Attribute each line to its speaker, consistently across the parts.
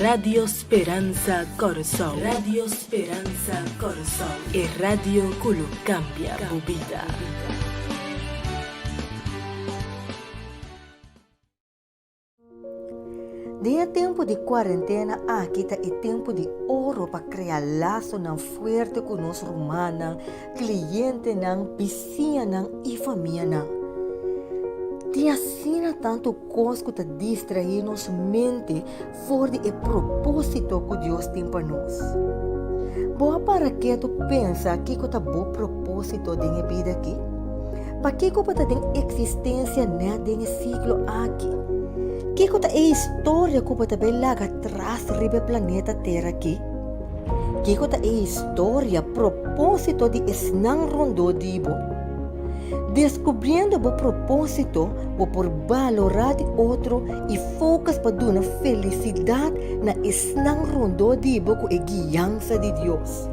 Speaker 1: Radio Speransa Kòrsou, Radio Speransa Kòrsou, e radio ku lo kambia bo bida.
Speaker 2: Den e tempu di kuarentena aki ta e tempu di oro pa krea lasonan fuerte ku nos rumannan, klientenan, bisiñanan i famianan. Tin asina tantu kos ku ta distraí nos mente for di e propósito ku Dios tin pa nos. Bo a para ketu pensa kiko ta bo propósito den e bida aki? Pakiko bo ta den eksistensia nèt den e siglo aki? Kiko ta e historia ku bo ta bai laga tras riba e planeta Tera aki? Kiko ta e historia, propósito di esnan rondó di bo? Deskubriendo bo propósito, bo por balorá di otro i focus pa duna felisidat na esnan rondó di bo ku e guiansa di Dios.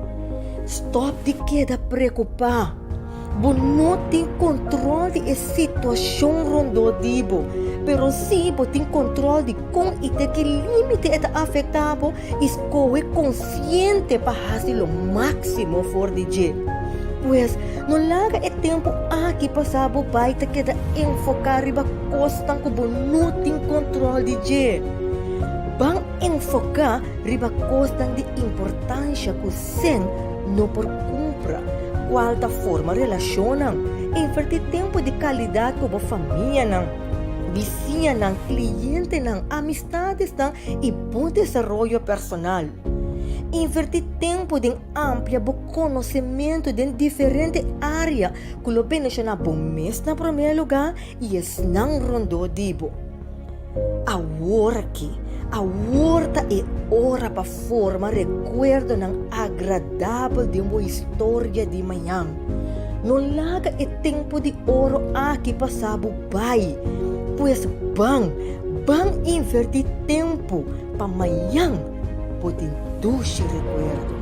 Speaker 2: Stòp di keda preokupá! Bo no tin kontrol di e situashon rondó di bo, pero sí bo tin kontrol di kon i te ki límite e ta afektá bo i skohe konsiente pa hasi lo máksimo for di dje. Pues, no laga e tempu aki pasá bo bai ta keda enfoká riba kosnan ku bo no tin kontrol di dje. Ban enfoká riba kosnan di importansha ku sèn no por kumpra, kual ta forma relashonnan, invertí tempu di kalidat ku bo famianan, bisiñanan, klientenan, amistadesnan i bo desaroyo personal. Invertí tempu den amplia bo konosementu den diferente área ku lo beneshoná bo mes na promé lugá i esnan rondó di bo. Awor aki, awor ta e ora pa forma rekuerdonan agradabel den bo historia di mañan. No laga e tempu di oro aki pasa bo bai. Pues ban, ban invertí tempu pa mañan bo tin dushi rekuerdo.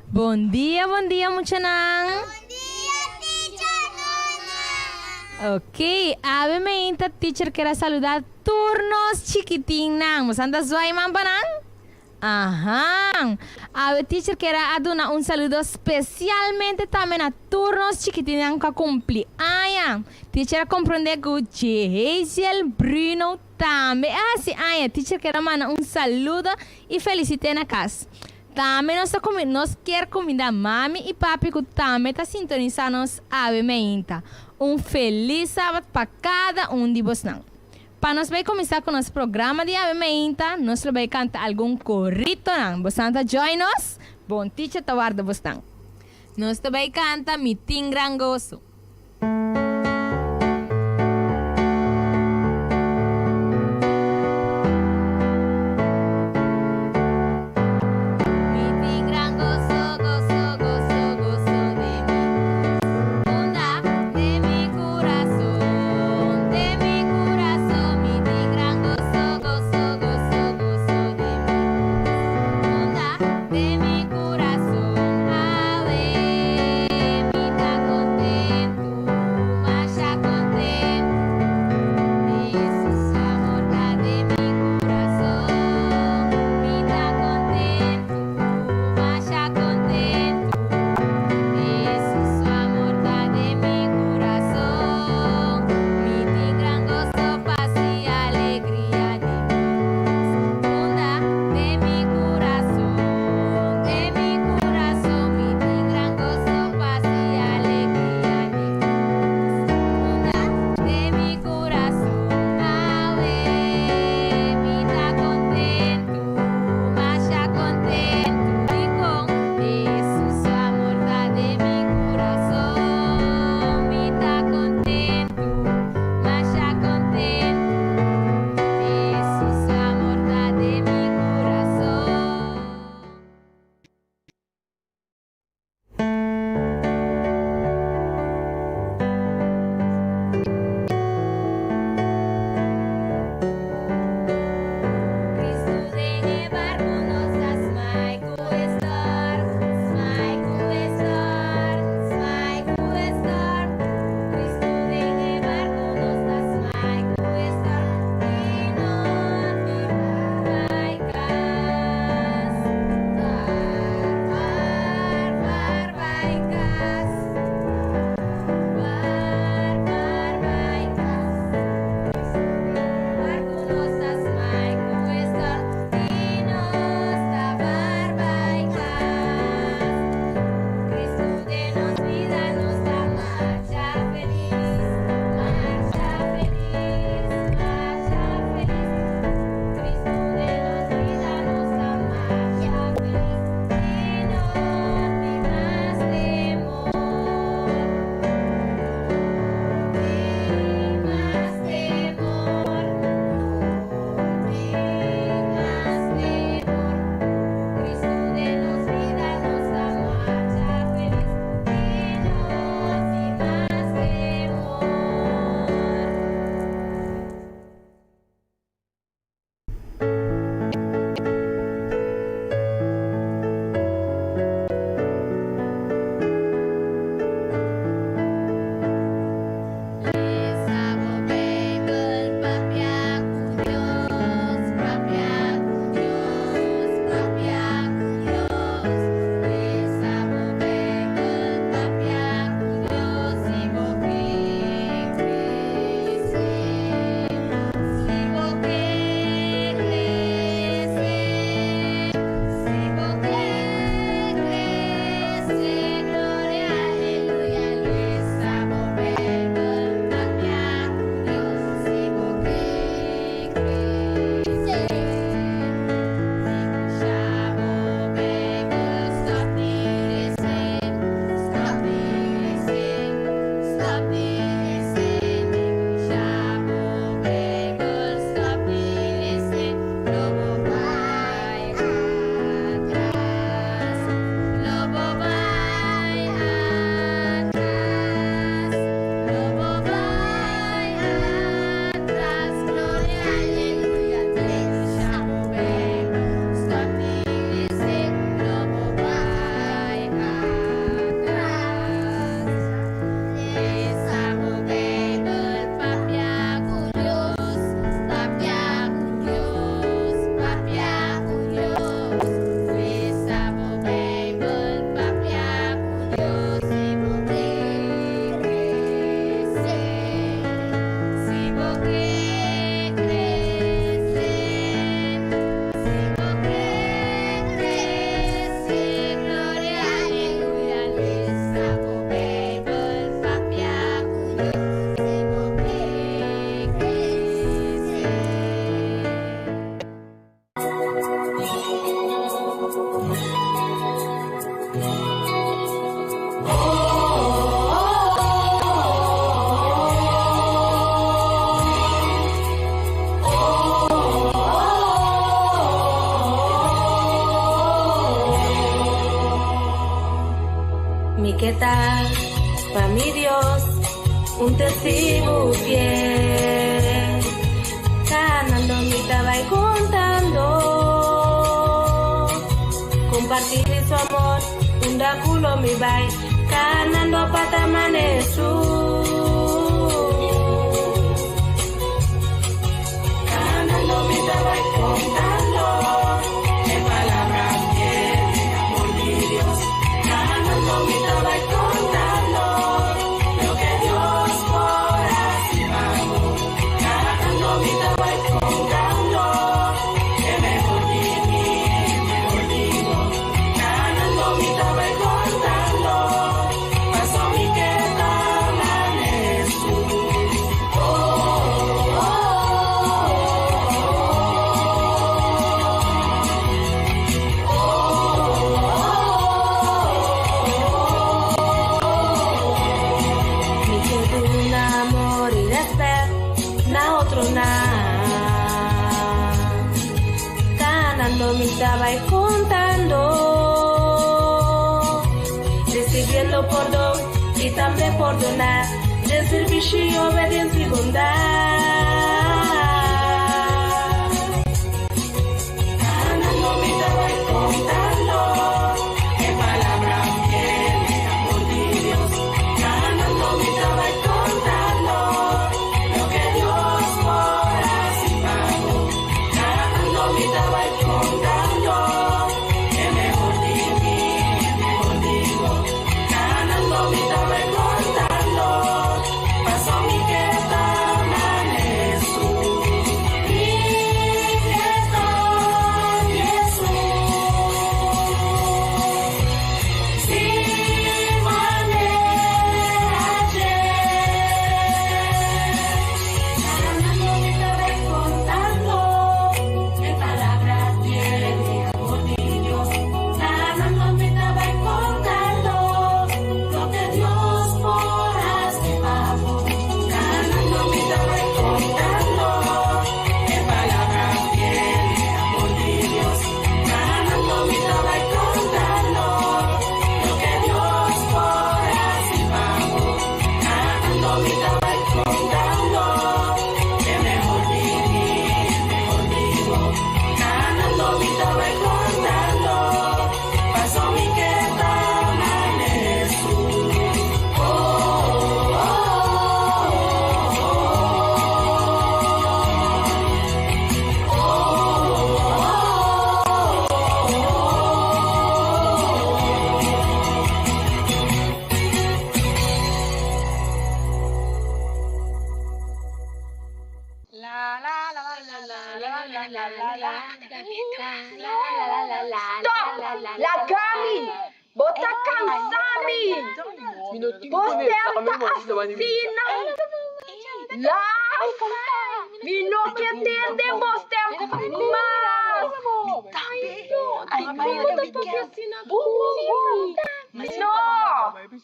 Speaker 3: Bon dia, bon dia muchanan.
Speaker 4: Bon dia teacher Nona.
Speaker 3: Ok, awe meinta teacher ker a saluda tur nos chikitinnan. Boso anda zwaai man pa nan? Ahan. Awe teacher ker a duna un saludo specialmente tambe na tur nos chikitinnan ku a kumpli aña. Teacher a komprende ku Jehaziel, Bruno, Tambe a hasi aña teacher kier a manda un saludo y felicite na cas. Tambe nos ta cuminda nos kier cuminda mami y papi cu tambe ta sintonisa nos awe meinta. Un feliz sabat pa cada un di bosnan. Pa nos bay cuminsa cu nos programa di awe meinta nos lo bay canta algun coritonan. Bosnan ta join nos? Bon teacher ta warda bosnan. Nos ta bay canta Mi tin gran goso. Mi tin gran goso, goso, goso, goso den mi unda den mi kurason, den mi kurason. Mi tin gran goso, goso, goso, goso den mi unda den mi kurason. Awe mi ta kontentu.
Speaker 1: ke ta pa mi Dios un testigu fiel. Kanando mi ta bai kontando, kompartí di su amor unda ku lo mi bai, kanando pa ta manesu. Kanando mi ta bai kontando e palabra fiel di amor di Dios. Kanando mi ta bai kontando loke Dios por hasi pa bo. Kanando mi ta bai kontando e mehor di mi, e mehor di bo. Kanando mi ta bai kontando paso mi ke ta manesu. Mi ke duna amor i rèspèt na otronan. Kanando mi ta bai kontando, risibiendo pordon i tambe pordoná, den sirbishi, obediensia i bondat. Kanando mi ta bai kontando e palabra fiel di amor di Dios. Kanando mi ta bai kontando loke Dios por hasi pa bo. Kanando mi ta bai kontando e mehor di mi, e mehor di bo. Kanando mi ta bai kontando paso mi ke ta manesu. Mi ke ta Jesus. Si manera dje. Kanando mi ta bai kontando e palabra fiel di amor di Dios. Kanando mi ta bai kontando loke Dios por hasi pa bo. Kanando mi ta bai kontando e palabra fiel di amor di Dios. Kanando mi ta bai kontando loke Dios por hasi pa bo. Kanando mi ta bai kontando e mehor di mi, e mehor di bo. Kanando mi ta bai kontando paso mi ke ta manesu. Oh,
Speaker 5: Stop! Laga mi! Bo ta kansa mi! Bo stèm ta asina laf! Mi no ke tende bo stèm mas! No!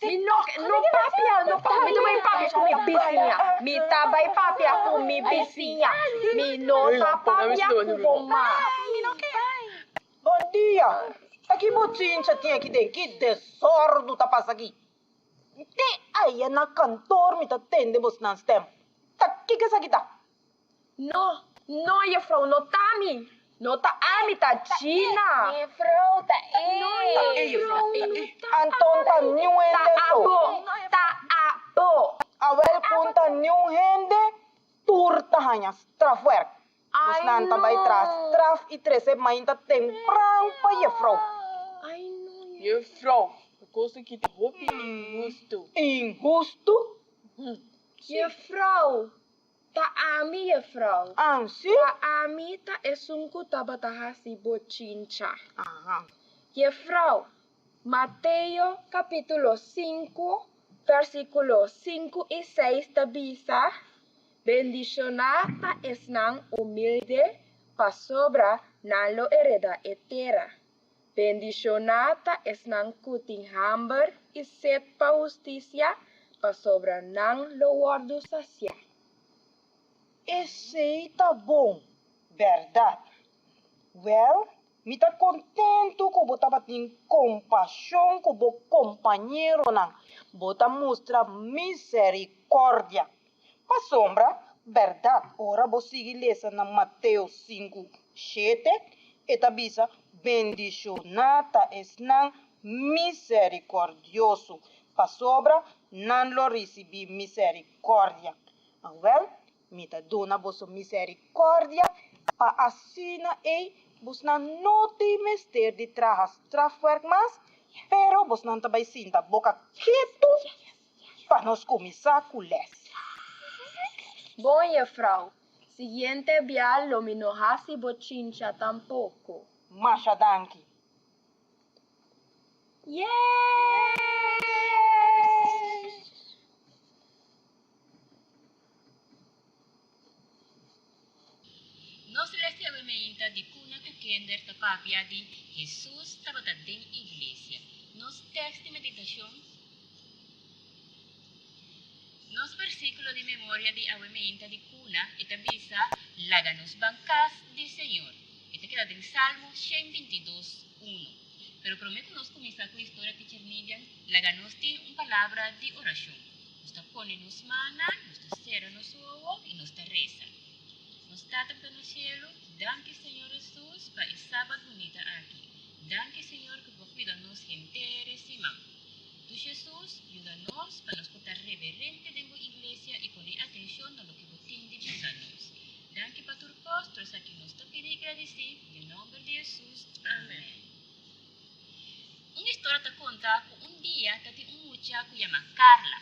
Speaker 5: Mi no ke, no papia, no papia. Mi ta bai papia ku mi bisiña. Mi ta bai papia ku mi bisiña. Mi no ta papia ku bo mas.
Speaker 6: Bon dia! Ta ki bochincha tin aki den? Ki desordu ta pasa aki? Te aya na kantor mi ta tende bosnan stem. Ta kiko esaki ta?
Speaker 5: No, no jefrouw, no ta mi. No ta ami, ta Gina.
Speaker 4: Jefrouw, ta e.
Speaker 6: Anton ta niun hende
Speaker 5: Ta
Speaker 6: so.
Speaker 5: abo, ta abo.
Speaker 6: Awel kun ta niun hende, tur ta haña strafwerk. Bosnan ta bai tras straf i trese mainta tempran pa jefrouw.
Speaker 7: Jefrouw, e kos aki ta hopi inhustu.
Speaker 6: Inhustu?
Speaker 5: Jefrouw, ta ami, jefrouw.
Speaker 6: Ansi?
Speaker 5: Ta ami ta esun ku tabata hasi bochincha. Jefrouw, Mateo kapítulo sinku, versíkulo sinku i seis ta bisa, Bendishoná ta esnan humilde, pasobra nan lo hereda e tera. Bendishoná ta esnan ku tin hamber i set pa hustisia, pasobra nan lo wòrdu sasiá.
Speaker 6: Esei ta bon, bèrdat? Wèl. Mi ta kontentu ku bo tabatin kompashon ku bo kompañeronan. Bo ta mustra miserikòrdia. Pasobra, bèrdat, ora bo sigui lesa na Mateo sinku, shete, e ta bisa, Bendishoná ta esnan miserikòrdioso, pasobra nan lo risibí miserikòrdia. Awèl, mi ta duna boso miserikòrdia, pa asina ei bosnan no tin mester di traha strafwèrk mas, pero bosnan ta bai sinta boka ketu pa nos kuminsá ku lès.
Speaker 5: Bon, jefrou, siguiente bia lo mi no hasi bo chincha tampoko.
Speaker 6: Masha danki.
Speaker 5: Yee!
Speaker 8: Nos les di awe meinta di Cuna cu Kinder ta papia di Jesus tabata den iglesia. Nos tekst di meditacion Nos versiculo di memoria di awe meinta di Cuna e ta bisa, Laga nos ban cas di Señor. E ta keda den Salmo 122, uno. Pero prome cu nos cuminsa cu historia Teacher Nidian, laga nos tin un palabra di oracion. Nos ta pone nos mannan, nos ta sera nos wowo i nos ta resa. Nos Tata ku ta na shelu, danki Señor Hesus pa e Sabat bunita aki. Danki Señor ku bo kuida nos henter e siman. Tu Jesus, yuda nos pa nos por ta reverente den bo iglesia i pone atenshon na loke bo tin di bisa nos. Danki pa tur kos, tur esaki nos ta pidi i gradisí, den nomber di Jesus, amen. Un historia ta konta ku un dia ta tin un mucha ku yama Carla.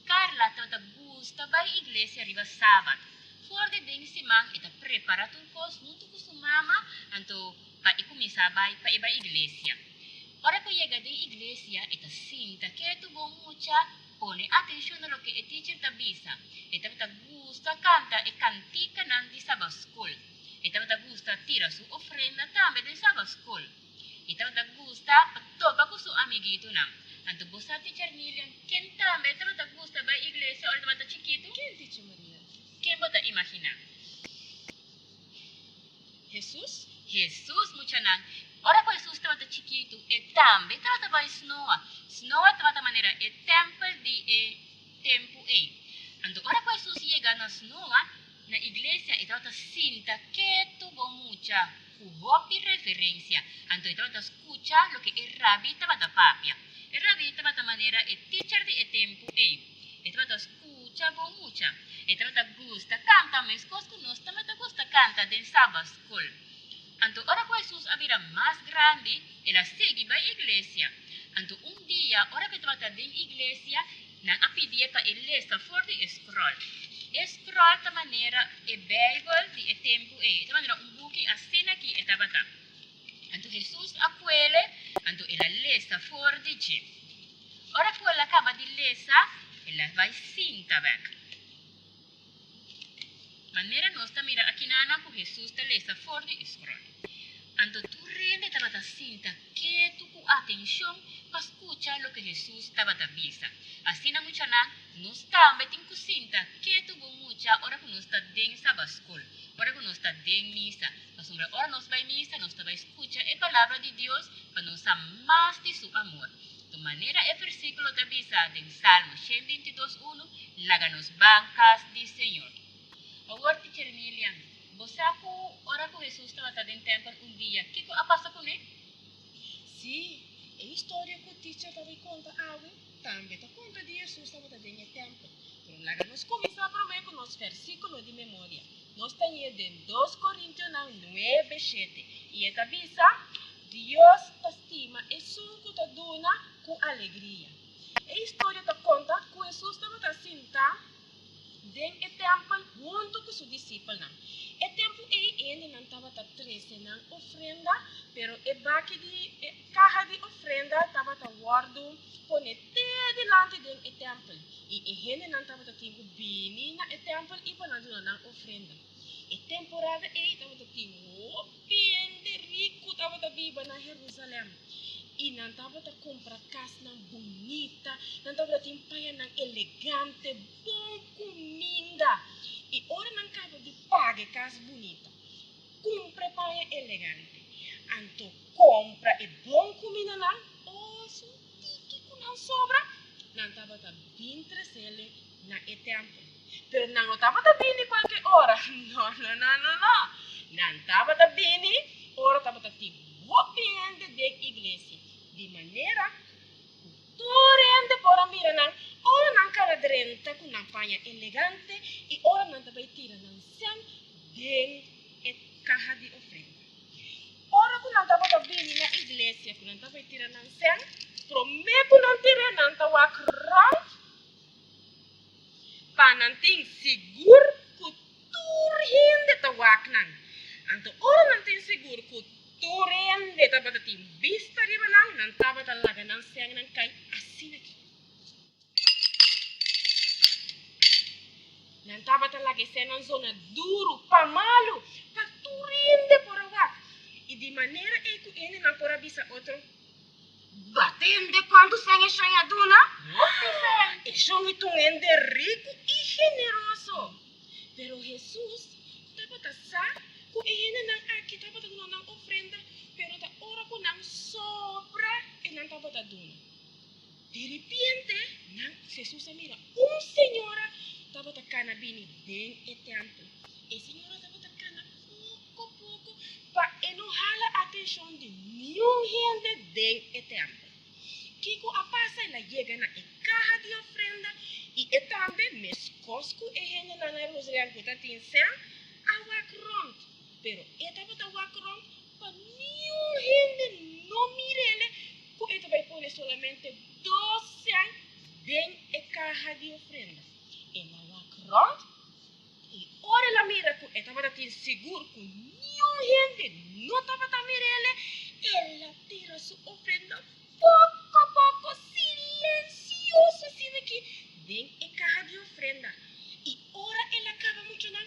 Speaker 8: Carla tabata gusta bai iglesia riba sabat. For di den siman e ta prepara tur kos huntu ku su mama anto pa e kuminsá bai pa e bai iglesia. Ora ku e yega den iglesia e ta sinta ketu bon mucha pone atenshon na loke e teacher ta bisa. E tabata gusta kanta e kantikanan di sabat skol. E tabata gusta tira su ofrenda tambe den sabat skol. E tabata gusta pa topa ku su amiguitonan. Anto bo sa Teacher Nilian ken tambe tabata gusta bai iglesia ora e tabata chikitu?
Speaker 7: Ken, Teacher Maria?
Speaker 8: Ken bo ta imaginá?
Speaker 7: Hesus?
Speaker 8: Hesus, muchanan. Ora ku Hesus tabata chikitu, e tambe tabata bai snoa. Snoa tabata manera e tèmpel di e tempu ei. Anto ora ku Hesus yega na snoa, Na iglesia e tabata sinta ketu bo mucha ku hopi reverensia, anto e tabata skucha loke e rabi tabata papia. E rabi tabata manera e teacher di e tempu ei. E tabata skucha bo mucha. E tabata gusta kanta meskos ku nos tabata gusta kanta den Sabbat skol. Anto ora ku Hesus a bira mas grandi, el a sigui bai iglesia. Anto un dia ora ku e tabata den iglesia, Nan a pidié pa e lesa for di e scroll. E scroll ta manera e Bijbel di e tempu ei, e ta manera un buki asina ki e tabata. Anto Hesus a kuele, anto el a lesa for di dje. Ora ku el a kaba di lesa, el a bai sinta bèk. Manera nos ta mira akinana ku Hesus ta lesa for di e scroll. Anto tur hende tabata sinta ketu ku atenshon pa skucha loke Hesus tabata bisa. Asina muchanan, nos tambe tin ku sinta ketu bon mucha ora ku nos ta den Sabatskol, ora ku nos ta den misa. Pasobra ora nos bai misa nos ta bai skucha e Palabra di Dios pa nos sa mas di su amor. Tu manera e versíkulo ta bisa den Salmo 122 unu, Laga nos ban kas di Señor. Awor, Teacher Lilian, bo sa ku ora ku Hesus tabata den tèmpel un dia, kiko a pasa kuné?
Speaker 7: Sí, e historia ku Teacher ta bai konta awe tambe ta konta di Hesus tabata den e tèmpel. Pero laga nos kuminsá promé ku nos versíkulo di memoria. Nos ta hañ'é den Dos Korintionan nuebe shete, i e ta bisa, Dios ta stima esun ku ta duna ku alegria. E historia ta konta ku Hesus tabata sintá den e tèmpel huntu ku su disipelnan. E tempu ei hendenan tabata trese nan ofrenda, pero e baki di e kaha di ofrenda tabata wòrdu pone te dilanti den e tèmpel, i e hendenan tabata tin ku bini na e tèmpel i pa nan duna nan ofrenda. E temporada ei tabata tin hopi hende riku tabata biba na Herusalèm, i nan tabata kumpra kasnan bunita, nan tabata tin pañanan elegante, bon kuminda. I ora nan kaba di paga e kas bunita, kumpra e paña elegante. Anto kompra e bon kumindanan òf un tiki ku nan sobra, nan tabata bin tres'el na e tèmpel. Pero nan no tabata bini kualke ora. No, no, no, no, no. Nan tabata bini ora tabata tin hopi hende den iglesia, di manera ku tur hende por a mira nan ora nan kara drenta ku nan paña elegante i ora nan ta bai tira nan sèn den e kaha di ofrenda. Ora ku nan tabata bini na iglesia ku nan ta bai tira nan sèn, promé ku nan tir'é nan ta wak rònt pa nan tin sigur ku tur hende ta wak nan. Anto ora nan tin sigur ku tur hende tabata tin bista riba nan, nan tabata laga nan sènnan kai asina aki. Nan tabata laga e sènnan zona duru pa malu, pa tur hende por a wak. I di manera ei ku hendenan por a bisa otro, Batende kuantu sèn e shon a duna? Hopi sèn! E shon i ta un hende riku i generoso. Pero Hesus tabata sa ku e hendenan aki tabata duna nan ofrenda, pero ta ora ku nan sobra e nan tabata duna. Di ripiente, nan, Hesus a mira un señora tabata kana bini den e tèmpel. E señora tabata kana poko poko pa e no hala atenshon di niun hende den e tèmpel. Kiko a pasa? El a yega na e kaha di ofrenda i e tambe, meskos ku e hendenan na Herusalèm ku ta tin sèn, a wak rònt. Pero e tabata wak rònt pa niun hende no mir'el ku e ta bai pone solamente dos sèn den e kaha di ofrenda. El a wak rònt i ora el a mira ku e tabata tin sigur ku niun hende no tabata mir'el, el a tira su ofrenda poko poko, silensioso asina aki, den e kaha di ofrenda. I ora el a kaba muchanan,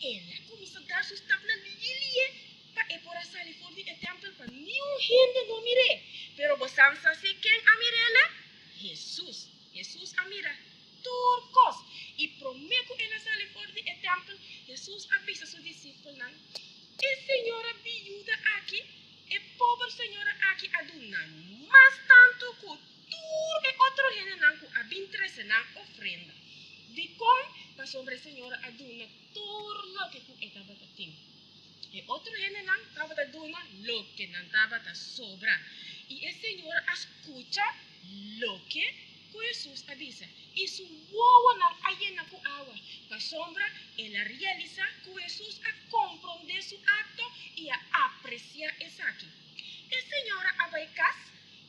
Speaker 7: el a kuminsá dar su stapnan lihe pa e por a sali for di e tèmpel pa niun hende no mir'é. Pero bo san sa si ken a mir'el? Hesus. Hesus a mira tur kos. I promé ku el a sali for di e tèmpel, Hesus a bisa su disipelnan, E señora biuda aki, e pober señora aki a duna mas tantu ku tur e otro hendenan ku a bin trese nan ofrenda. Dikon? Pasobra e señora a duna tur loke ku e tabata tin. E otro hendenan tabata duna loke nan tabata sobra. I e señora a skucha loke ku Hesus a bisa, i su wowonan a yena ku awa, pasobra el a realisá ku Hesus a komprondé su akto i a apresiá esaki. E señora a bai kas.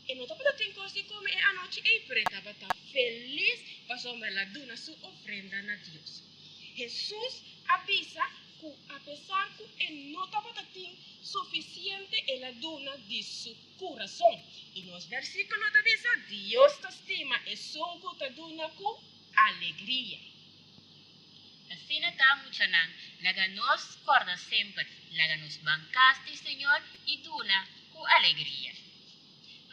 Speaker 7: E no tabata tin kos di kome e anochi ei, pero e tabata felis pasobra el a duna su ofrenda na Dios. Hesus a bisa ku apesar ku e no tabata tin sufisiente, el a duna di su kurason. I nos versíkulo ta bisa, Dios ta stima esun ku ta duna ku alegria.
Speaker 8: Asina ta, muchanan, laga nos kòrda semper, laga nos ban kas di Señor i duna ku alegria.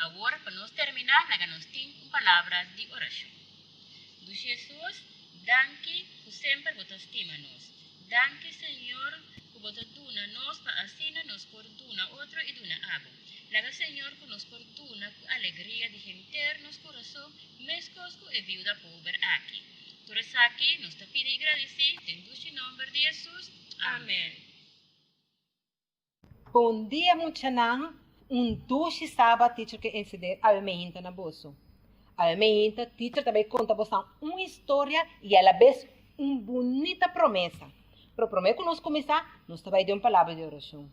Speaker 8: Awor, pa nos terminá, laga nos tin un palabra di orashon. Dushi Hesus, danki ku semper bo ta stima nos. Danki, Señor, ku bo ta duna nos pa asina nos por duna otro i duna abo. Laga, Señor, ku nos por duna ku alegria di henter nos kurason, meskos ku e biuda pober aki. Tur esaki nos ta pidi i gradisí den dushi nomber di Hesus. Amen.
Speaker 9: Bon dia muchanan, un dushi sabat teacher ke encender awe meinta na boso. Awe meinta teacher ta bay conta bosan un historia y alabes un bunita promesa. Pero prome cu nos cuminsa, nos ta bay den un palabra di oracion.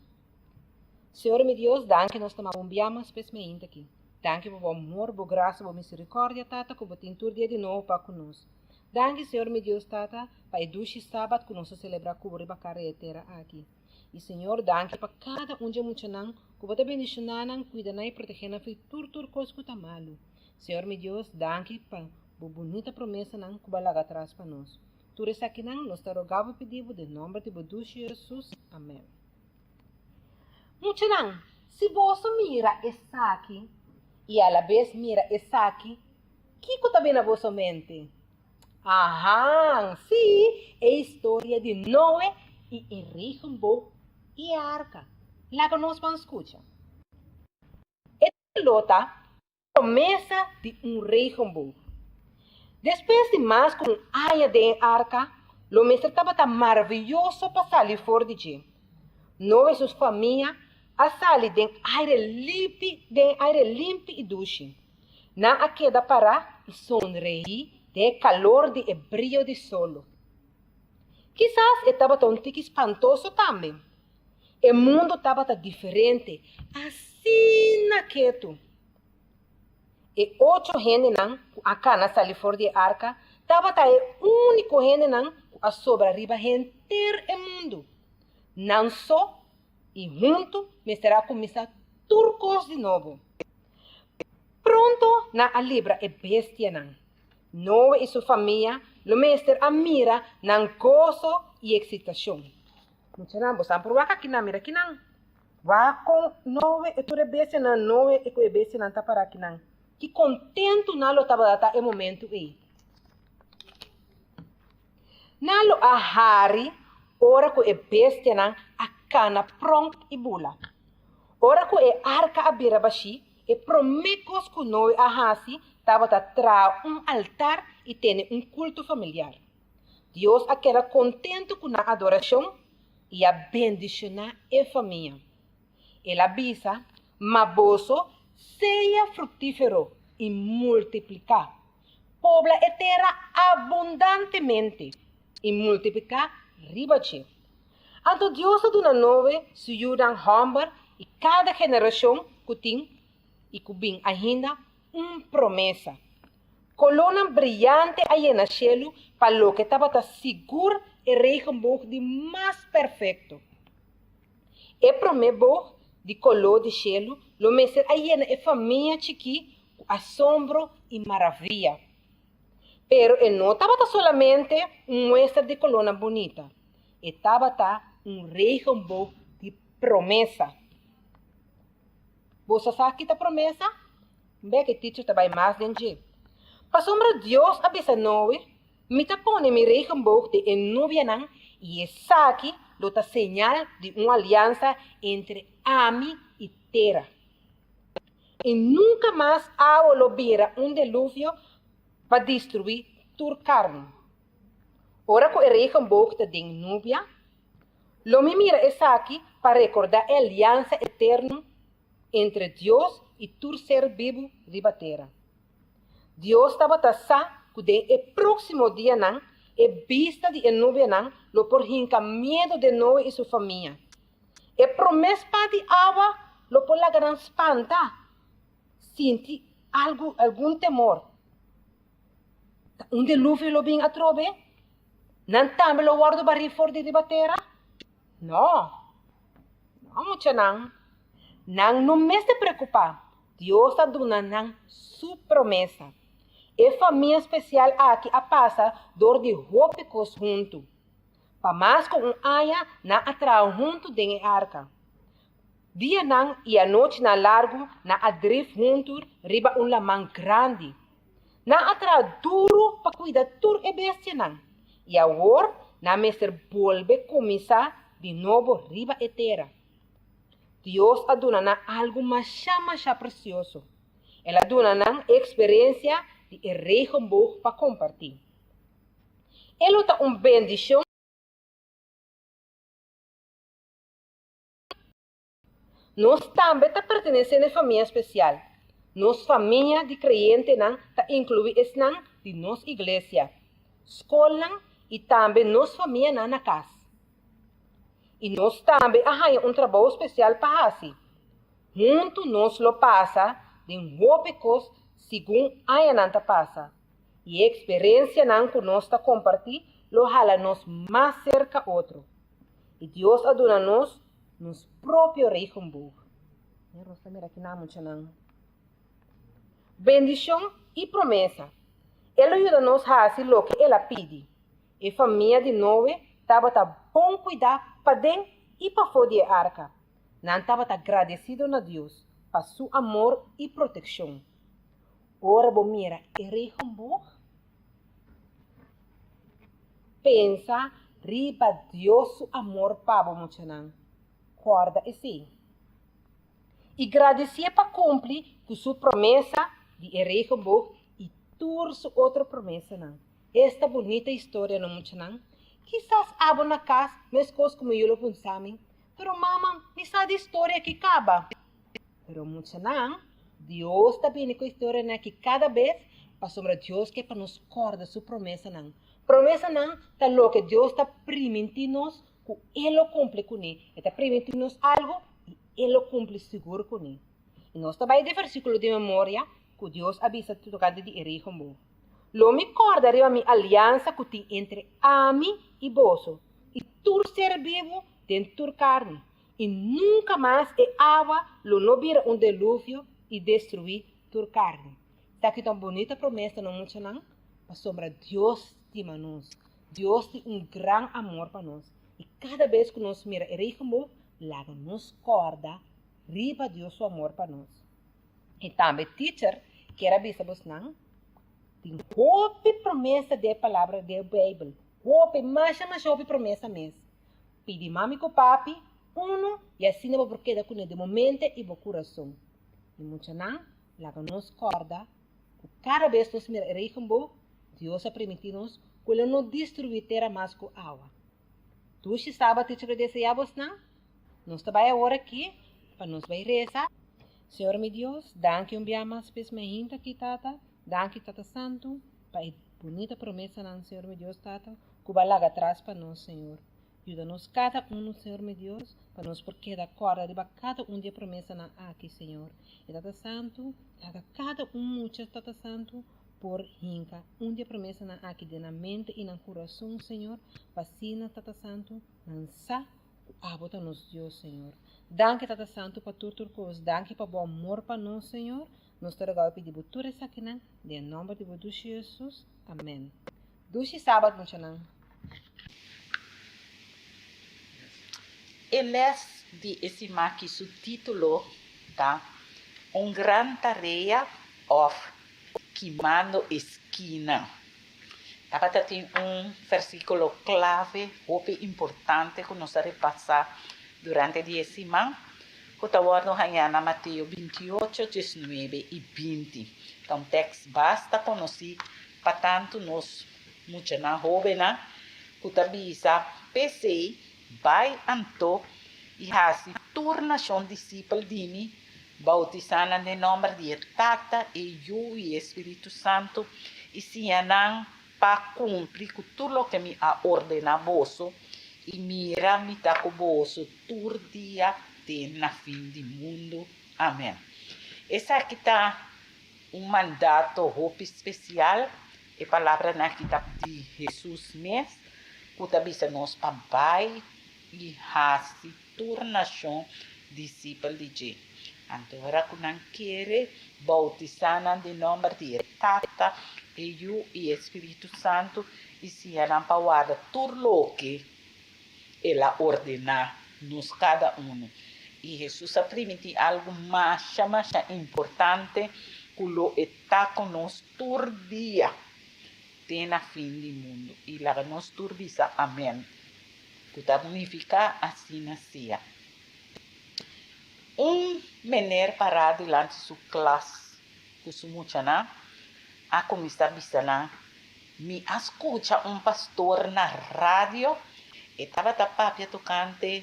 Speaker 9: Señor mi Dios, danki nos ta maba un bia mas pes meinta aki. Danki pa bo amor, bo gracia, bo misericordia, Tata, cu bo tin tur dia di nobo pa cu nos. Danki, Señor mi Dios, Tata, pa e dushi sabat cu nos ta celebra cu bo riba cara di e tera aki. I Señor, danki pa kada un dje muchanan ku bo ta bendishoná nan, kuida nan i protegé nan for di tur tur kos ku ta malu. Señor mi Dios, danki pa bo bunita promesanan ku bo a laga atras pa nos. Tur esakinan nos ta rogá bo i pidi bo den nòmber di bo dushi Hesus. Amèn. Muchanan, si boso mira esaki i alabes mira esaki, kiko ta bini na boso mente? Ahan, sí, e historia di Noe i e regenboog i e arka. Laga nos ban skucha. Lo ta promesa di un regenboog. Despues di mas ku un aña den e arka, lo mester tabata maravioso pa sali for di dje. Noe i su famia a sali den aire limpi den aire limpi i dushi. Nan a keda pará i sonreí den e kalor di e brio di solo. Kisas e tabata un tiki spantoso tambe. E mundu tabata diferente, asina ketu. E ocho hendenan ku a kana sali for di e arka tabata e úniko hendenan ku a sobra riba henter e mundu. Nan so i huntu mester a kuminsá tur kos di nobo. Pronto nan a libra e bestianan. Noe i su famia lo mester a mira nan goso i eksitashon. Muchanan, bosan por wak akinan, mira akinan. Wak kon Noe i tur e bestianan, Noe i ku e bestianan ta para akinan. Ki kontentu nan lo tabata ta e momentu ei! Nan lo a hari ora ku e bestianan a kana prònt i bula. Ora ku e arka a bira bashí, e promé kos ku Noe a hasi tabata traha un altar i tene un kulto familiar. Dios a keda kontentu ku nan adorashon i a bendishoná e famia. El a bisa, Ma boso sea fruktífero i multipliká, pobla e tera abundantemente i multipliká riba dje. Anto Dios a duna Noe su yunan hòmber i kada generashon ku tin i ku bin ainda un promesa. Kolónan briyante a yena shelu pa loke tabata sigur e regenboog di mas perfekto. E promé boog di koló di shelu lo mester a yena e famia chikí ku asombro i maravia. Pero e no tabata solamente un muestra di kolónan bunita, e tabata un regenboog di promesa. Boso sa ki ta promesa? Mbek e teacher ta bai mas den dje. Pasobra Dios a bisa Noe, Mi ta pone mi regenboog den e nubianan i esaki lo ta señal di un aliansa entre ami i tera. I nunka mas awa lo bira un deluvio pa destruí tur karni. Ora ku e regenboog ta den nubia, Lo mi mira esaki pa rekordá e aliansa eterno entre Dios i tur ser bibu riba tera. Dios tabata sa ku den e próksimo dianan e bista di e nubianan lo por hinka miedu den Noe i su famia. E promé spat di awa lo por laga nan spanta, sinti algu, algun temor. Ta un deluvio lo bin atrobe? Nan tambe lo wòrdu barí for di riba tera? Nò. Nò, muchanan. Nan no mester preokupá. Dios a duna nan su promesa. E famia spesial aki a pasa dor di hopi kos huntu. Pa mas ku un aña nan a traha huntu den e arka. Dianan i anochinan largu nan a drif huntu riba un laman grandi. Nan a traha duru pa kuida tur e bestianan, i awor nan mester bolbe kuminsá di nobo riba e tera. Dios a duna nan algu masha masha presioso. El a duna nan e eksperensia di e regenboog pa kompartí. E lo ta un bendishon. Nos tambe ta pertenesé na e famia spesial. Nos famia di kreyentenan ta inkluí esnan di nos iglesia, skolnan i tambe nos famianan na kas. I nos tambe a haña un trabou spesial pa hasi. Huntu nos lo pasa den hopi kos segun añanan ta pasa, i e eksperensianan ku nos ta kompartí lo hala nos mas serka otro. I Dios a duna nos nos propio regenboog. Mira nos ta mira kinan muchanan. Bendishon i promesa. E lo yuda nos hasi loke el a pidi. E famia di Noe tabata bon kuidá paden i pafó di e arka. Nan tabata gradesido na Dios pa su amor i protekshon. Ora bo mira e regenboog, Pensa riba Dios su amor pa bo muchanan. Kòrda esei. i gradisié pa kumpli ku su promesa di e regenboog i tur su otro promesanan. Esta bunita historia no muchanan? Kisas abo na kas meskos ku mi yu lo punsa mi, Pero mama, mi sa di historia aki kaba. Pero muchanan, Dios ta bini ku historianan aki kada bes pasobra Dios ke pa nos kòrda su promesanan. Promesanan ta loke Dios ta primintí nos ku e lo kumpli kuné. E ta primintí nos algu i e lo kumpli sigur kuné. I nos ta bai den versíkulo di memoria ku Dios a bisa tokante di e regenboog. Lo mi kòrda riba mi aliansa ku tin entre ami i boso i tur ser bibu den tur karni, i nunka mas e awa lo no bira un deluvio i destruí tur karni. Esaki ta un bunita promesa, no muchanan? Pasobra Dios stima nos. Dios tin un gran amor pa nos. I kada bes ku nos mira e regenboog, laga nos kòrda riba Dios su amor pa nos. I tambe teacher kier a bisa bosnan, tin hopi promesa den e palabra den e Bijbel. Hopi, masha masha hopi promesa mes. Pidi mami ku papi unu i asina bo por keda kuné den bo mente i bo kurason. I muchanan, laga nos kòrda ku kada bes nos mira e regenboog, Dios a primintí nos ku lo no destruí tera mas ku awa. Dushi Sabat teacher lo deseá bosnan. Nos ta bai awor aki pa nos bai resa. Señor mi Dios, danki un bia mas p'es mainta aki, Tata. Danki, Tata Santu, pa e bunita promesanan, Señor mi Dios, Tata, ku bo a laga atras pa nos, Señor. Yuda nos kada unu, Señor mi Dios, pa nos por keda kòrda riba kada un di e promesanan aki, Señor. I Tata Santu, laga kada un mucha, Tata Santu, por hinka un di e promesanan aki den nan mente i nan kurason, Señor, pa asina, Tata Santu, nan sa ku abo ta nos Dios, Señor. Danki, Tata Santu, pa tur tur kos. Danki pa bo amor pa nos, Señor. Nos ta roga bo pidi bo tur esakinan den e nòmber di bo dushi Jesus. Amèn. Dushi Sabat, muchanan.
Speaker 10: E les di e simaki su título ta Un gran tarea òf Kimando e Skina. Tabata tin un versíkulo klave hopi importante ku nos a repasá durante di e siman, ku ta wòrdu hañá na Mateo 28, 19 i 20. Ta un tèks basta konosí pa tantu nos muchanan hóbennan ku ta bisa, P'esei, bai anto i hasi tur nashon disipel di mi, Bautisá nan den nòmber di e Tata, e Yu i e Spiritu Santu, i siña nan pa kumpli ku tur loke mi a ordená boso, i mira, mi ta ku boso tur dia te na fin di mundu. Amèn. Esaki ta un mandato hopi spesial. E palabranan aki ta di Hesus mes, ku ta bisa nos pa bai i hasi tur nashon disipel di dje. Anto ora ku nan kere, boutisá nan den nòmber di e Tata, e Yu i e Spiritu Santu, i siña nan pa warda tur loke el a ordená nos kada unu. I Hesus a primintí algu masha masha importante ku lo e ta ku nos tur dia te na fin di mundu. I laga nos tur bisa amèn. Ku ta nifiká asina sea. Un mener pará dilanti su klas ku su muchanan a kuminsá bisa nan, Mi a skucha un pastor na radio, e tabata papia tokante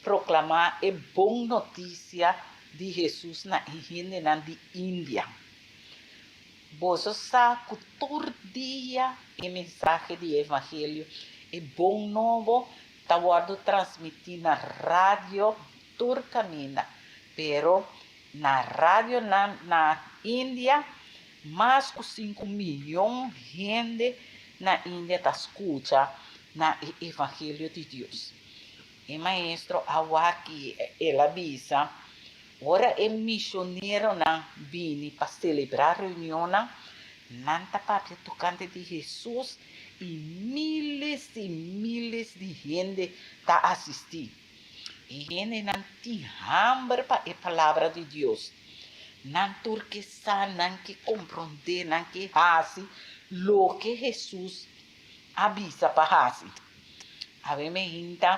Speaker 10: proklamá e bon notisia di Hesus na e hendenan di India. Boso sa ku tur dia e mensahe di e evangelio, e bon nobo, ta wòrdu transmití na radio tur kaminda. Pero na radionan na India, mas ku sinku miyon hende na India ta skucha na e evangelio di Dios. E maestro a wak i el a bisa, Ora e misioneronan bini pa selebrá reunionnan, nan ta papia tokante di Hesus i míles i míles di hende ta asistí. E hendenan tin hamber pa e Palabra di Dios. Nan tur ke sa, nan ke komprondé, nan ke hasi loke Hesus a bisa pa hasi. Awe mi hinta,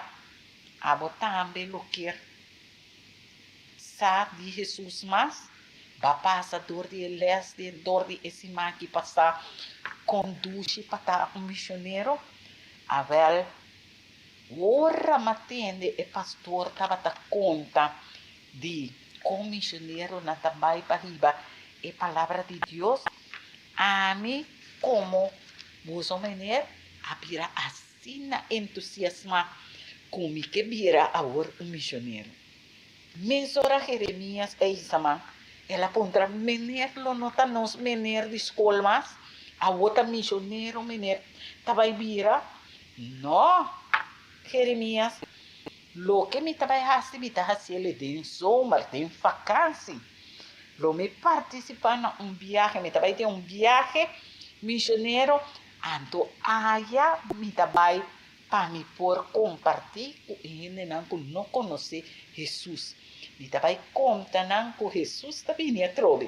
Speaker 10: abo tambe lo kier. sa di Hesus mas? Ba pasa dor di e les di dor di e siman ki pasa kon dushi pa ta un misionero? Awel, ora m'a tende e pastor tabata konta di kon misioneronan ta bai pa hiba e palabra di Dios, ami komo boso meneer a bira asina entusiasmá ku mi ke bira awor un misionero. Mesora Jeremias a hisa man. El a puntra, Meneer lo no ta nos meneer di skol mas? Awor ta misionero meneer ta bai bira? No, Jeremias, loke mi ta bai hasi mi ta hasiel den zomer, den fakansi. Lo mi partisipá na un biahe, mi ta bai den un biahe misionero, anto aya mi ta bai Pa mi por kompartí ku e hendenan ku no konosé Hesus. Mi ta bai konta nan ku Hesus ta bini atrobe.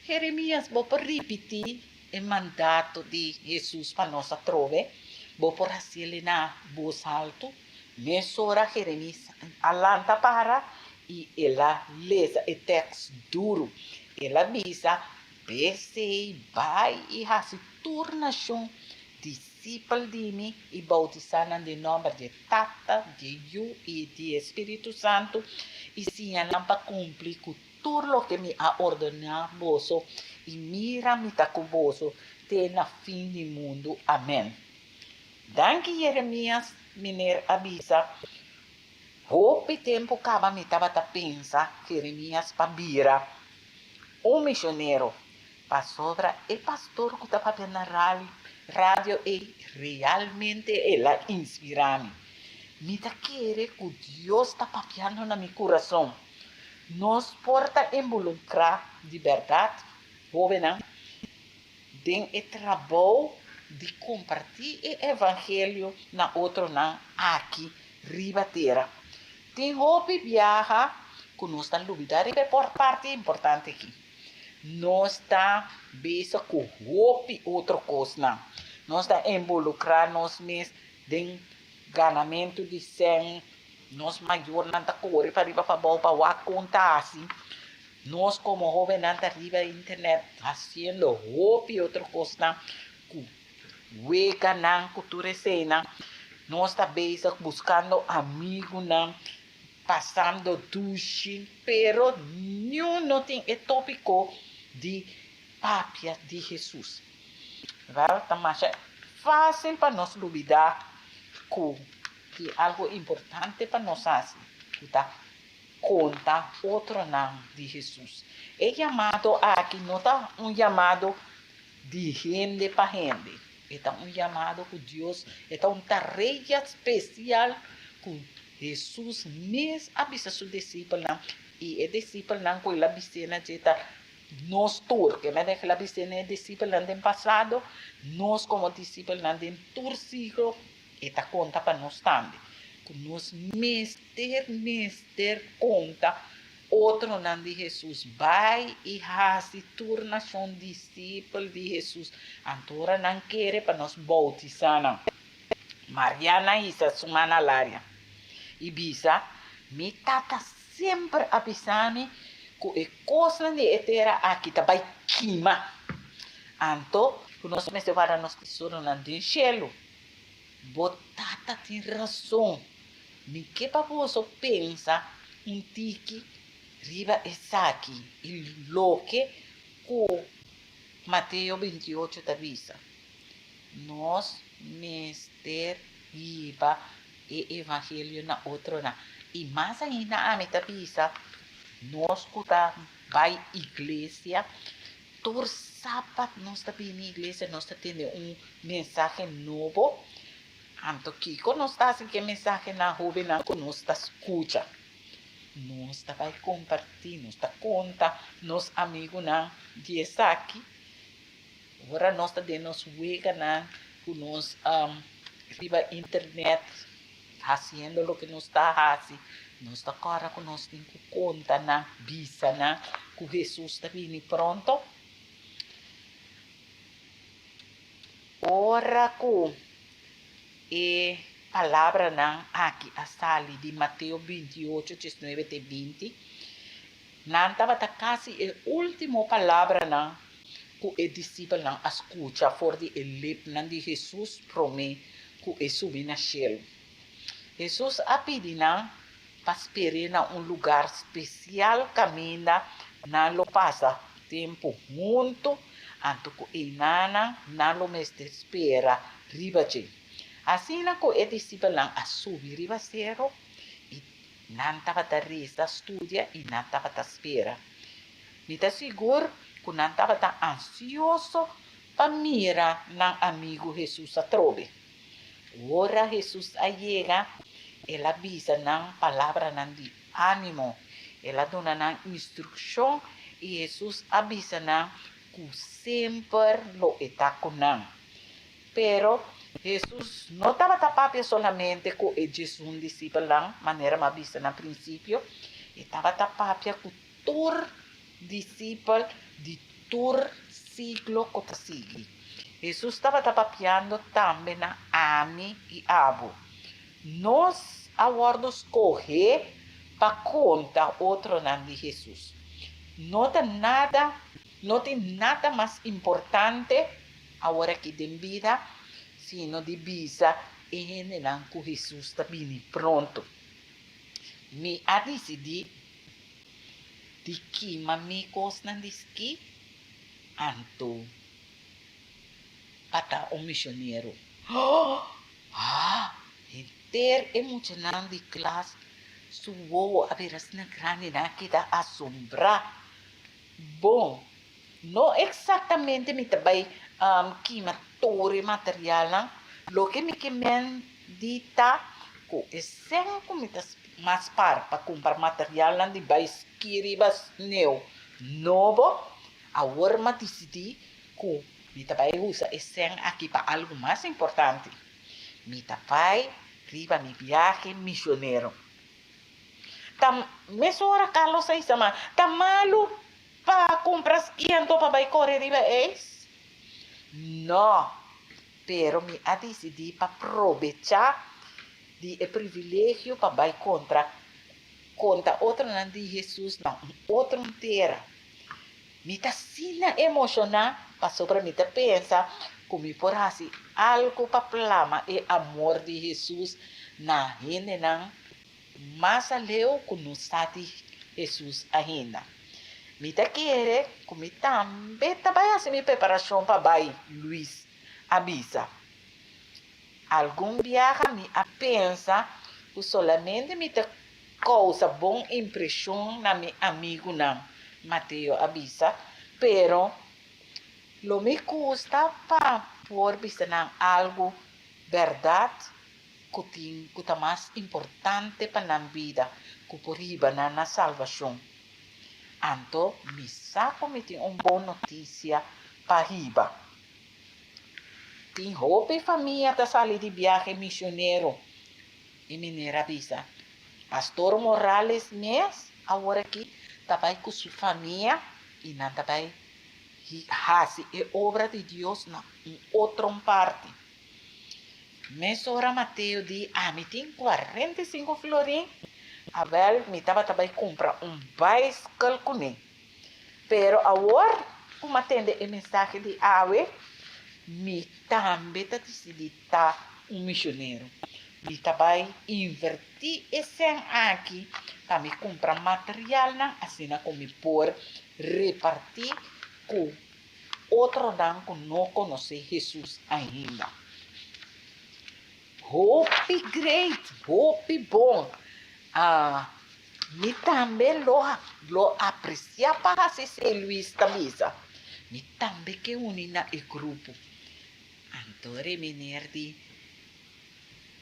Speaker 10: Jeremias, bo por ripití e mandato di Hesus pa nos atrobe? Bo por hasiel na bos haltu? Mesora Jeremias a lanta para i el a lesa e tèks duru. El a bisa, P'esei bai i hasi tur nashon Disipel di mi i boutisá nan den nòmber di e Tata, di e Yu i di e Spiritu Santu, i siña nan pa kumpli ku tur loke mi a ordená boso, i mira, mi ta ku boso te na fin di mundu. Amèn. Danki, Jeremias, mener a bisa. Hopi tempu kaba mi tabata pensa Jeremias pa bira un misionero, Pasobra e pastor ku ta papia na radio ei realmente el a inspirá mi. Mi ta kere ku Dios ta papiando na mi kurason. Nos por ta involukrá di bèrdat, hóbennan, den e trabou di kompartí e evangelio na otronan aki riba tera. Tin hopi biaha ku nos ta lubidá riba e parti importante aki. Nos ta bisa ku hopi otro kosnan. Nos ta involukrá nos mes den ganamentu di sèn. Nos mayornan ta kore pa riba pa abou pa wak kon ta hasi. Nos komo hóbennan ta riba internet hasiendo hopi otro kosnan ku weganan, ku tur eseinan. Nos ta bezig buskando amigunan. Pasando dushi, pero niun no tin e tópiko di papia di Hesus. Wèl, ta masha fásil pa nos lubidá ku tin algu importante pa nos hasi, ku ta konta otronan di Hesus. E yamado aki no ta un yamado di hende pa hende. E ta un yamado ku Dios, e ta un tarea spesial ku Hesus mes a bisa su disipelnan, i e disipelnan ku el a bis'é na dje ta nos tur. Ke manera ku el a bis'é na e disipelnan den pasado, nos komo disipelnan den tur siglo, e ta konta pa nos tambe, ku nos mester mester konta otronan di Hesus. Bai i hasi tur nashon disipel di Hesus. Anto ora nan kere pa nos boutisá nan. Mariana hisa su man na laria i bisa, Mi tata semper a bisa mi ku e kosnan di e tera aki ta bai kima. Anto ku nos mester warda nos tesoronan den shelu. Bo tata tin rason. Mi ke pa boso pensa un tiki riba esaki i loke ku Mateo 28 ta bisa. Nos mester hiba e evangelio na otronan. I mas ainda ami ta bisa, nos ku ta bai iglesia, tur sabat nos ta bini iglesia, nos ta tende un mensahe nobo. Anto kiko nos ta hasi ku e mensahenan hóbennan ku nos ta skucha? Nos ta bai kompartí, nos ta konta nos amigunan di esaki. Ora nos ta den nos weganan ku nos riba internet hasiendo loke nos ta hasi, nos ta kòrda ku nos tin ku konta nan, bisa nan ku Hesus ta bini pronto. Ora ku e. palabranan aki a sali di Mateo 28, 19 te 20, nan tabata kasi e último palabranan ku e disipelnan a skucha for di e lipnan di Hesus promé ku e subi na shelu. Hesus a pidi nan pa sper'é na un lugar spesial kaminda nan lo pasa tempu huntu, anto ku einanan nan lo mester spera riba dje. Asina ku e disipelnan a subi riba seru, i nan tabata resa, studia i nan tabata spera. Mi ta sigur ku nan tabata ansioso pa mira nan amigu Hesus atrobe. Ora Hesus a yega, el a bisa nan palabranan di ánimo, el a duna nan instrukshon i Hesus a bisa nan ku semper lo e ta ku nan. Pero, Hesus no tabata papia solamente ku e diesun disipelnan, manera mi a bisa na prinsipio, e tabata papia ku tur disipel di tur siglo ku ta sigui. Hesus tabata papiando tambe na ami i abo. Nos a wòrdu skohé pa konta otronan di Hesus. No ta nada, no tin nada mas importante awor aki den bida, sino di bisa e hendenan ku Hesus ta bini pronto. Mi a disidí di kima mi kosnan di ski, anto pa ta un misionero. Ah! Henter e muchanan di klas su wowo a bira asina grandi, nan a keda asombrá. Bon, no eksaktamente mi ta bai kima tur e materialnan. Loke mi ke men di ta ku e sèn ku mi ta mas spar pa kumpra materialnan di bai ski riba sneu nobo, awor mi a disidí ku mi ta bai usa e sèn aki pa algu mas importante. Mi ta bai riba mi biahe misionero. Ta mesora Carlos a bisa ma ta malu pa cumpra ski anto pa bay core riba ijs? No, pero mi a dicidi pa probecha di e privilegio pa bay contra conta otronan di Jesus na un otro tera. Mi ta asina emociona pasobra mi ta pensa cu mi por haci algo pa plama e amor di Jesus na hendenan mas aleu cu no sa di Jesus ainda. Mi ta kere cu mi tambe ta bay haci mi preparacion pa bay, Luis a bisa. Algun biaha mi a pensa cu solamente mi ta causa bon impresion na mi amigunan, Mateo a bisa, pero lo mi gusta pa por bisa nan algu berdad ku tin ku ta mas importante pa nan bida ku por hiba nan na salbashon. Anto mi sa ku mi tin un bon notisia pa hiba. Tin hopi famia ta sali di biahe misionero, e mener a bisa. Pastor Morales mes awor aki ta bai ku su famia i nan ta bai hasi e obra di Dios na un otro parti. Mesora Mateo di, Ami tin 45 florin. Awel, mi tabata bai kumpra un baiskel kuné. Pero awor ku mi a tende e mensahe di awe, mi tambe ta disidí ta un misionero. Mi ta bai invertí e sèn aki pa mi kumpra materialnan asina ku mi por repartí ku otronan ku no konosé Hesus ainda. Hopi great, hopi bon. Ah, mi tambe lo lo apresiá pa hasi esei, Luis ta bisa. Mi tambe ke uni na e grupo. Anto e mener di,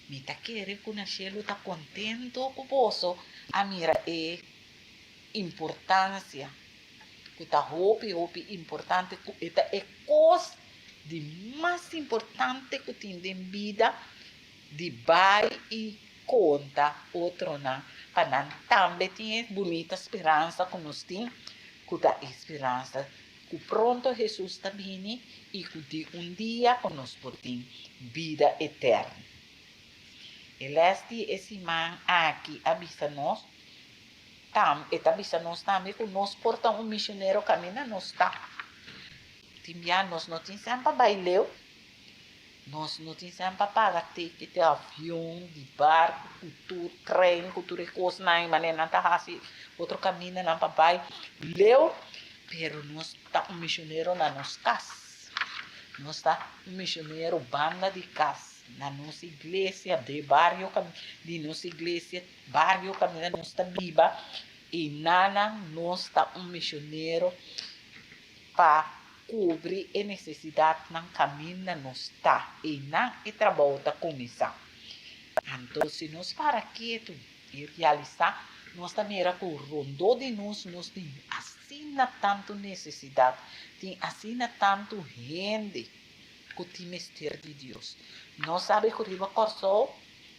Speaker 10: Mi ta kere ku na shelu ta kontento ku boso a mira e importansia ku ta hopi hopi importante ku e ta e kos di mas importante ku tin den bida di bai i konta otronan pa nan tambe tin e bunita speransa ku nos tin ku ta e speransa ku pronto Hesus ta bini i ku di un dia ku nos por tin bida eterno. E lès di e siman aki a bisa nos tam e ta bisa nos tambe ku nos por ta un misionero kaminda nos ta. Tin bia nos no tin sèn pa bai leu, nos no tin sèn pa paga ticket di avion, di barku, ku tur trein, ku tur e kosnan ei manera nan ta hasi otro kamindanan pa bai leu, pero nos ta un misionero na nos kas. Nos ta un misionero banda di kas, na nos iglesia, den bario di nos iglesia, bario kaminda nos ta biba, i nanan nos ta un misionero pa kubri e nesesidatnan kaminda nos ta. Einan e trabou ta kuminsá. Anto si nos para ketu i realisá, nos ta mira ku rondó di nos, nos tin asina tantu nesesidat, tin asina tantu hende ku tin mester di Dios. Nos sabi ku riba Kòrsou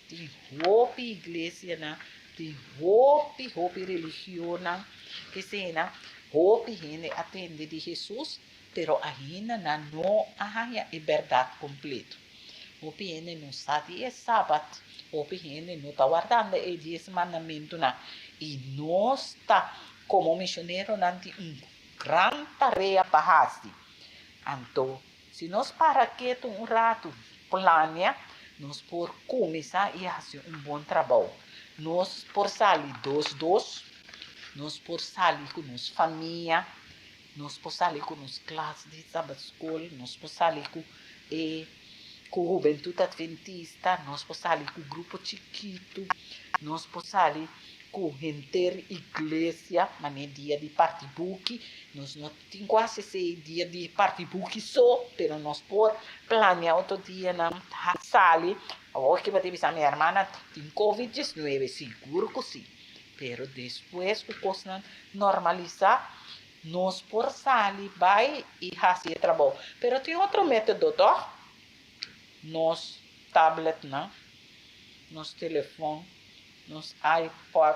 Speaker 10: tin hopi iglesianan, tin hopi, hopi religionnan, p'eseinan hopi hende a tende di Hesus, pero ainda nan no a haña e bèrdat kompleto. Hopi hende no sa di e Sabat, hopi hende no ta wardando e dies mandamentunan, i nos ta komo misioneronan tin un gran tarea pa hasi. Anto, si nos para ketu un ratu, plania, nos por kuminsá i hasi un bon trabou. Nos por sali dos dos, nos por sali ku nos famia, nos por sali ku nos klas di Sabat Skol, nos por sali ku e ku Hubentut Adventista, nos por sali ku grupo chikitu, nos por sali ku henter iglesia, manera dia di parti buki, nos no tin ku hasi esei dia di parti buki so, pero nos por plania otro dianan sali. Awor ki bo ta bisa mi hermana tin covid diesnuebe, sigur ku si, pero despues ku kosnan normalisa nos por sali bai i hasi e trabou. Pero tin otro metodo tòg, nos tabletnan, nos telefòn, nos iPod,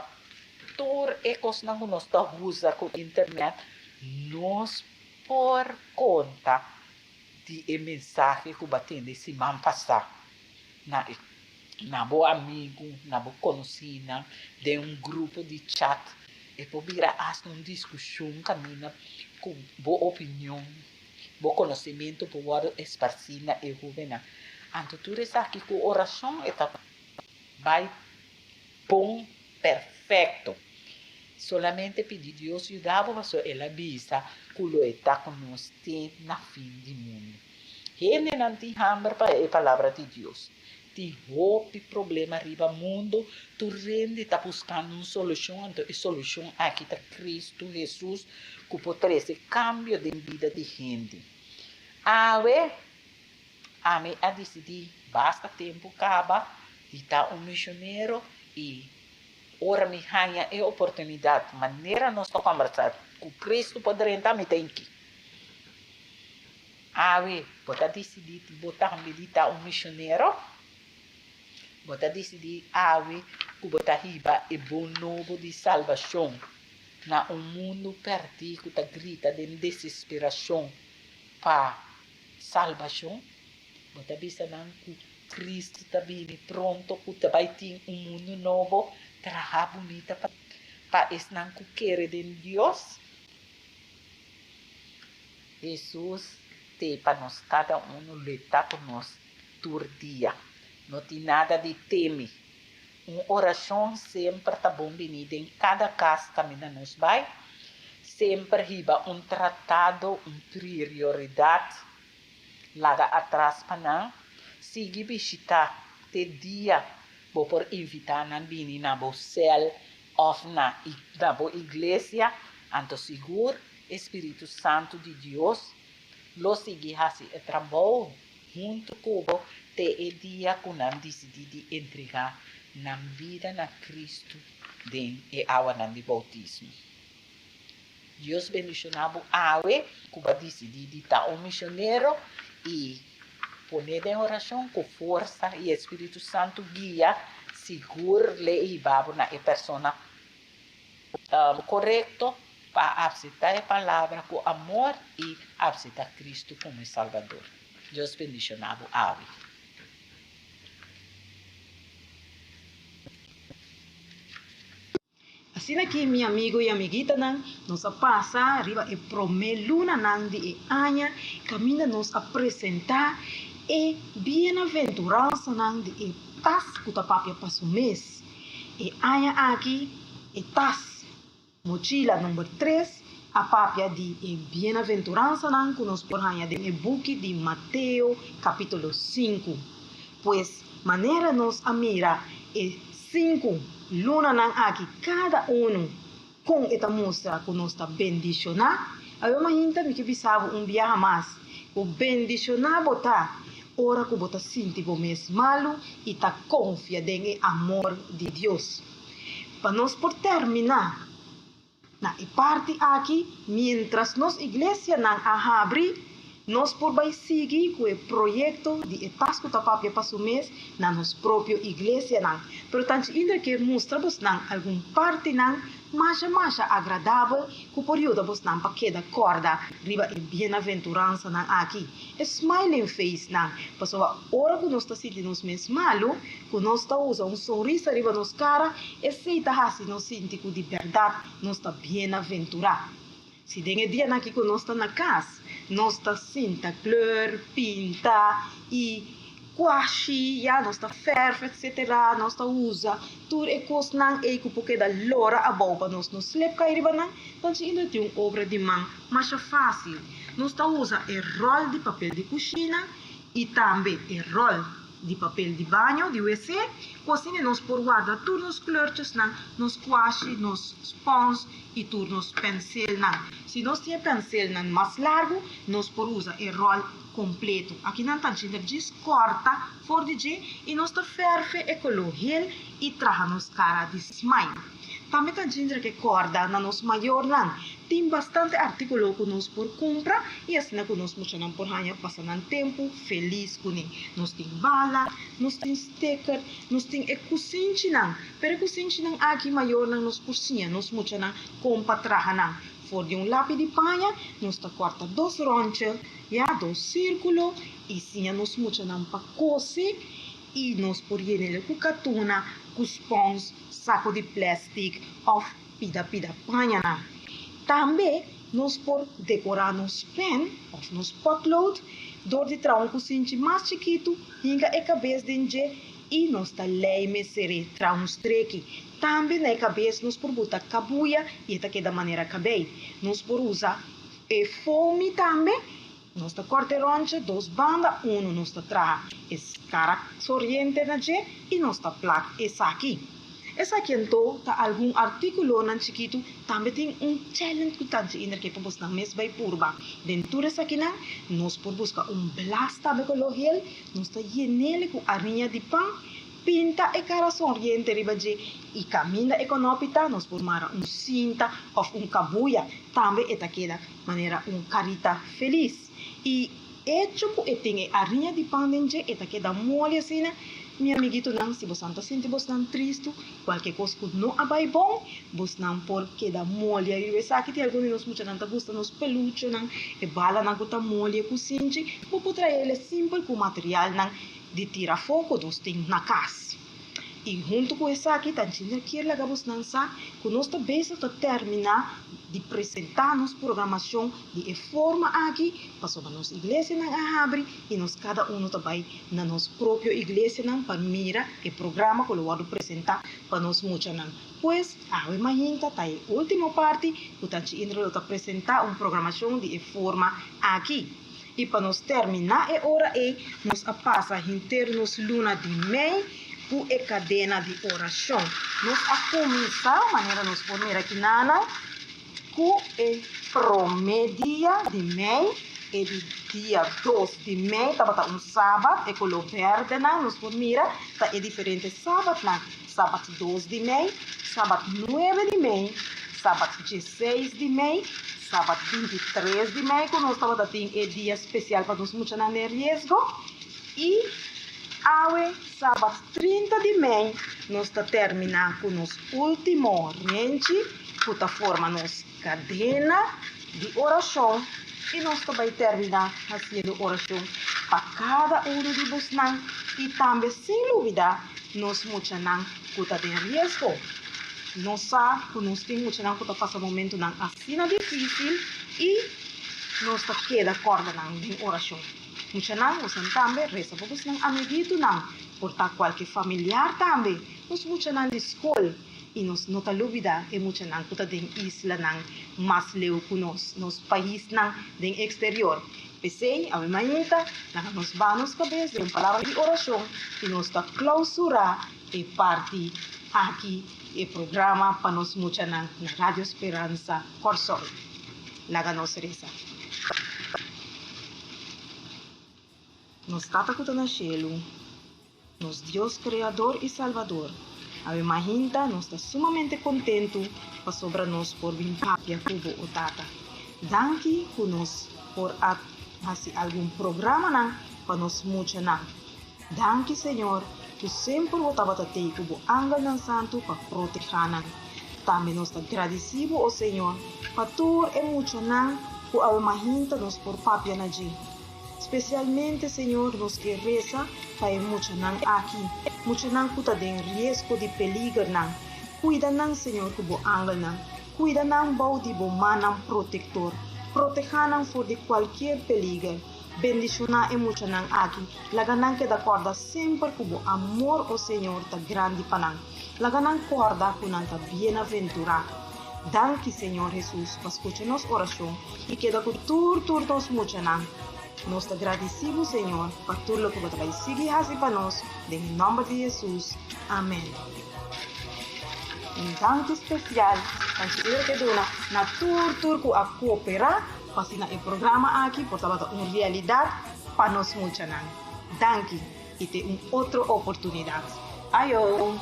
Speaker 10: tur e kosnan ku nos ta usa ku internet, nos por konta di e mensahe ku bo a tende siman pasá na e na bo amigu, na bo konosínan, den un grupo di chat. E por bira asta un diskushon kaminda ku bo opinion, bo konosementu por wòrdu esparsí na e hóbennan. Anto tur esaki ku orashon e ta bai bon perfecto. Solamente pidi Dios yuda bo pasobra el a bisa cu lo e ta cu nos te na fin di mundo. Hendenan tin hamber pa e palabra di Dios. Tin hopi problema riba mundo, tur hende ta buscando un solucion, anto e solucion aki ta Cristo Jesus cu por trece cambio den bida di hende. Awe Ami a disidí basta tempu kaba di ta un misionero i ora mi haña e oportunidat manera nos ta kòmbersá ku Kristu por drenta mi ta inki. Awe bo ta disidí bo tambe di ta un misionero? Bo ta disidí awe ku bo ta hiba e bon nobo di salbashon na un mundu pèrdí ku ta grita den desesperashon pa Salbashon? Bo ta bisa nan ku Kristu ta bini pronto, ku ta bai tin un mundu nobo traha bunita pa pa esnan ku kere den Dios? Hesus te pa nos kada unu leta ku nos tur dia. No tin nada di teme. Un orashon semper ta bon bini den kada kas kaminda nos bai. Semper hiba un tratado, un prioridat laga atras pa nan. Sigui bishitá te dia bo por invitá nan bini na bo sèl òf na na bo iglesia. Anto sigur e spiritu santu di Dios lo sigui hasi e trabou huntu ku bo te e dia ku nan disidí di entregá nan bida na Kristu den e awanan di boutismo. Dios bendishoná bo awe ku bo a disidí di ta un misionero i pon'é den orashon ku forsa i e Spiritu Santu guia sigur l'e hiba bo na e persona korekto pa apseptá e palabra ku amor i apseptá Kristu komo e Salbador. Dios bendishoná bo awe.
Speaker 6: Asina aki mi amigo y amiguitanan nos a pasa riba e prome lunanan di e aña caminda nos a presenta e bienaventuransanan di e tas cu ta papia pa su mes. E aña aki e tas mochila number tres a papia di e bienaventuransanan cu nos por haña den e buki di Mateo capitulo sinku. Pues manera nos a mira e sinku lunanan aki kada unu kon e ta mustra ku nos ta bendishoná, awe mainta mi ke bisa bo un biaha mas ku bendishoná bo ta ora ku bo ta sinti bo mes malu i ta konfia den e amor di Dios. Pa nos por terminá Na e parti aki, mientras nos iglesianan a habri, nos por bai sigui cu e proyecto di e tas cu ta papia pa su mes na nos propio iglesianan. Pero tanchi Indra kier mustra bosnan algun partinan masha masha agradabel cu por yuda bosnan pa keda corda riba e bienaventuransanan aki. E smiling face nan, pasobra ora cu nos ta sinti nos mes malu, cu nos ta usa un sonrisa riba nos cara, esey ta haci nos sinti cu di berdad nos ta bienaventurá. Si den e dianan aki cu nos ta na cas, nos ta sinta kleur, pinta y cuashi, ya, nos ta verf, etc. Nos ta usa tur e cosnan ey cu por keda lora abou pa nos no slip cay riba nan, dan si inda tin un obra di man masha facil. Nos ta usa e rol di papel di cushina y tambe e rol di papel di baño, di wc, ku asina nos por warda tur nos kleurtjesnan, nos kwashi, nos spons i tur nos penselnan. Si nos tin e penselnan mas largu, nos por usa e ròl kompleto. Akinan ta djinter djis kòrta for di dje i nos ta fèrfe e koló hel i traha nos kara di smile. Tambe ta djinter ke kòrda na nos mayornan. Tin bastante artíkulo ku nos por kumpra i asina ku nos muchanan por haña pasa nan tempu felis kuné. Nos tin bala, nos tin sticker, nos tin e kusinchinan. Pero e kusinchinan aki mayornan nos por siña nos muchanan kon pa traha nan. For di un lapi di paña nos ta kòrta dos ròntje, ya, dos sírkulo i siña nos muchanan pa kose i nos por yen'el ku katuna, ku spons, sako di plèstik òf pida pida pañanan. Tambe nos por dekorá nos pen òf nos potlood dor di traha un kusinchi mas chikitu, hinka e kabes den dje i nos ta lei meser'é traha un streki. Tambe na e kabes nos por buta kabuya i e ta keda manera kabei. Nos por usa e foamy tambe. Nos ta kòrta e ròntje dos banda, unu nos ta traha e kara soriente na dje i nos ta plak esaki. Esaki anto ta algun artíkulonan chikitu, tambe tin un challenge ku tanchi inder ke pa bosnan mes bai purba. Den tur esakinan nos por buska un blas tambe koló hel, nos ta yen'el ku ariña di pan, Pinta e kara sonriente riba dje i kaminda e konopi ta nos por mara un sinta òf un kabuya, tambe e ta keda manera un karita felis. I echo ku e tin e ariña di pan den dje e ta keda moli asina. Mi amiguitonan, si bosan ta sinti bosnan tristu, kualke kos ku no a bai bon, bosnan por keda moli ariba esaki. Tin algun di nos muchanan ta gusta nos peluchenan, e balanan ku ta moli e kusinchi, bo por trae el e simpel ku materialnan di tira afó ku nos tin na kas. I huntu ku esaki ta Junior kier laga bosnan sa ku nos ta bezig ta terminá di presentá nos programashon di e forma aki pasobra nos iglesianan a habri i nos kada unu ta bai na nos propio iglesianan pa mira e programa ku lo wòrdu presentá pa nos muchanan. Pues awe mainta ta e último parti ku Tanchi Indra lo ta presentá un programashon di e forma aki. I pa nos terminá e ora ei, nos a pasa henter nos luna di mei ku e kadena di orashon. Nos a kuminsá, manera nos por mira kinanan, ku e promé dia di mei, e di dia dos di mei tabata un sabat, e koló bèrdenan nos por mira ta e diferente sabatnan, sabat dos di mei, sabat nuebe di mei, sabat dieseis di mei, Sabat 23 di mei ku nos tabata tin e dia spesial pa nos muchanan den riesgo i awe sabat 30 di mei nos ta terminá ku nos último renchi ku ta forma nos kadena di orashon i nos ta bai terminá hasiendo orashon pa kada unu di bosnan i tambe sin lubidá nos muchanan ku ta den riesgo. Nos sa ku nos tin muchanan ku ta pasa momentunan asina difísil i nos ta keda kòrda nan den orashon. Muchanan, bosan tambe resa pa bosnan amiguitunan, por ta kualke familiar tambe, nos muchanan di skol. I nos no ta lubidá e muchanan ku ta den islanan mas leu ku nos, nos paisnan den eksterior. P'esei, awe mainta, laga nos baha nos kabes den un palabra di orashon i nos ta klousurá e parti aki di e programa pa nos muchanan na Radio Speransa Kòrsou. Laga nos resa. Nos Tata ku ta na shelu, nos Dios Kreador i Salbador, awe mahinta nos ta sumamente kontentu pasobra nos por bin papia ku bo, o Tata. Danki ku nos por a hasi algun programanan pa nos muchanan. Danki Señor ku semper bo tabata tei ku bo angelnan santu pa protehá nan. Tambe nos ta gradisí bo, o Señor, pa tur e muchanan ku awe mahinta nos por papia na dje. Spesialmente, Señor, nos ke resa pa e muchanan aki, muchanan ku ta den riesgo di peligernan. Kuida nan, Señor, ku bo angelnan. Kuida nan bou di bo mannan protektor. Protehá nan for di kualkier peliger. Bendishoná e muchanan aki. Laga nan keda kòrda semper ku bo amor, o Señor, ta grandi pa nan. Laga nan kòrda ku nan ta bienaventurá. Danki, Señor Hesus, pa skucha nos orashon i keda ku tur tur nos muchanan. Nos ta gradisí bo, Señor, pa tur loke bo ta bai sigui hasi pa nos, den e nòmber di Hesus. Amèn. Un danki spesial Considero ke duna na tur tur ku a kooperá pa asina e programa aki por tabata un realidat pa nos muchanan. Danki i te un otro oportunidat. Ayo!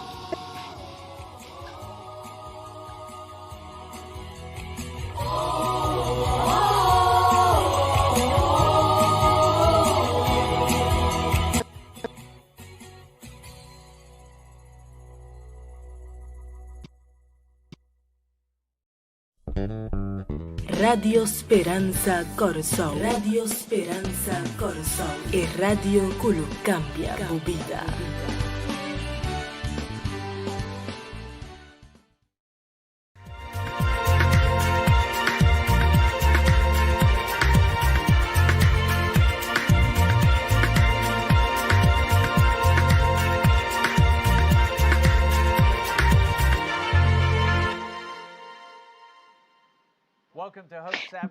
Speaker 11: Radio Speransa Kòrsou. Radio Speransa Kòrsou. E radio ku lo kambia bo bida.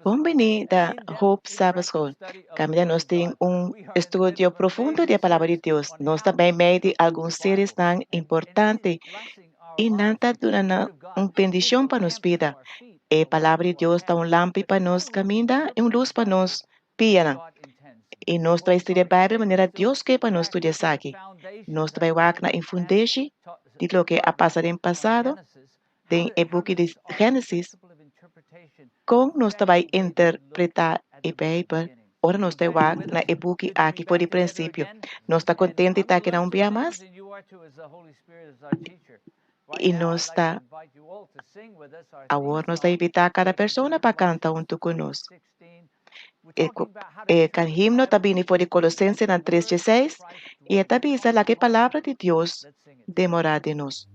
Speaker 12: Bon bini ta Hope Sabbath School. Caminda nos tin un estudio profundo di e Palabra di Dios. Nos ta meimei di algun seriesnan importante i nan ta duna nan un bendicion pa nos bida. E Palabra di Dios ta un lampi pa nos caminda i un lus pa nos pianan. I nos ta bai studia Bijbel manera Dios ke pa nos studia esaki. Nos ta bai wak na e fundeshi di loke a pasa den pasado, den e buki di Génesis, kon nos ta bai interpretá e Bijbel ora nos ta wak na e buki aki for di prinsipio. Nos ta kontentu di ta aki na un bia mas i nos ta awor nos ta invitá kada persona pa kanta huntu ku nos. E e kan himno ta bini for di Kolosensenan tres dieseis i e ta bisa laga e palabra di Dios demorá den nos.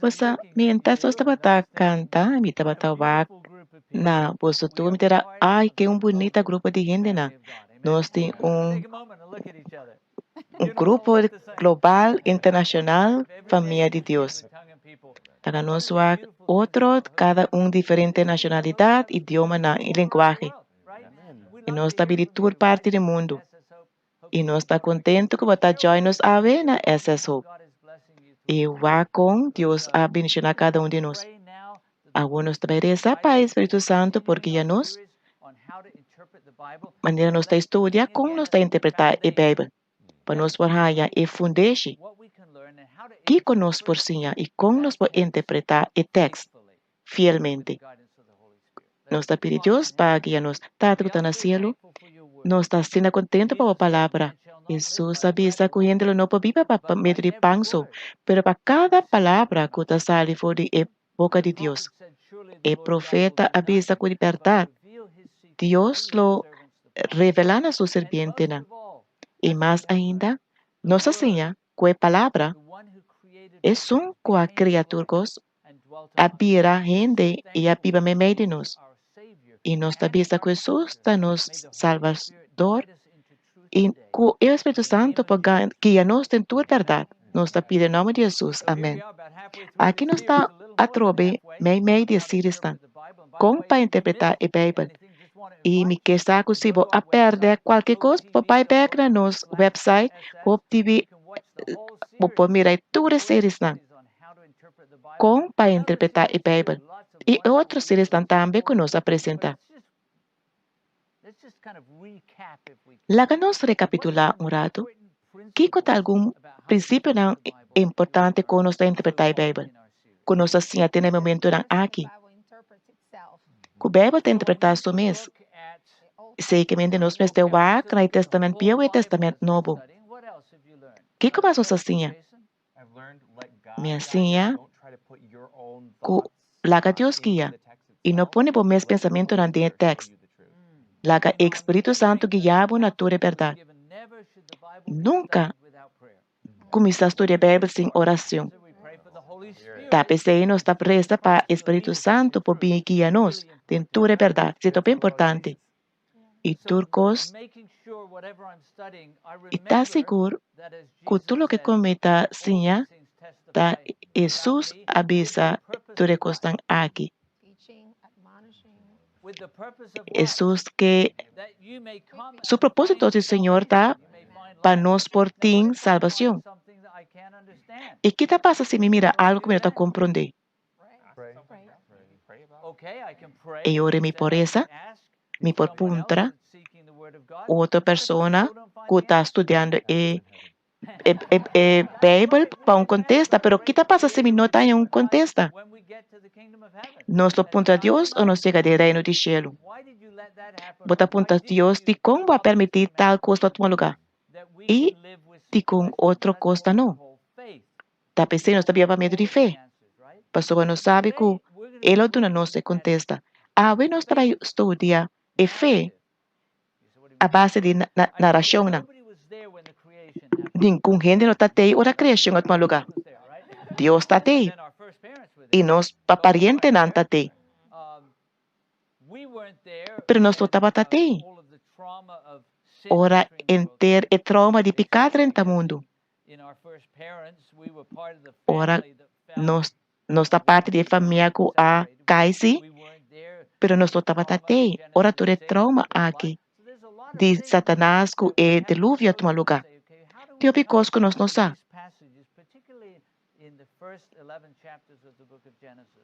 Speaker 12: Boso, mientras nos tabata canta, mi tabata wak na boso tur, mi ta dá, ay, ke un bunita grupo di hendenan. Nos tin un un grupo global, internacional, famia di Dios. Laga nos wak otro, kada un diferente nacionalidad, idiomanan i lenguahe. I nos ta bini tur parti di mundu. I nos ta kontentu ku bo ta join nos awe na SS Hope. I wak kon Dios a bendishoná kada un di nos. Awor nos ta bai resa pa e Spiritu Santu por guia nos manera nos ta studia kon nos ta interpretá e Beibel pa nos por haña e fundeshi kiko nos por siña i kon nos por interpretá e tèks fielmente. Nos ta pidi Dios pa guia nos. Tata ku ta na sielu, nos ta asina kontentu pa bo palabra. Hesus a bisa ku hende lo no por biba pa medio di pan so, pero pa kada palabra ku ta sali for di e boka di Dios. E profeta a bisa ku di bèrdat Dios lo revelá na su sirbientenan. I mas ainda, nos a siña ku e palabra, esun ku a kria tur kos, a bira hende i a biba meimei di nos. I nos ta bisa ku Hesus ta nos Salbador i ku e Spiritu Santu por guia nos den tur bèrdat. Nos ta pidi den nòmber di Hesus. Amèn. Aki nos ta atrobe meimei di e sirisnan kon pa interpretá e Beibel. I mi ke sa ku si bo a pèrdè kualke kos, bo bai bèk na nos wèpsait Hope TV, bo por mira tur e serisnan. Kon pa interpretá e Beibel i e otro seriesnan tambe ku nos a presentá. Laga nos rekapitulá un ratu kiko ta algun prinsipionan importante kon nos ta interpretá e Beibel ku nos a siña te na e momentunan aki. Ku Beibel ta interpretá su mes, esei ke mente nos mester wak na e Tèstamènt Bieu i e Tèstamènt Nobo. Kiko mas nos a siña? Mi a siña ku laga Dios guia i no pone bo mes pensamentunan den e tèks. Laga e Spiritu Santu guia bo na tur e bèrdat. Nunka kuminsá studia Beibel sin orashon. Ta p'esei nos ta resa pa e Spiritu Santu por bin guia nos den tur e bèrdat. Esei ta hopi importante. I tur kos i ta sigur ku tur loke ku mi ta siña ta Hesus a bisa tur e kosnan aki. Hesus ke su propósito di Señor ta pa nos por tin salbacion. I ki ta pasa si mi mira algu ku mi no ta komprondé? E ora mi por resa, mi por puntra otro persona ku ta studiando e e Beibel pa un kontesta. Pero ki ta pasa si mi no ta haña un kontesta? Nos lo puntra Dios o nos yega den Reino di Shelu? Bo ta puntra Dios dikon bo a permití tal kos pa tuma lugá i dikon otro kos ta no? Ta p'esei nos ta biba pa medio di fe, pasobra nos sabi ku E lo duna nos e kontesta. Awe nos ta bai studia e fe a base di narashonnan. Ningun hende no ta tei ora kreashon a tuma lugá. Dios ta tei, i nos parientenan ta tei. Pero nos no tabata tei ora henter e trauma di piká drenta mundu. Ora nos nos ta parti di e famia ku a kai si, pero nos no tabata tei ora tur e trauma aki di Satanas ku e diluvio a tuma lugá. Tin hopi kos ku nos no sa.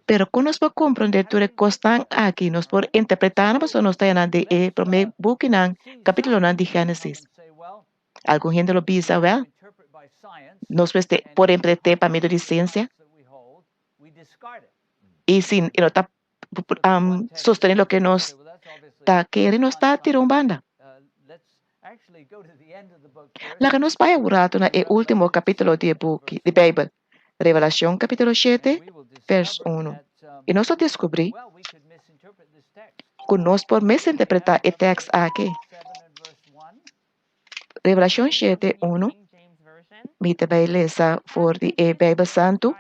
Speaker 12: Pero kon nos por komprondé tur e kosnan aki? Nos por interpretá nan pasobra nos ta yanan den e promé bukinan, kapítulonan di Génesis. Algun hende lo bisa, Wèl, nos mester por emprendé pa medio di siensia i si e no ta sostené loke nos ta kere, nos ta tira un banda. Laga nos bai un ratu na e último kapítulo di e buki di Beibel, Revelashon kapítulo shete, vèrs unu, i nos lo deskubrí ku nos por misinterpretá e tèks aki. Revelashon shete, unu, Mi ta bai lesa for di e Beibel Santu.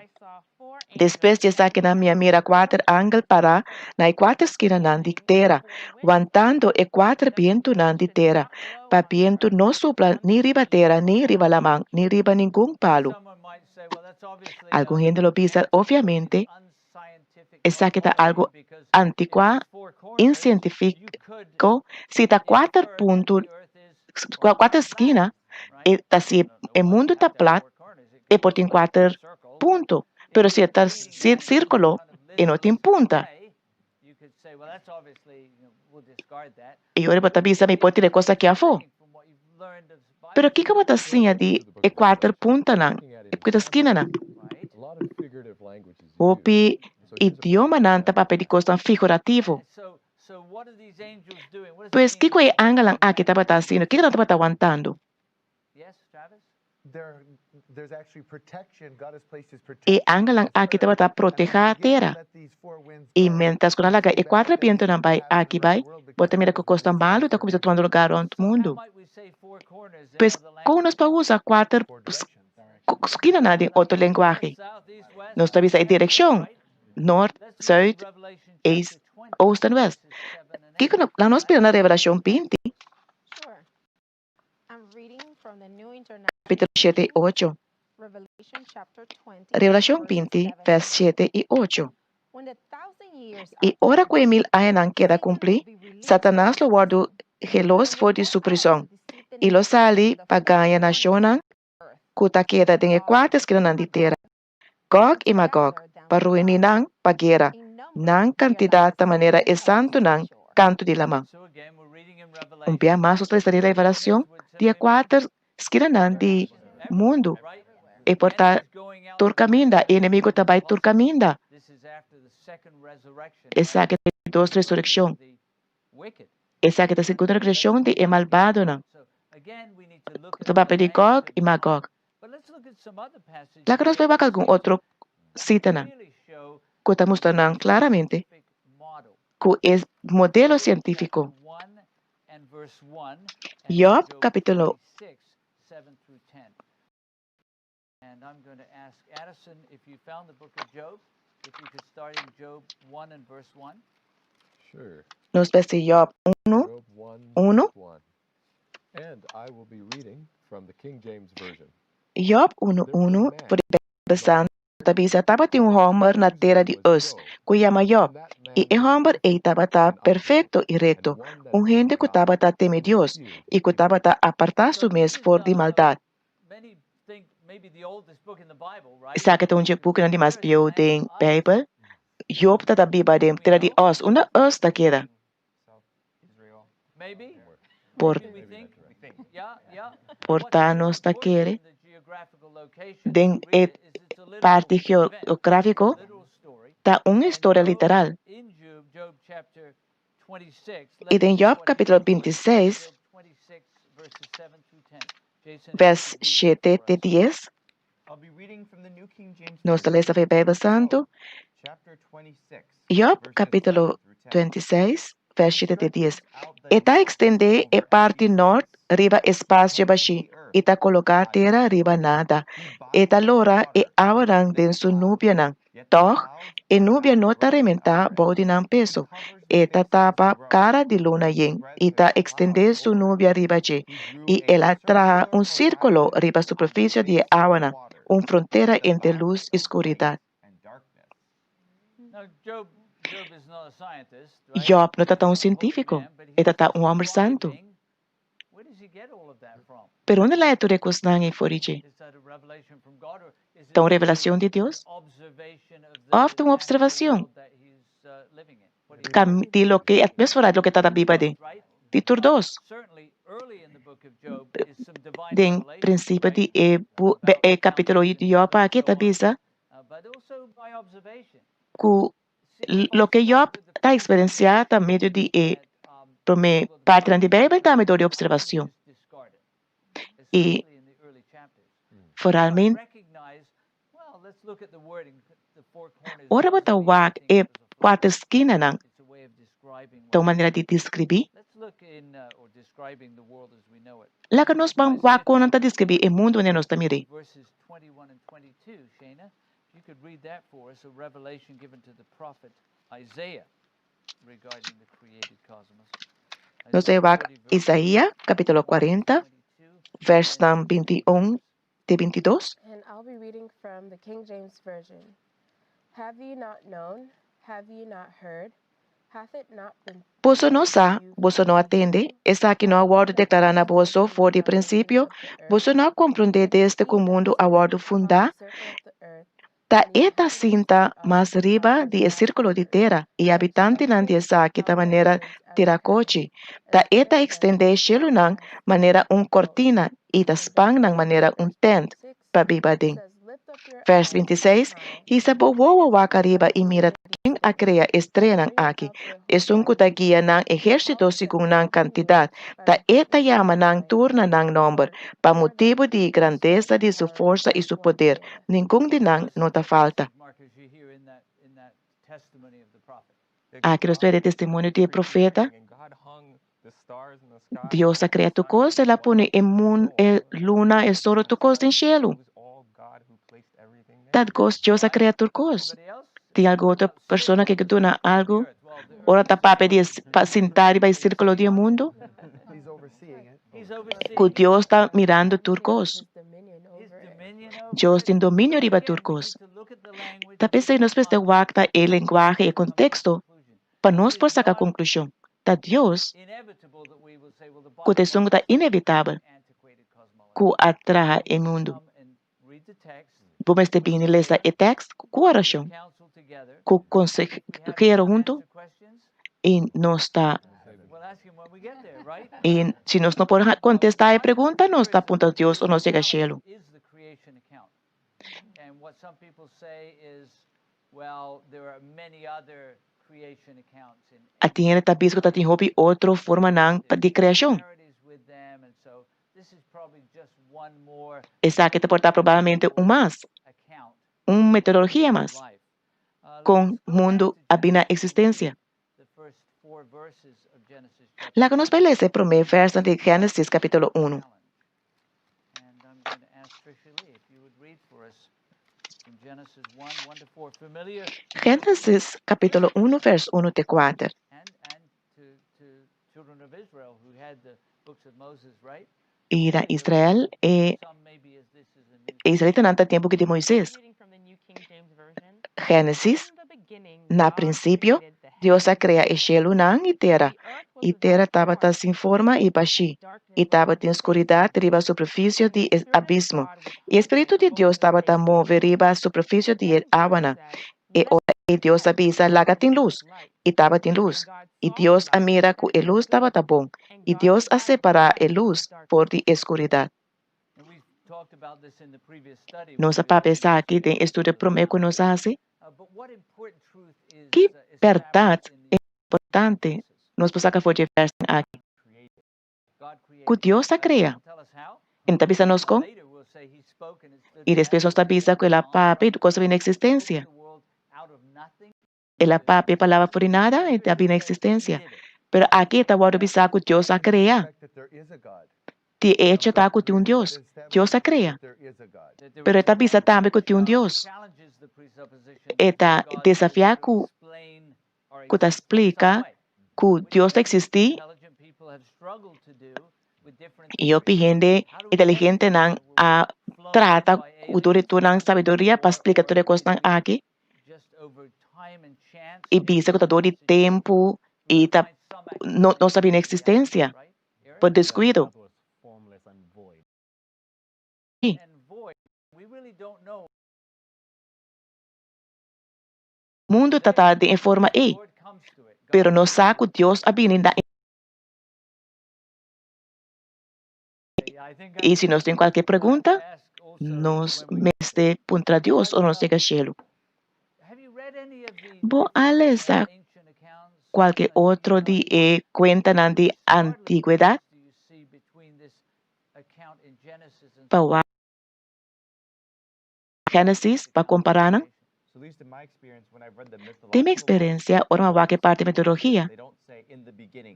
Speaker 12: Despues di esakinan mi a mira kuater angel pará na e kuater skinanan di tera, wantando e kuater bientunan di tera, pa bientu no supla ni riba tera ni riba laman ni riba ningun palu. Algun hende lo bisa, Obviamente, esaki ta algu antikuá, insientifiko, si ta kuater puntu, kuater skina, e ta si e mundu ta plat, e por tin kuater punto, pero si e ta sírkulo, e no tin punta. I ora bo ta bisa, Mi por tira e kos aki afó. Pero kiko bo ta siña di e kuater puntanan, e kuater skinanan? Hopi idiomanan ta papia di kosnan figurativo. Pues, kiko e angelnan aki tabata hasiendo? Kiko nan tabata wantando? E angelnan aki tabata protehá tera. I miéntras ku nan laga e kuater bientunan bai aki bai, bo ta mira ku kosnan malu ta kuminsá tumando lugá rònt mundu. Pues, kon nos por usa kuater skinanan den otro lenguahe? Nos ta bisa e direkshon, nort, sùit, eist, oost en wèst. Kiko nan nos mira na Revelashon 20? Capítulo shete i ocho. Revelacion 20, vers shete i ocho. I ora ku e mil añanan keda kumplí, Satanas lo wòrdu gelos for di su prizòn i lo sali pa gaña nashonnan ku ta keda den e kuater skinanan di tera, Gog i Magog, pa ruiní nan pa guera. Nan kantidat ta manera e santunan kantu di laman. Un bia mas nos ta lesa den Revelacion di e kuater skinanan di mundu. E por ta tur kaminda, e enemigo ta bai tur kaminda. Esaki ta e dos resurekshon. Esaki ta segundo resurekshon di e malbadonan. Ta papia di Gog i Magog. Laga nos bai wak algun otro sitanan ku ta mustra nan klaramente ku e modelo sientífiko. Job kapítulo. Nos ta si Job unu, unu. Job unu unu for di Bijbel Santu ta bisa tabatin un hòmber na tera di Us ku yama Job, i e hòmber ei tabata perfekto i rekto, un hende ku tabata teme Dios i ku tabata apartá su mes for di maldat. Esaki ta un dje bukinan di mas bieu den Bijbel. Job ta ta biba den tera di Us. Unda Us ta keda? Por por ta nos ta kere den e parti geográfiko ta un historia literal. I den Job kapítulo 26, vèrs shete te dies, nos ta lesa for e Beibel Santu, Job kapítulo 26, vèrs shete te dies, E ta ekstendé e parti nòrt riba espasio bashí i ta kologá tera riba nada. E ta lora e awanan den su nubianan. Tòg, e nubia no ta rementá bou di nan peso. E ta tapa kara di luna yen i ta ekstendé su nubia riba dje, i el a traha un sírkulo riba superfisio di e awanan, un frontera entre lus i skuridat. Jòb no ta ta un sientífiko, e ta ta un hòmber santu. Pero unda lae tur e kosnan ei for di dje? Ta un revelacion di Dios? Of ta un observacion di loke e atmosfera di loke ta ta biba den? Di tur dos. Den principio di e e capitulo di Job aki ta bisa ku Loke Job ta eksperensiá ta medio di e promé partinan di Beibel tambe dor di opservacion. I foralmente ora bo ta wak e kuater skinanan ta un manera di deskribí. Laga nos ban wak kon nan ta deskribí e mundu manera nos ta mir'é. Nos ta wak Isaías capítulo 40, versnan 21 te 22. Boso no sa, boso no a tende, esaki no a wòrdu deklará na boso for di prinsipio, boso no a komprondé desde ku mundu a wòrdu fundá? Ta e ta sinta mas riba di e sírkulo di tera, i habitantenan di esaki ta manera tirakochi. Ta e ta ekstendé e shelunan manera un kortina i ta span nan manera un tènt pa biba aden. Vers 26, Hisa bo wowo wak ariba i mira ta ken a krea e streanan aki, esun ku ta guia nan ehérsito segun nan kantidat, ta e ta yama nan tur na nan nòmber, pa motibu di grandesa di su forsa i su poder, ningun di nan no ta falta. Aki nos ta wet e testimonio di e profeta. Dios a krea tur kos, el a pone e mun, e luna, e solo, tur kos den shelu. Ta kos Dios a krea tur kos. Tin algun otro persona ke duna algu ora ta papia di e pa sinta riba e sirkulo di e mundu? Ku Dios ta mirando tur kos. Dios tin dominio riba tur kos. Ta p'esei nos mester wak ta e lenguahe, e konteksto pa nos por saka konklushon, ta Dios ku ta esun ku ta inevitabel ku a traha e mundu. Bo mester bini lesa e tèkst ku orashon, ku konsehero huntu, i nos ta i si nos no por kontestá e pregunta, nos ta puntra Dios ora nos yega shelu. A tin hende ta bisa ku ta tin hopi otro formanan di kreashon. Esaki ta por ta probablemente un mas, un metodologia mas kon mundu a bini na eksistensia. Laga nos bai lesa e promé vèrsnan di Génesis kapítulo unu. Génesis kapítulo unu vèrs unu te kuater. I na Israel e israelitanan ta tempu ki di Moises. Génesis, Na prinsipio, Dios a krea e shelunan i tera, i tera tabata sin forma i bashí, i tabatin skuridat riba superfisio di e abismo, i e Spiritu di Dios tabata move riba superfisio di e awanan. E ora ei Dios a bisa, Laga tin lus. I tabatin lus. I Dios a mira ku e lus tabata bon, i Dios a separá e lus for di e skuridat. Nos a papia esaki den e studio promé ku nos a hasi. Ki bèrdat importante nos por saka for dje vèrsnan aki? Ku Dios a krea. E no ta bisa nos kon. I despues nos ta bisa ku el a papia i tur kos a bini na eksistensia. El a papia e palabra for di nada i a bini na eksistensia. Pero aki e ta wòrdu bisá ku Dios a krea. Di e echo ta ku tin un Dios. Dios a krea. Pero e ta bisa tambe ku tin un Dios. E ta desafiá ku ku ta splika ku Dios ta eksistí i hopi hende inteligentenan a trata ku tur tur nan sabiduria pa splika tur e kosnan aki i bisa ku ta dor di tempu i ta no nos ta bini eksistensia por deskuido. Mundu ta ta den e forma ei, pero nos sa ku Dios a bini na I si nos tin kualke pregunta, nos mester puntra Dios ora nos yega shelu. Bo a lesa kualke otro di e kuentanan di antigwedat pa wak Génesis pa kompará nan? Den mi eksperensia, ora mi a wak e parti mitologia,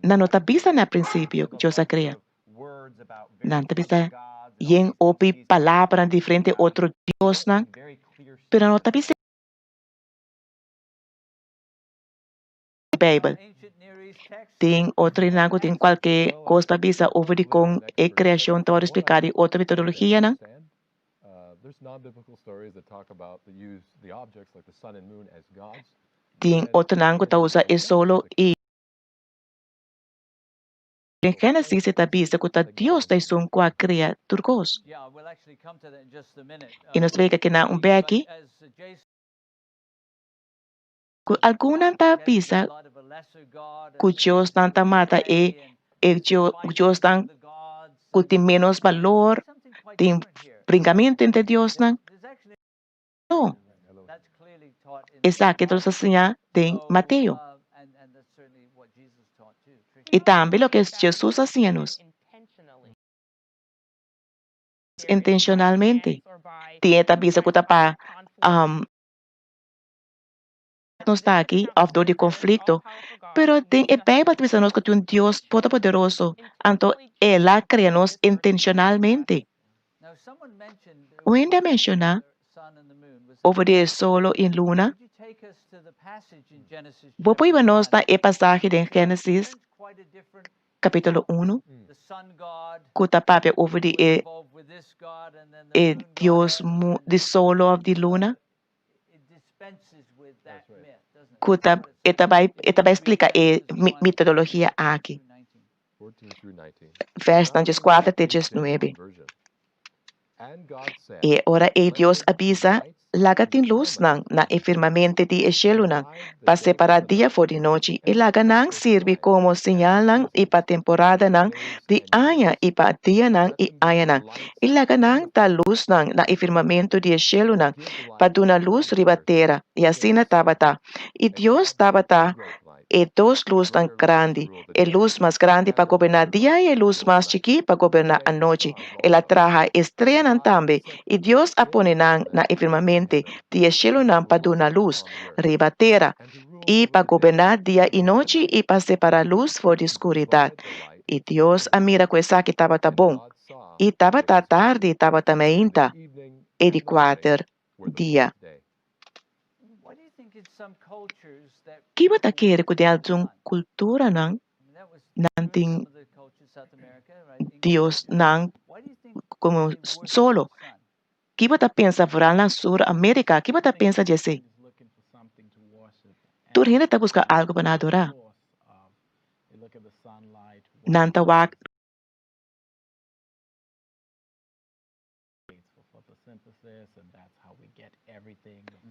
Speaker 12: nan no ta bisa na prinsipio ku Dios a krea. Nan ta bisa yen hopi palabranan diferente otro diosnan. Pero no ta bisa Bijbel. Tin otronan ku tin kualke kos pa bisa over di kon e kreashon ta wòrdu spliká di otro metodologianan. Tin otronan ku ta usa e solo i. Den Génesis e ta bisa ku ta Dios ta esun ku a krea tur kos. I nos ta yega kina un beki ku algunnan ta bisa ku diosnan ta mata e e diosnan ku tin ménos balor, tin brinkamentu entre diosnan. No. Esaki ta nos a siña den Mateo. I tambe loke Jesus a siña nos. Intencionalmente. Tin e ta bisa ku ta pa nos ta aki òf dor di konflikto. Pero den e Beibel ta bisa nos ku tin un Dios todopoderoso, anto el a krea nos intencionalmente. Un hende a menshoná over di e solo i luna. Bo por hiba nos na e pasahe den Génesis kapítulo unu ku ta papia over di e e dios di solo òf di luna? Ku ta e ta bai e ta bai splika e mitodologia aki. Vèrsnan dieskuater te diesnuebe. I e ora ei Dios a bisa, Laga tin lusnan na e firmamente di e shelunan, pa separá dia for di nochi, i laga nan sirbi komo señalnan i pa temporadanan di aña i pa dianan i añanan. I laga nan ta lusnan na e firmamentu di e shelunan, pa duna lus riba tera. I asina tabata. I Dios tabata E dos lusnan grandi, e lus mas grandi pa goberná dia i e lus mas chikí pa goberná anochi. El a traha e streanan tambe, i Dios a pone nan na e firmamente di e shelunan pa duna lus riba tera, i pa goberná dia i nochi i pa separá lus for di skuridat. I Dios a mira ku esaki tabata bon. I tabata tardi i tabata meinta, e di kuater dia. Ki bo ta kere ku den algun kulturanan nan tin diosnan komo solo? Ki bo ta pensa foral na Sur Amerika? Ki bo ta pensa di esei? Tur hende ta buska algu pa nan adorá. Nan ta wak.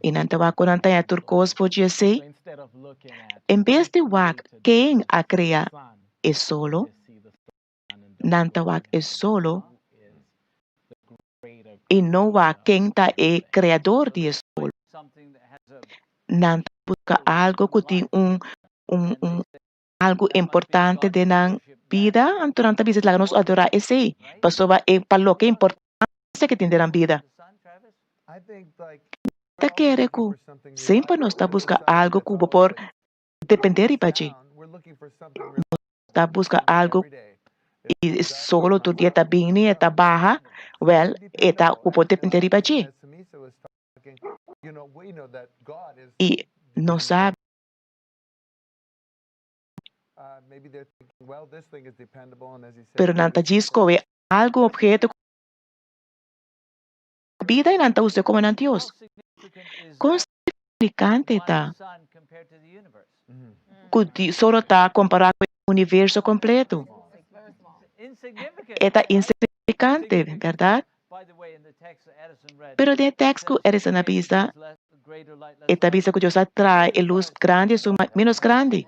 Speaker 12: I nan ta wak ku nan ta haña tur kos for dje esei. En bes di wak ken a krea e solo, nan ta wak e solo i no wak ken ta e kreador di e solo. Nan ta buska algu ku tin un un algu importante den nan bida, anto nan ta bisa laga nos adorá esei, pasobra e pa loke importancia ke tin den nan bida. Ta kere ku semper nos ta buska algu ku bo por dependé riba dje. Nos ta buska algu i solo tur dia ta bini, e ta baha, wèl e ta ku bo por dependé riba dje. I nos sa. Pero nan ta djis kohe algun obheto ku bida i nan ta us'é komo nan dios. Kon signifikante ta ku solo ta kompará ku e universo kompleto? E ta insignifikante, bèrdat? Pero den e tèks ku Edison a bisa, e ta bisa ku Dios a traha e lus grandi esun ménos grandi.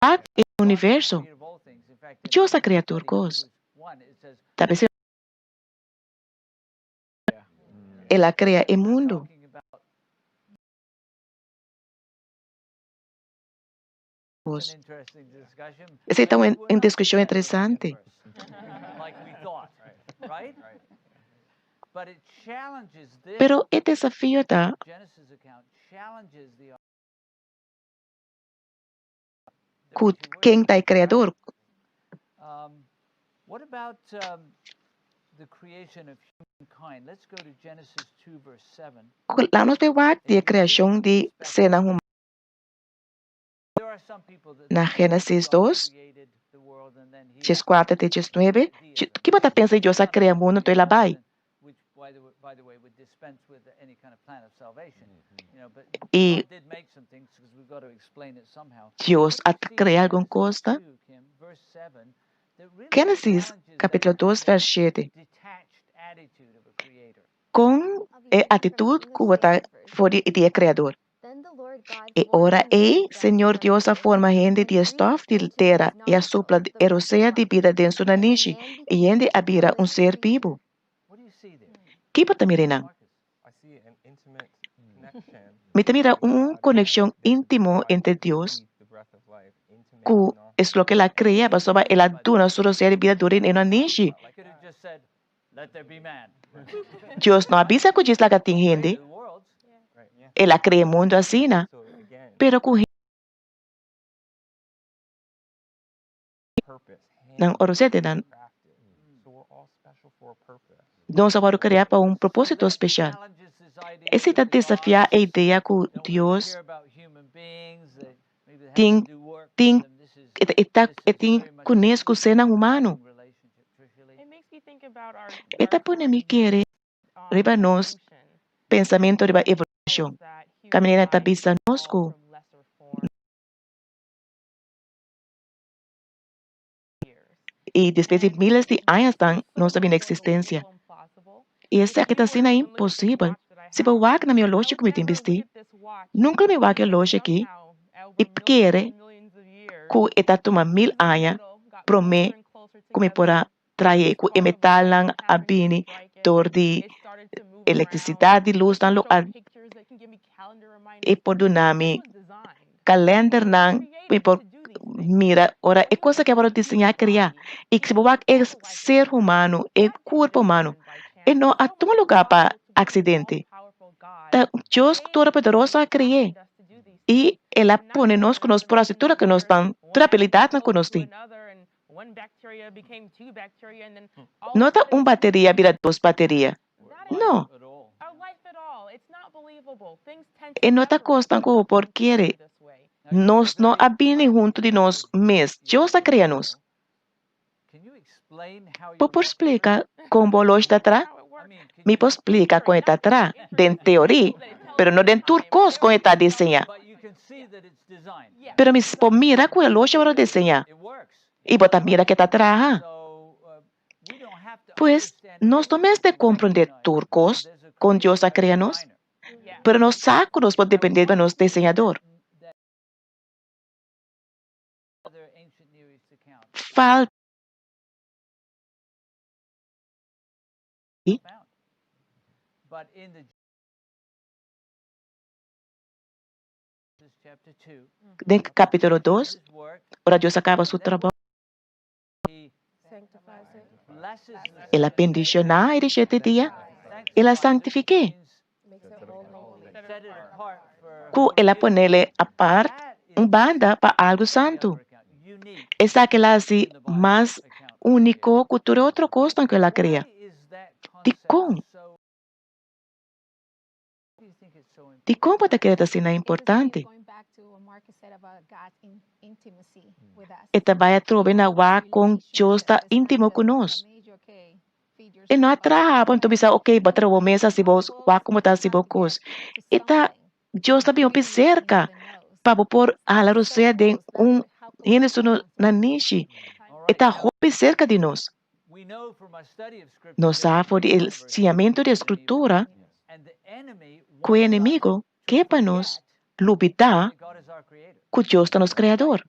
Speaker 12: Wak e universo. Dios a krea tur kos. Ta bisa El a krea e mundu. Kos. Esei ta un diskushon interesante. Pero e desafio ta ku ken ta e kreador. Laat nos bai wak di e kreashon di sernan humano na Génesis dos, dieskuater te diesnuebe. Ki bo ta pensa di Dios a krea mundu anto el a bai? I Dios a krea algun kos ta? Génesis kapítulo dos vèrs shete. Kon e atitut ku bo ta for di e Kreador? E ora ei, Señor Dios a forma hende di e stòf di tera i a supla e rosea di bida den su nanishi, i hende a bira un ser bibu. Ki bo ta mira einan? Mi ta mira un konekshon íntimo entre Dios ku es loke el a krea, pasobra el a duna su rosea di bida dor di e nanishi. Dios no a bisa ku djis laga tin hende. El a krea e mundu asina, pero ku nan ora sete nan nos a wòrdu krea pa un propósito spesial. Esei ta desafiá e idea ku Dios tin tin e ta e tin kunes ku sernan humano. E ta pone mi kere riba nos pensamentu riba evolushon. Kaminda ta bisa nos ku I despues di miles di añasnan nos ta bini eksistensia. I esaki ta asina imposibel. Si bo wak na mi oloshi ku mi tin bisti, nunka lo mi wak e oloshi aki i kere ku e ta tuma mil aña promé ku mi por a trae ku e metalnan a bini dor di elektrisidat di lusnan lo a e por duna mi kalendernan ku mi por mira ora e cosa ke a wòrdu diseñá kriá. I si bo wak e ser humano, e kurpo humano, e no a tuma lugá pa aksidente. Ta Dios Todopoderoso a kri'é i el a pone nos ku nos por hasi tur loke nos tan, tur abilidatnan ku nos tin. No ta un bateria bira dos bateria. No. E no ta kosnan ku bo por kere. Nos no a bini huntu di nos mes. Dios a krea nos. Bo por splika kon bo oloshi ta tra? Mi por splika kon e ta tra den teori, pero no den tur kos kon e ta diseñá. Pero mi por mira ku e oloshi a wòrdu diseñá i bo ta mira ku e ta traha. Pues, nos no mester komprondé tur kos kon Dios a krea nos, pero nos sa ku nos por dependé di nos Diseñador. Falta Den kapítulo dos, ora Dios a kaba su trabou, El a bendishoná e di shete dia, el a santifik'é, ku el a ponele apart un banda pa algu santu. Esaki el a hasi mas úniko ku tur e otro kosnan ku el a krea. Dikon? Dikon bo ta kere ta asina importante? E ta bai atrobe na wak kon Dios ta íntimo ku nos. E no a traha bo anto bisa ok bo traha bo mes hasi bo wak komo ta hasi bo kos. E ta Dios ta bin hopi serka pa bo por hala rosea den un hende su nanishi. E ta hopi serka di nos. Nos sa for di e siñamentu di e Skritura ku e enemigo ke pa nos lubidá ku Dios ta nos Kreador.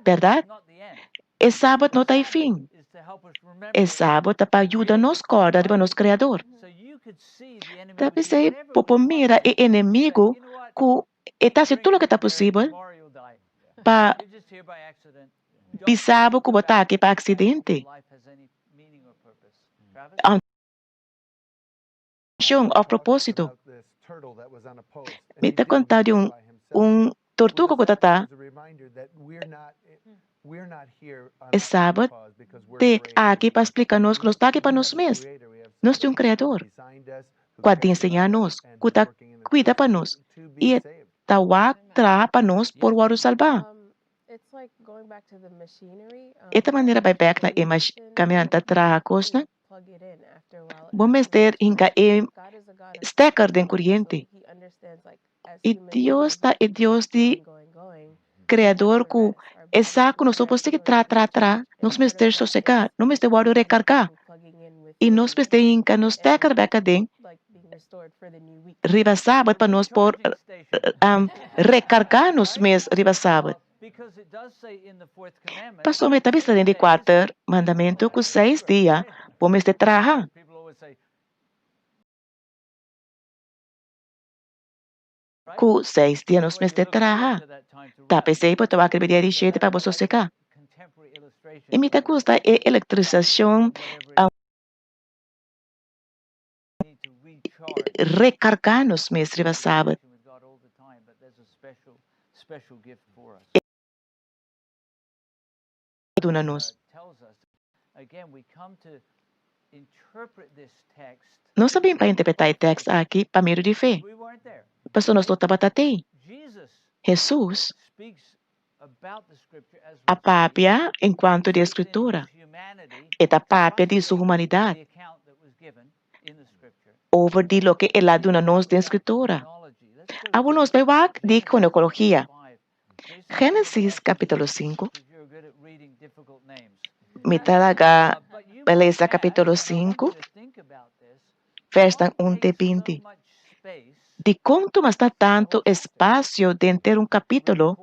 Speaker 12: Bèrdat? E Sabat no ta e fin. E Sabat ta pa yuda nos kòrda riba nos Kreador. Ta p'esei bo por mira e enemigo ku e ta hasi tur loke ta posibel pa bisa bo ku bo ta aki pa aksidente. Mishon òf propósito. Mi ta konta di un un tortuga ku ta ta. E Sabat te aki pa splika nos ku nos ta aki pa nos mes. Nos tin un Kreador ku a diseñá nos, ku ta kuida pa nos i e ta wak traha pa nos por wòrdu salbá. E ta manera bai bèk na e kaminda ta traha kosnan. Bo mester hinka e stekker den kuriente. I Dios ta e Dios di Kreador ku e sa ku nos no por sigui tra tra tra, nos mester sosegá, nos mester wòrdu rekargá i nos mester hinka nos stekker bèk aden riba sabat pa nos por rekargá nos mes riba sabat. Pasobra e ta bisa den di kuater mandamentu ku seis dia bo mester traha. Ku seis dia nos mester traha. Ta p'esei bo ta wak riba dia di shete pa bo sosegá. I mi ta gusta e elektrisashon rekargá nos mes riba sabat. E duna nos. Nos ta bin pa interpretá e tèkst aki pa medio di fe, pasobra nos no tabata tei. Hesus a papia enkuanto di e Skritura. E ta papia di su humanidat over di loke el a duna nos den Skritura. Awor nos bai wak di ginekologia. Génesis kapítulo sinku. Mi ta laga lesa kapítulo sinku, vèrsnan un te 20. Dikon tuma sta tantu espasio denter un kapítulo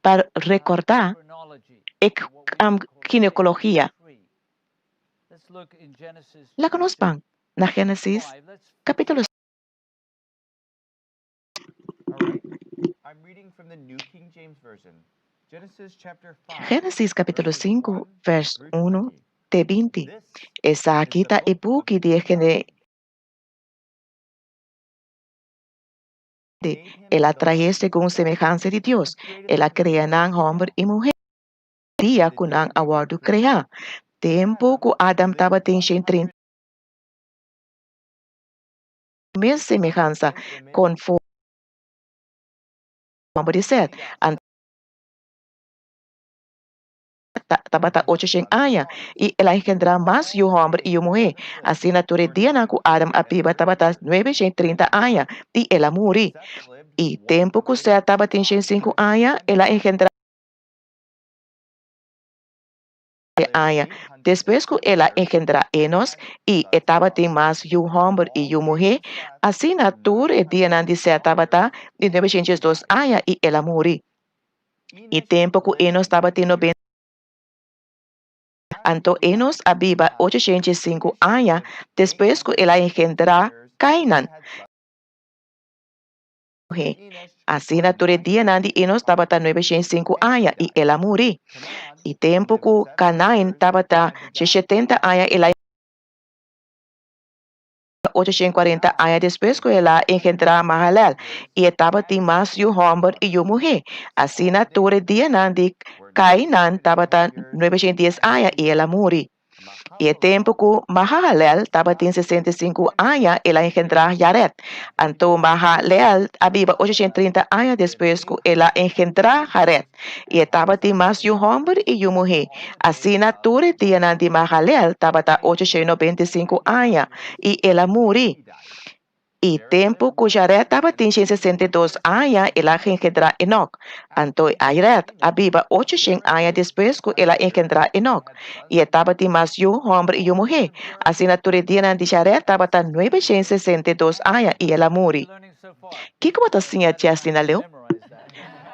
Speaker 12: pa rekordá e ginekologia? Laga nos ban na Génesis kapítulo. Génesis kapítulo 5, vèrs 1 te 20. Esaki ta e buki di e gene. El a trah'é segun semehansa di Dios. El a krea nan hòmber i muhé dia ku nan a wòrdu kreá. Tempu ku Adam tabatin 130. Mes semehansa konforme di Sèt. Anto tabata 800 aña, i el a engendrá mas yu hòmber i yu muhé. Asina tur e dianan ku Adam a biba tabata 930 aña, i el a muri. I tempu ku Sèt tabatin 105 aña, el a engendrá. Aña despues ku el a engendrá Enos, i e tabatin mas yu hòmber i yu muhé, asina tur e dianan di Sèt tabata di 902 aña, i el a muri. I tempu ku Enos tabatin 90. Anto Enos a biba 805 aña despues ku el a engendrá Kainan. Muhé. Asina tur e dianan di Enos tabata 905 aña, i el a muri. I tempu ku Kanain tabata 670 aña, el a 840 aña despues ku el a engendrá Mahalel, i e tabatin mas yu hòmber i yu muhé. Asina tur e dianan di Kainan tabata 910 aña, i el a muri. I e tempu ku Mahalalel tabatin 65 aña, el a engendrá Jared. Anto Mahalalel a biba 830 aña despues ku el a engendrá Jared, i e tabatin mas yu hòmber i yu muhé. Asina tur e dianan di Mahalalel tabata 895 aña, i el a muri. I tempu ku Jared tabatin 162 aña, el a engendrá Enok. Anto Jared a biba 800 aña despues ku el a engendrá Enok, i e tabatin mas yu hòmber i yu muhé. Asina tur e dianan di Jared tabata 962 aña, i el a muri. Kiko bo ta siña dje asina leu?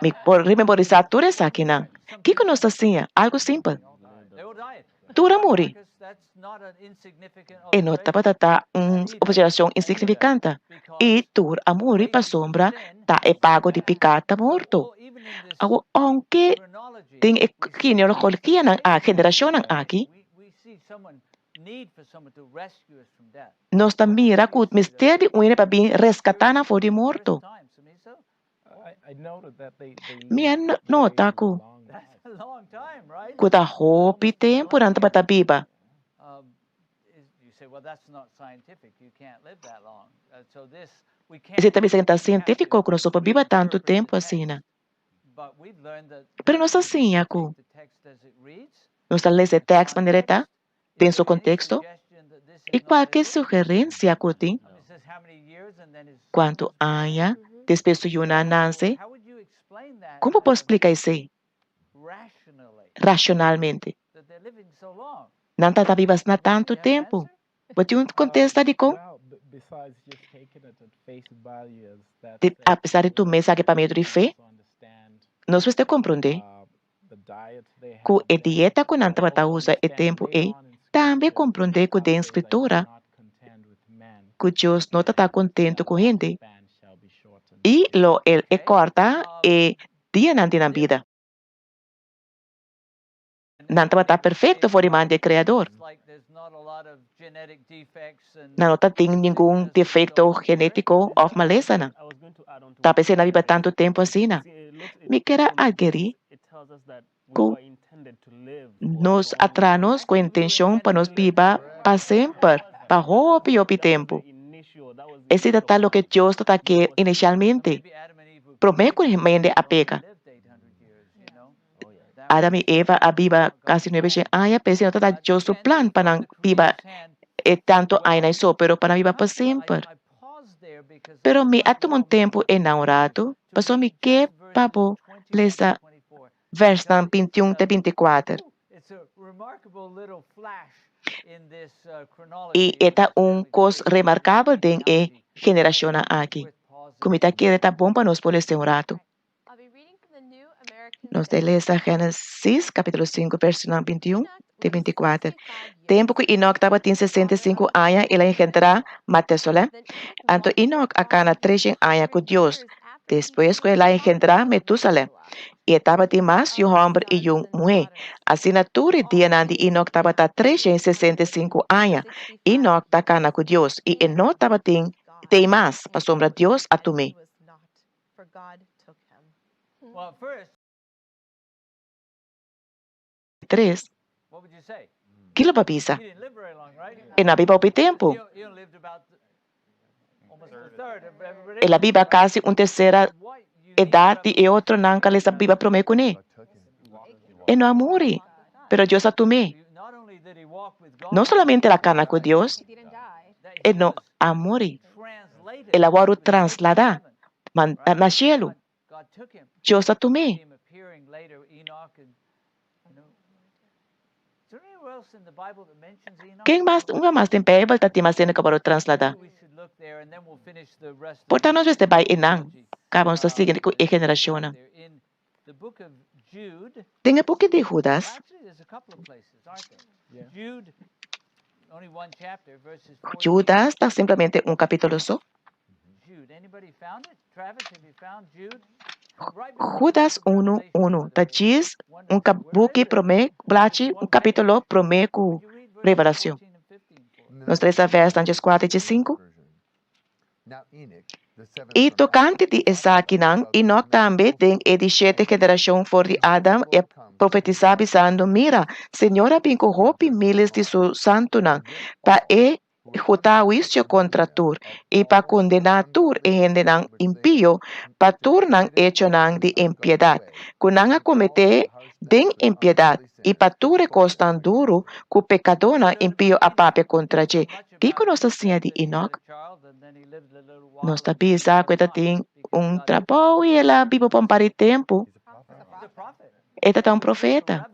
Speaker 12: Mi por rememorisá tur esakinan. Kiko nos ta siña? Algu simpel. Tur a muri. E no tabata ta un observacion insignificante. I tur a muri pasobra ta e pago di pica ta morto. Awor, aunke den e genealogíanan aki, generacionnan aki, nos ta mira cu mester di un hende pa bin rescata nan for di morto. Mi a nota ku ku ta hopi tempu nan tabata biba. Esei ta bisa ku ta sientífiko ku nos no por biba tantu tempu asina. Pero nos a siña ku nos ta lesa e tèks manera e ta den su konteksto i kualke sugerensia ku tin kuantu aña despues su yunan a nase, kon bo por splika esei rashonalmente? Nan ta ta biba asina tantu tempu. Bo tin un kontesta dikon? Di apesar di tuma esaki pa medio di fe, nos mester komprondé ku e dieta ku nan tabata usa e tempu ei tambe komprondé ku den Skritura ku Dios no ta ta kontentu ku hende i lo el e kòrta e dianan di nan bida. Nan tabata perfecto for di man di e Creador. Nan no tatin ningun defecto genetico of malesanan. Ta p'esei nan biba tantu tempu asina. Mi kier a agerí cu nos a traha nos cu intencion pa nos biba pa semper, pa hopi hopi tempu. Esei ta ta loke Dios ta ta ke inicialmente, prome cu hende a peca. Adam i Eva a biba kasi nuebeshen aña, p'esei no ta ta Dios su plan pa nan biba e tantu añanan so, pero pa nan biba pa semper. Pero mi a tuma un tempu einan un ratu, pasobra mi ke pa bo lesa vèrsnan bintiun te bintikuater. I e ta un kos remarkabel den e generashonnan aki, ku mi ta kere ta bon pa nos por lesa un ratu. Nos ta lesa Génesis capítulo 5 versículo 21 te 24. Tempu ku Enoc tabatin 65 aña, el a engendrá Matesolé. Anto Enoc a kana treshen aña ku Dios, despues ku el a engendrá Metusalé. I e tabatin mas yu hòmber i yu muhé. Asina tur e dianan di Enoc tabata 365 aña. Enoc ta kana ku Dios, i e no tabatin tei mas, pasobra Dios a tum'é.
Speaker 13: for God took him.
Speaker 12: Tres, Ki lo bo a bisa? E no a biba hopi tempu. El a biba kasi un tersera edat di e otronan ku a lesa biba promé kuné. E no a muri, pero Dios a tum'é. No solamente el a kana ku Dios, e no a muri. El a wòrdu trasladá na shelu. Dios a tum'é. Ken mas, un mas den Bijbel ta tin mas hende ku a wòrdu trasladá? Por ta nos mester bai einan, kaba nos ta sigui ku e generashonnan. Den e buki di Hudas, Judas ta simplemente un capítulo so. Judas unu unu ta djis un buki promé blachi, un capítulo promé cu Revelacion. Nos ta lesa versnan dieskuater i diesinku. I tokante di esakinan, Enok tambe, den e di shete generashon for di Adam, e a profetisá, bisando, Mira, Señor a bin ku hopi míles di su santunan, pa e hutá huisio kontra tur, i pa kondená tur e hendenan impio pa tur nan echonan di impiedat, ku nan a kometé den impiedat, i pa tur e kosnan duru ku pekadónan impio a papia kontra dje. Kiko nos ta siña di Enok? Nos ta bisa ku e ta tin un trabou i el a biba pa un par di tempu. E ta ta un profeta.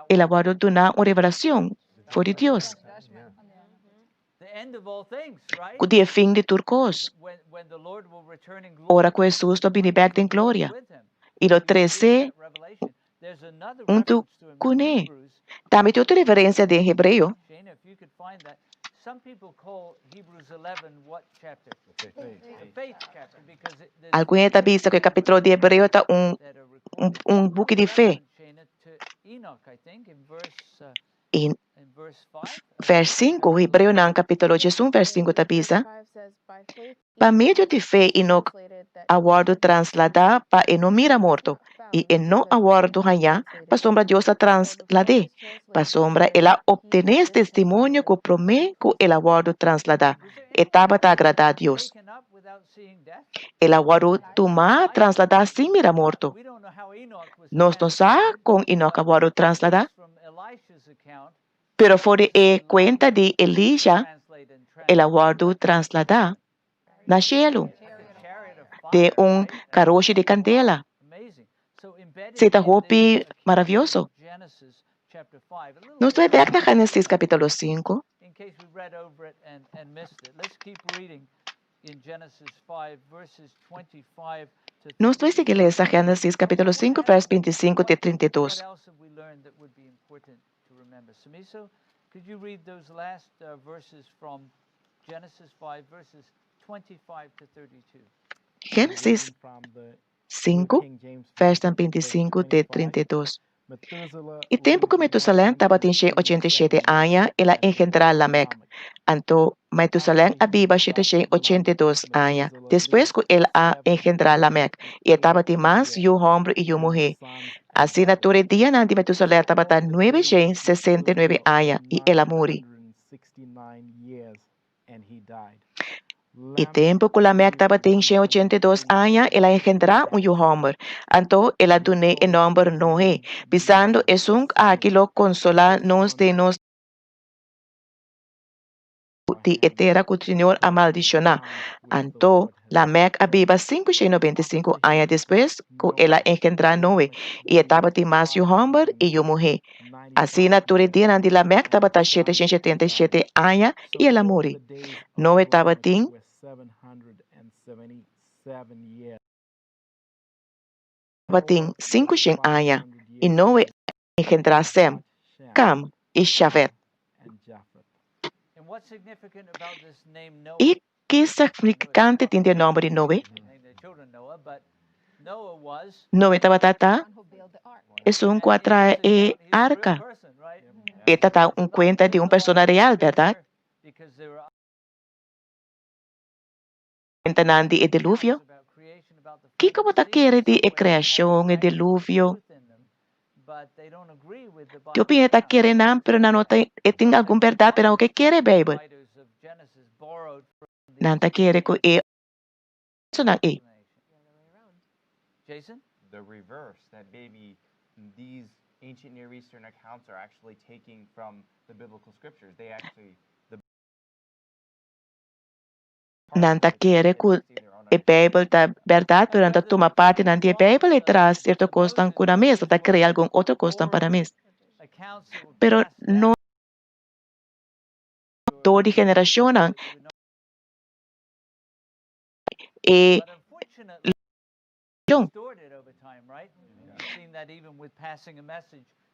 Speaker 12: El a wòrdu duná un revelashon for di Dios ku di e fin di tur kos, ora ku Hesus lo bini bèk den gloria i lo trese huntu kuné. Tambe tin otro referensia den Hebreo. Algun hende ta bisa ku e kapítulo di Hebreo ta un un buki di fe. I vers sinku, Hebreonan kapítulo diesun vers sinku ta bisa. Pa medio di fe Enoc a wòrdu trasladá pa e no mira morto, i e no a wòrdu hañá pasobra Dios a traslad'é, pasobra el a optené es testimonio ku promé ku el a wòrdu trasladá, e tabata agradá Dios. El a wòrdu tumá trasladá sin mira morto. Nos no sa kon Enoc a wòrdu trasladá. Pero for di e kuenta di Elisha, el a wòrdu trasladá na shelu den un karoshi di kandela. Si ta hopi maravioso! Nos ta bai bèk na Génesis kapítulo sinku. Nos ta bai sigui lesa Génesis kapítulo sinku vèrs 25 te 32.
Speaker 14: To remember. Simiso, could you read those last uh, verses from Genesis 5, verses 25 to 32?
Speaker 12: Génesis 5, versnan 25 te 32. E tempu ku Metusalèn tabatin shen ochenta i shete aña, el a engendrá Lamèk. Anto Metusalèn a biba 782 aña despues ku el a engendrá Lamèk, i e tabatin mas yu hòmber i yu muhé. Asina tur e dianan di Metusalèn tabata 969 aña, i el a muri. E tempu ku Lamèk tabatin 182 aña, el a engendrá un yu hòmber. Anto el a dun'é e nòmber Noe, bisando, Esun aki lo konsolá nos den nos di e tera ku Señor a maldishoná. Anto Lamèk a biba 595 aña despues ku el a engendrá Noe, i e tabatin mas yu hòmber i yu muhé. Asina tur e dianan di Lamèk tabata 777 aña i el a muri. Noe tabatin Tabatin 500 aña, i Noe a engendrá Sem, Kam i Jafet. I ki signifikante tin di e nòmber di Noe? Noe tabata ta esun ku a traha e arka. E ta ta un kuenta di un persona real, bèrdat? Kuentanan di e diluvio? Kiko bo ta kere di e kreashon, e diluvio? Ki opinia ta kere nan, pero nan no ta e tin algun bèrdat, pero nan no ke kere e Beibel. Nan ta kere ku e nan ei.
Speaker 15: The reverse, that maybe these ancient Near Eastern accounts are actually taking from the biblical scriptures. They actually, the
Speaker 12: Nan ta kere ku e Beibel ta bèrdat, pero nan ta tuma partinan di e Beibel i traha sierto kosnan ku nan mes, nan ta krea algun otro kosnan pa nan mes. Pero no dor di generashonnan e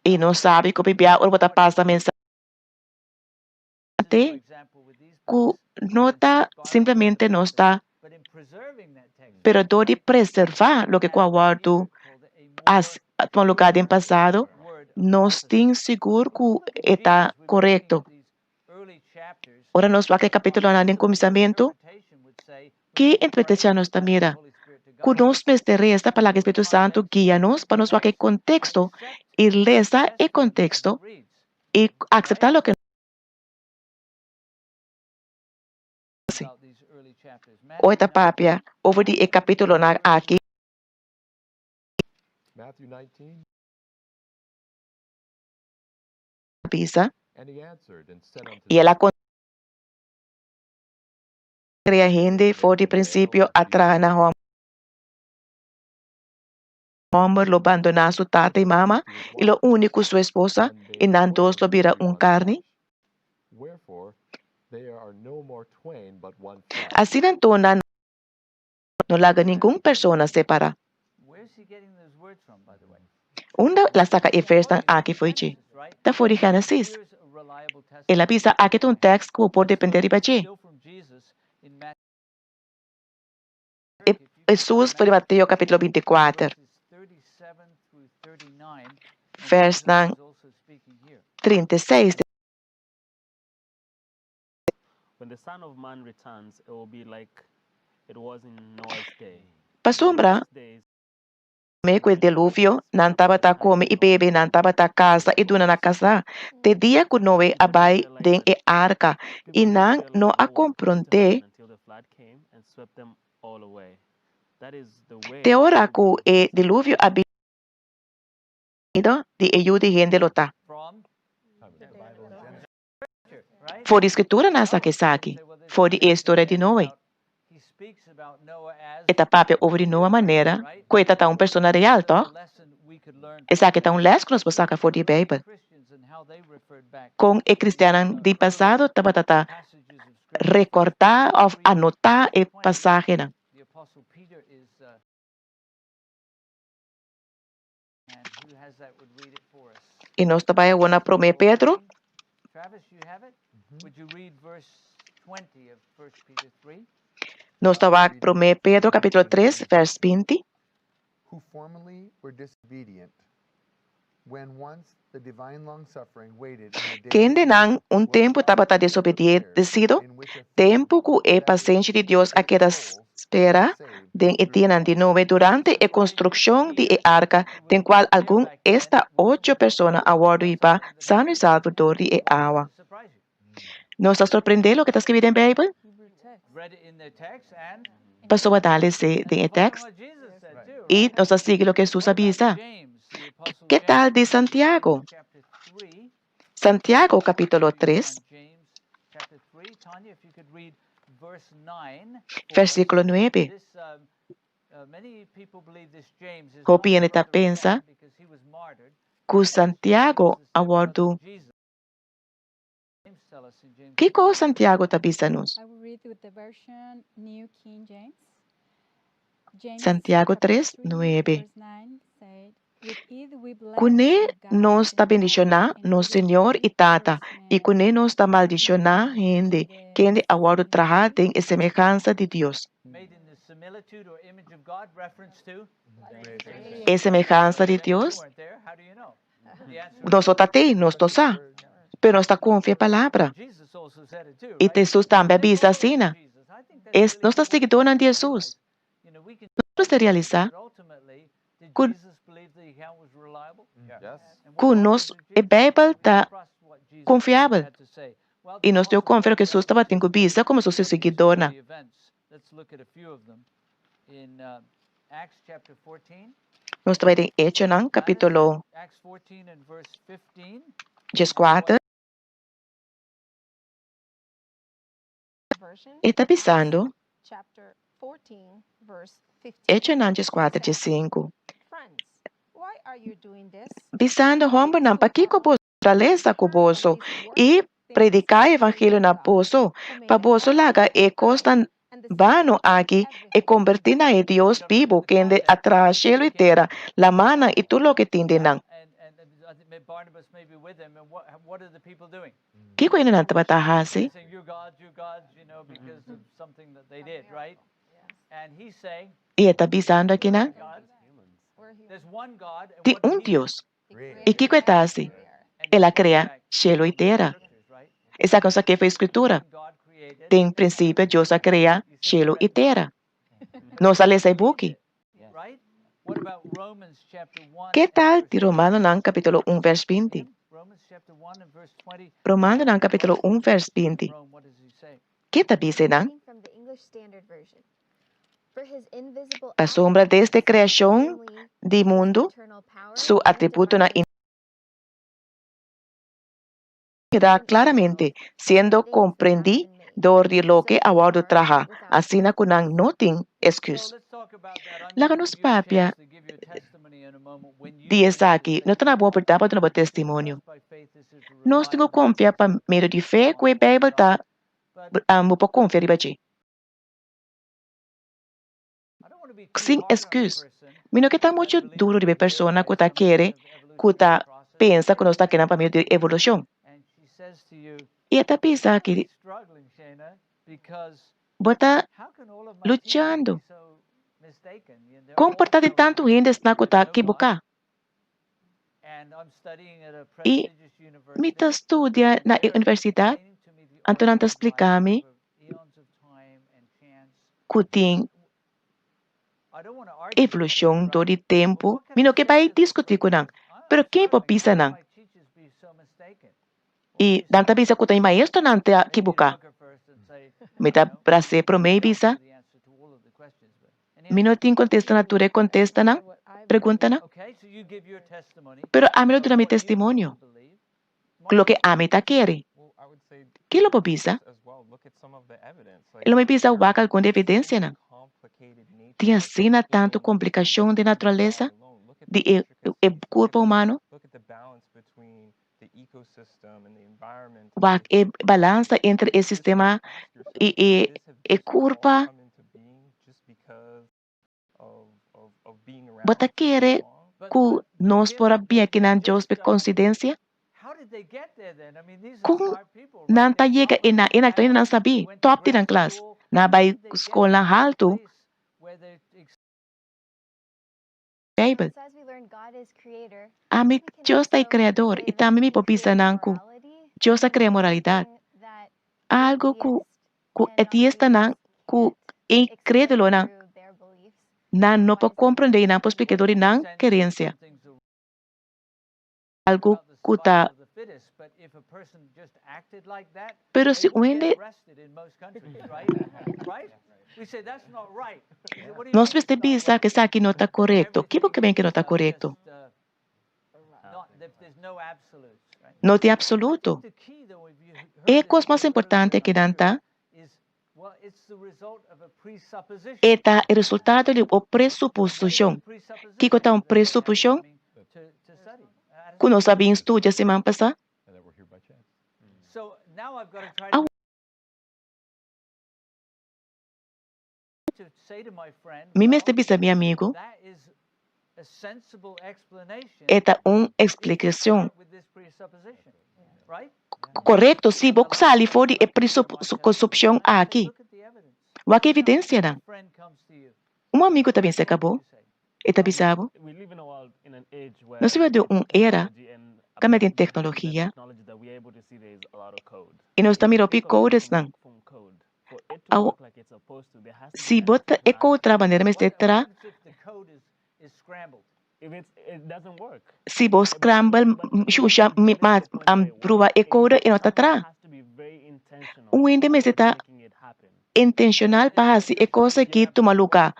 Speaker 12: I nos sabi ku bibia ora bo ta pasa mensahe. Te ku no ta simplemente nos ta pero dor di preservá loke ku a wòrdu a tuma lugá den pasado, nos tin sigur ku e ta korekto. Ora nos wak e kapitulonan den kuminsamentu, ki interpretashon nos ta mira? Ku nos mester resa pa laga e Spiritu Santu guia nos pa nos wak e konteksto i lesa e konteksto i akseptá loke nos hasi. Ora ta papia over di e kapitulonan aki. Bisa, i el a krea hende for di prinsipio a traha na hòmber lo bandoná su tata i mama i lo uni ku su esposa, i nan dos lo bira un karni? Asina anto nan no laga ningun persona separá. Unda el a saka e versnan aki fo'i dje? Ta for di Génesis. El a bisa, Aki ta un tèks ku bo por dependé riba dje. E Hesus for di Mateo kapítulo 24, vèrsnan 36.
Speaker 16: When the Son of Man returns, it will be like
Speaker 12: Pasobra promé ku e deluvio, nan tabata kome i bebe, nan tabata kasa i duna na kasá, te dia ku Noe a bai den e arka, i nan no a komprondé te ora ku e diluvio a bini di e Yu di hende lo ta. For di Skritura nan a saka esaki, for di e historia di Noe. E ta papia over di Noa manera ku e ta ta un persona real, tòg? Esaki ta un lès ku nos por saka for di e Beibel. Kon e kristiannan di pasado tabata ta rekordá òf anotá e pasahenan? I nos ta bai awor na Promé Pedro. Nos ta wak Promé Pedro capítulo 3 vers 20. Kendenan un tempu tabata desobedecido, tempu ku e pasenshi di Dios a keda spera den e dianan di Noe durante e konstrukshon di e arka, den kual algun, esta ocho persona, a wòrdu hibá sano i salvo dor di e awa. Nos ta sorprendé loke ta skibí den Beibel? Pasobra ta les'é den e tèks i nos ta sigui loke Hesus a bisa. Ke tal di Santiago? Santiago kapítulo tres, versíkulo nuebe. Hopi hende ta pensa ku Santiago a wòrdu. Kiko Santiago ta bisa nos? Santiago 3, 9. Kuné nos ta bendishoná nos Señor i Tata, i kuné nos ta maldishoná hende kende a wòrdu trahá den e semehansa di Dios. E semehansa di Dios? Nos no ta tei, nos no sa, pero nos ta konfia e palabra. I Hesus tambe a bisa asina. Es, nos ta siguidónan di Hesus. Nos mester realisá ku, ku nos, e Beibel ta konfiabel. I nos tin ku konfia loke Hesus tabatin ku bisa komo su siguidónan. Nos ta bai den Echonan kapítulo dieskuater. E ta bisando, Echonan dieskuater diesinku, bisando, Hòmbernan, pakiko boso naturalesa ku boso i prediká e evangelio na boso, pa boso laga e kosnan bano aki i kombertí na e Dios bibu kende a traha shelu i tera, lamannan i tur loke tin den nan. Kiko hendenan tabata hasi? I e ta bisando akinan, Tin un Dios. I kiko e ta hasi? El a krea shelu i tera. Esaki nos a ke for e Skritura. Den prinsipio Dios a krea shelu i tera. Nos a lesa e buki. Ke tal di Romanonan kapítulo un vèrs 20? Romanonan kapítulo un vèrs 20. Ke ta bisa einan? Pasobra desde kreashon di mundu, su atributonan keda klaramente siendo komprendí dor di loke a wòrdu traha, asina ku nan no tin esküs. Laga nos papia di esaki, no ta na bon oportunidat pa duna bo testimonio. Nos tin ku konfia pa medio di fe ku e Beibel ta bo por konfia riba dje. Sin esküs. Mi no ke ta muchu duru riba e persona ku ta kere ku ta pensa ku nos ta keda pa medio di evolushon. I e ta bisa ki bo ta luchando. Kon por ta di tantu hende esnan ku ta kiboká? I mi ta studia na e universidat, anto nan ta splika mi. ku tin evolushon dor di tempu, mi no ke bai diskutí ku nan, pero ken por bisa nan? I nan ta bisa ku ta mi maestronan ta kibuká. Mi ta bras'é promé i bisa, Mi no tin kontesta na tur e kontestanan, preguntanan, pero ami lo duna mi testimonio ku loke ami ta kere. Ke lo bo bisa? Lo mi bisa wak algun di evidensianan. Tin asina tantu komplikashon den naturalesa di e kurpo humano. Wak e balansa entre e sistema i e kurpa. Bo ta kere ku nos por a bia kinan Dios p'e konsidensia? Kon nan ta yega einan? Einan ta nan sabí, tòp di nan klas. Nan a bai skolnan haltu. Beibel. Ami, Dios ta e Kreador, i tambe mi por bisa nan ku Dios a krea moralidat, algu ku ku ateistanan ku inkrédulonan nan no por komprendé i nan por splika dor di nan kerensia. Algu ku ta. Pero si un hende. Nos mester bisa ku esaki no ta korekto. Ki bo ke men ku no ta korekto? No tin apsoluto. E kos mas importante akinan ta e ta e resultado di un presuposishon. Kiko ta un presuposishon? Ku nos a bin studia siman pasá. Mi mester bisa mi amigu, e ta un eksplikashon korekto si bo sali for di e presuposishon aki. Wak e evidensianan. Un amigu ta bin serka bo, e ta bisa bo, Nos ta biba den un era kaminda tin teknologia i nos ta mira hopi kodesnan. Awo, si bo ta e code traha manera mester traha, si bo scramble shusha pruba e code e no ta traha. Un hende mester ta intencional pa haci e cos aki tuma lugar.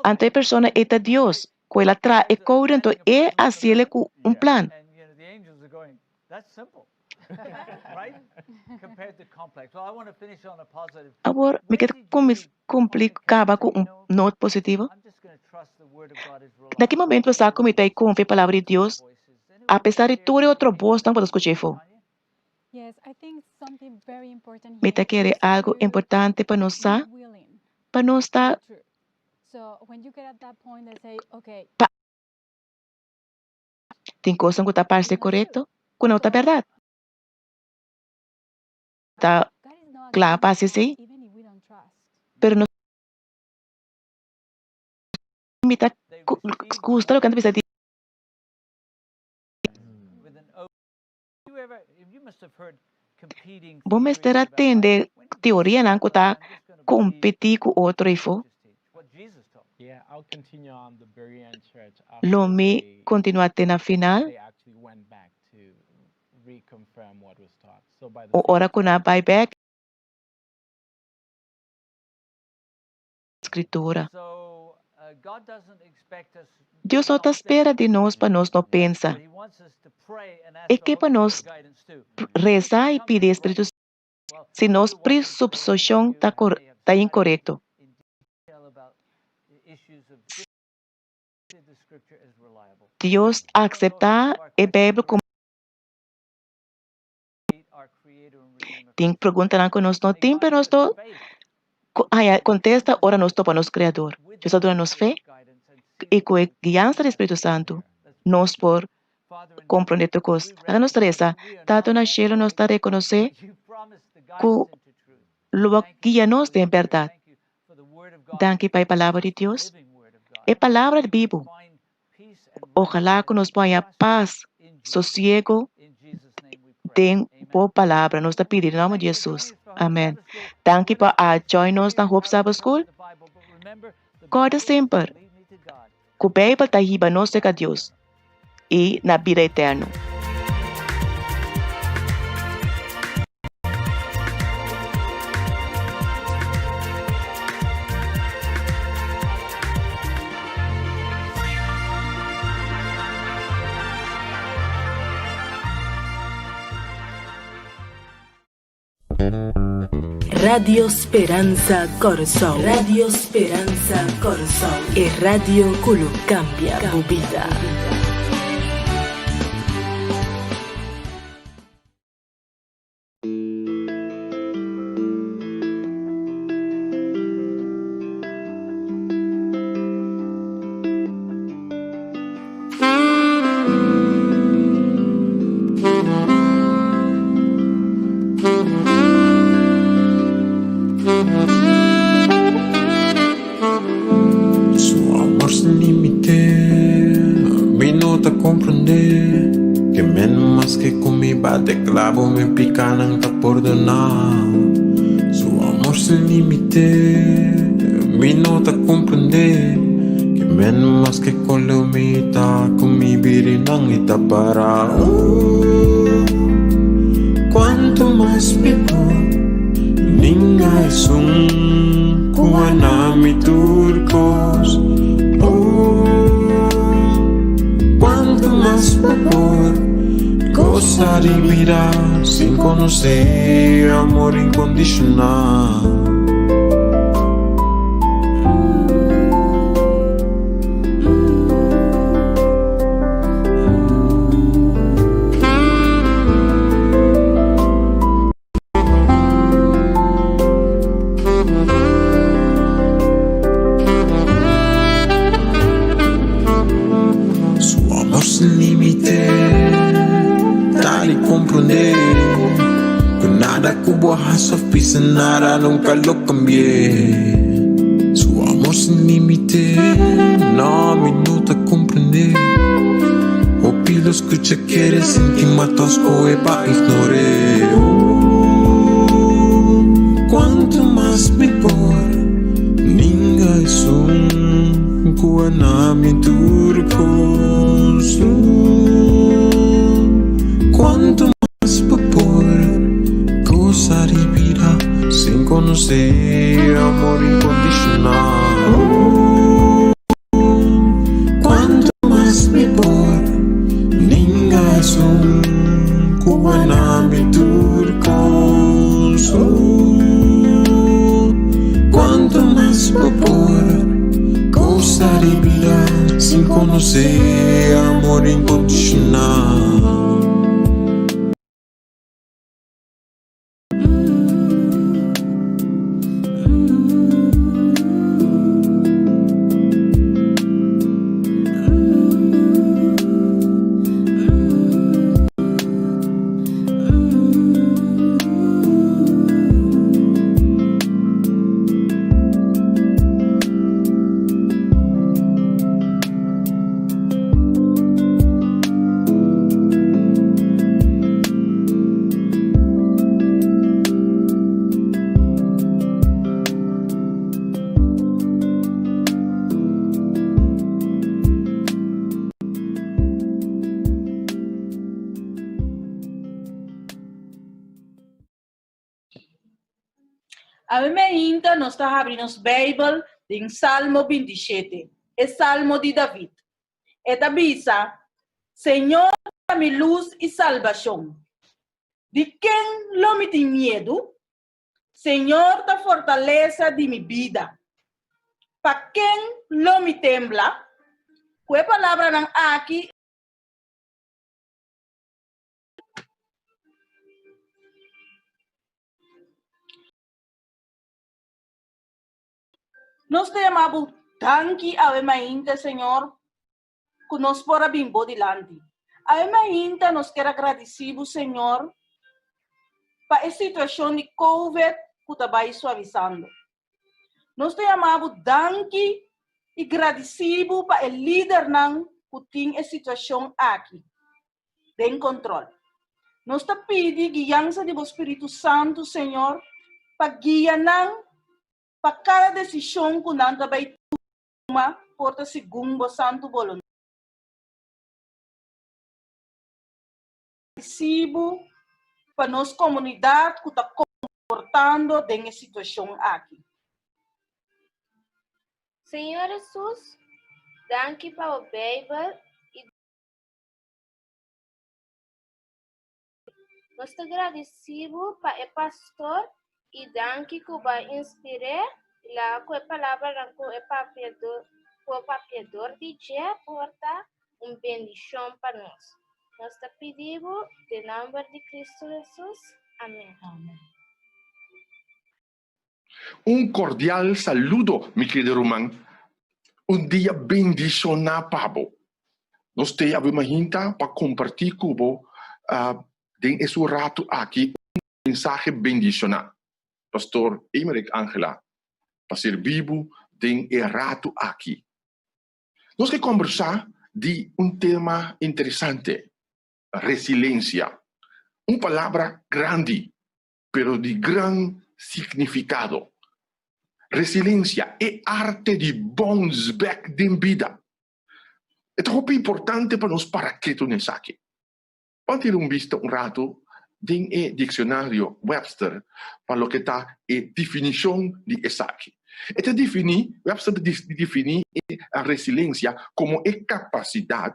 Speaker 12: Anto e persona ei ta Dios, cu el a traha e code anto e haciele cu un plan. Awor mi ke kumpli kaba ku un not positivo. Na ki momento bo sa ku mi ta konfia e Palabra di Dios apesar di tur e otro bosnan ku bo ta skucha efo? Mi ta kere algu importante pa nos sa, pa nos ta pa. Tin kosnan ku ta parse korekto ku no ta bèrdat. Ta kla pa hasi esei, pero no mi ta gusta loke nan ta bisa di. Bo mester a tende teorianan ku ta kompetí ku otro ifo. Lo mi kontinuá te na final. Un ora ku nan a bai bèk. Skritura. Dios no ta spera di nos pa nos no pensa. E ke pa nos resa i pidi e Spiritu Santu si nos presupsoshon ta ta inkorekto. Dios akseptá e Beibel komo. Tin preguntanan ku nos no tin, pero nos to haña kontesta ora nos topa nos Kreador. Dios a duna nos fe i ku e guiansa di Spiritu Santu nos por komprondé tur kos. Laga nos resa, Tata na shelu, nos ta rekonosé ku lo bo guia nos den bèrdat. Danki pa e Palabra di Dios, e Palabra bibu. Ojalá ku nos por haña pas, sosiego den bo palabra. Nos ta pidi den nòmber di Hesus. Amèn. Danki pa a join nos na Hope Sabbath School. Kòrda semper ku Beibel ta hiba nos serka Dios i na bida eterno.
Speaker 11: Radio Speransa Kòrsou. Radio Speransa Kòrsou. E radio ku lo kambia bo bida.
Speaker 16: Su amor sin limite, mi no ta comprende. Ke men maske ku mi bate clavo, mi picanan ta pordona. Su amor sin limite, mi no ta comprende. Ke men maske kolo mi ta ku mi birinan i ta para. Oh, cuanto mas mi por ninga esun ku a na mi tur kos. Oh, cuanto mas bo por gosa di bida sin conoce amor incondicional. Su amor sin limite ta di comprende Cu nada cu bo haci of bisa nada nunca lo cambie Su amor sin limite no mi no ta comprende Hopi lo scucha kere sinti ma toch scohe pa ignore Oh, cuanto mas mi por ninga esun cu a na mi tur cos Oh, cuanto mas bo por goza di bida sin conoce amor incondicional Oh, Cuanto mas mi por ninga esun cu a na mi tur cos Oh, cuanto mas bo por goza di bida sin conoce amor incondicional.
Speaker 6: Awe meinta nos ta habri nos Bijbel den Salmo 27, e Salmo di David. E ta bisa, Señor ta mi lus i salbashon. Di ken lo mi tin miedu? Señor ta fortalesa di mi bida. Pa ken lo mi tembla? Ku e palabranan aki, Nos ta yama bo danki awe mainta, Señor, ku nos por a bin bo dilanti. Awe mainta nos kier a gradisí bo, Señor, pa e situashon di Covid ku ta bai suavisando. Nos ta yama bo danki i gradisí bo pa e lidernan ku tin e situashon aki den kontrol. Nos ta pidi guiansa di bo Spiritu Santu, Señor, pa guia nan.
Speaker 17: Pa kada desishon ku nan ta bai tuma por ta segun bo santu boluntat. Resibu pa nos komunidat ku ta komportando den e situashon aki.
Speaker 18: Señor Hesus, danki pa bo Beibel i. Nos ta gradisí bo pa e pastor i danki ku bo a inspir'é i laga ku e palabranan ku e papia ku e papia dor di dje por ta un bendishon pa nos. Nos ta pidi bo den nòmber di Kristu Hesus. Amèn.
Speaker 19: Un cordial saludo mi querido ruman, un dia bendiciona pa bo. Nos te awe mahinta pa comparti cu bo den esun rato aki un mensahe bendiciona. Pastor Emerick Angela pa sirbi bo den e rato aki. Nos ke combersa di un tema interesante, resilencia. Un palabra grandi pero di gran significado. Resiliencia, e arte di bounce back den bida. E ta hopi importante pa nos para ketu na esaki. Ban tira un bista un rato den e diccionario Webster pa loke ta e definicion di esaki. E ta defini, Webster ta defini e resiliencia como e capacidad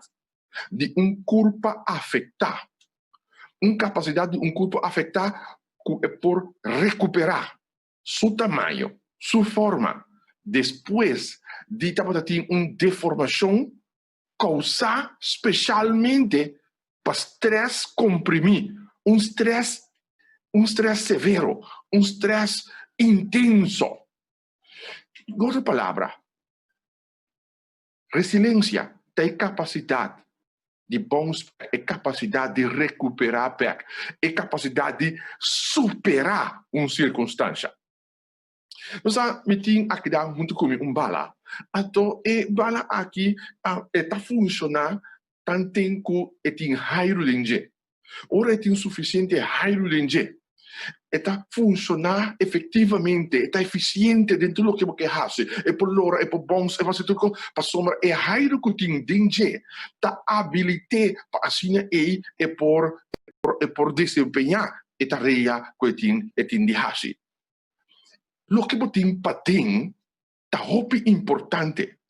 Speaker 19: di un curpa afecta un kapasidat di un kurpo afektá ku e por rekuperá su tamaño, su forma, despues di tabata tin un deformashon kousá speshalmente pa strès komprimí, un strès un strès severo, un strès intenso. Ku otro palabra, Resilensia ta e kapasidat di bounce back, e kapasidat di rekuperá bèk, e kapasidat di superá un sirkunstansha. Nos sa mi tin aki dan huntu ku mi un bala, anto e bala aki e ta funshoná tanten ku e tin hairu den dje. Ora e tin sufisiente hairu den dje, e ta funshoná efektivamente, e ta efisiente den tur loke bo ke hasi. E por lora, e por bòns, e por hasi tur kos, pasobra e hairu ku tin den dje ta abilit'é pa asina ei e por e por desempeñá e tarea ku e tin e tin di hasi. Loke bo tin paden ta hopi importante.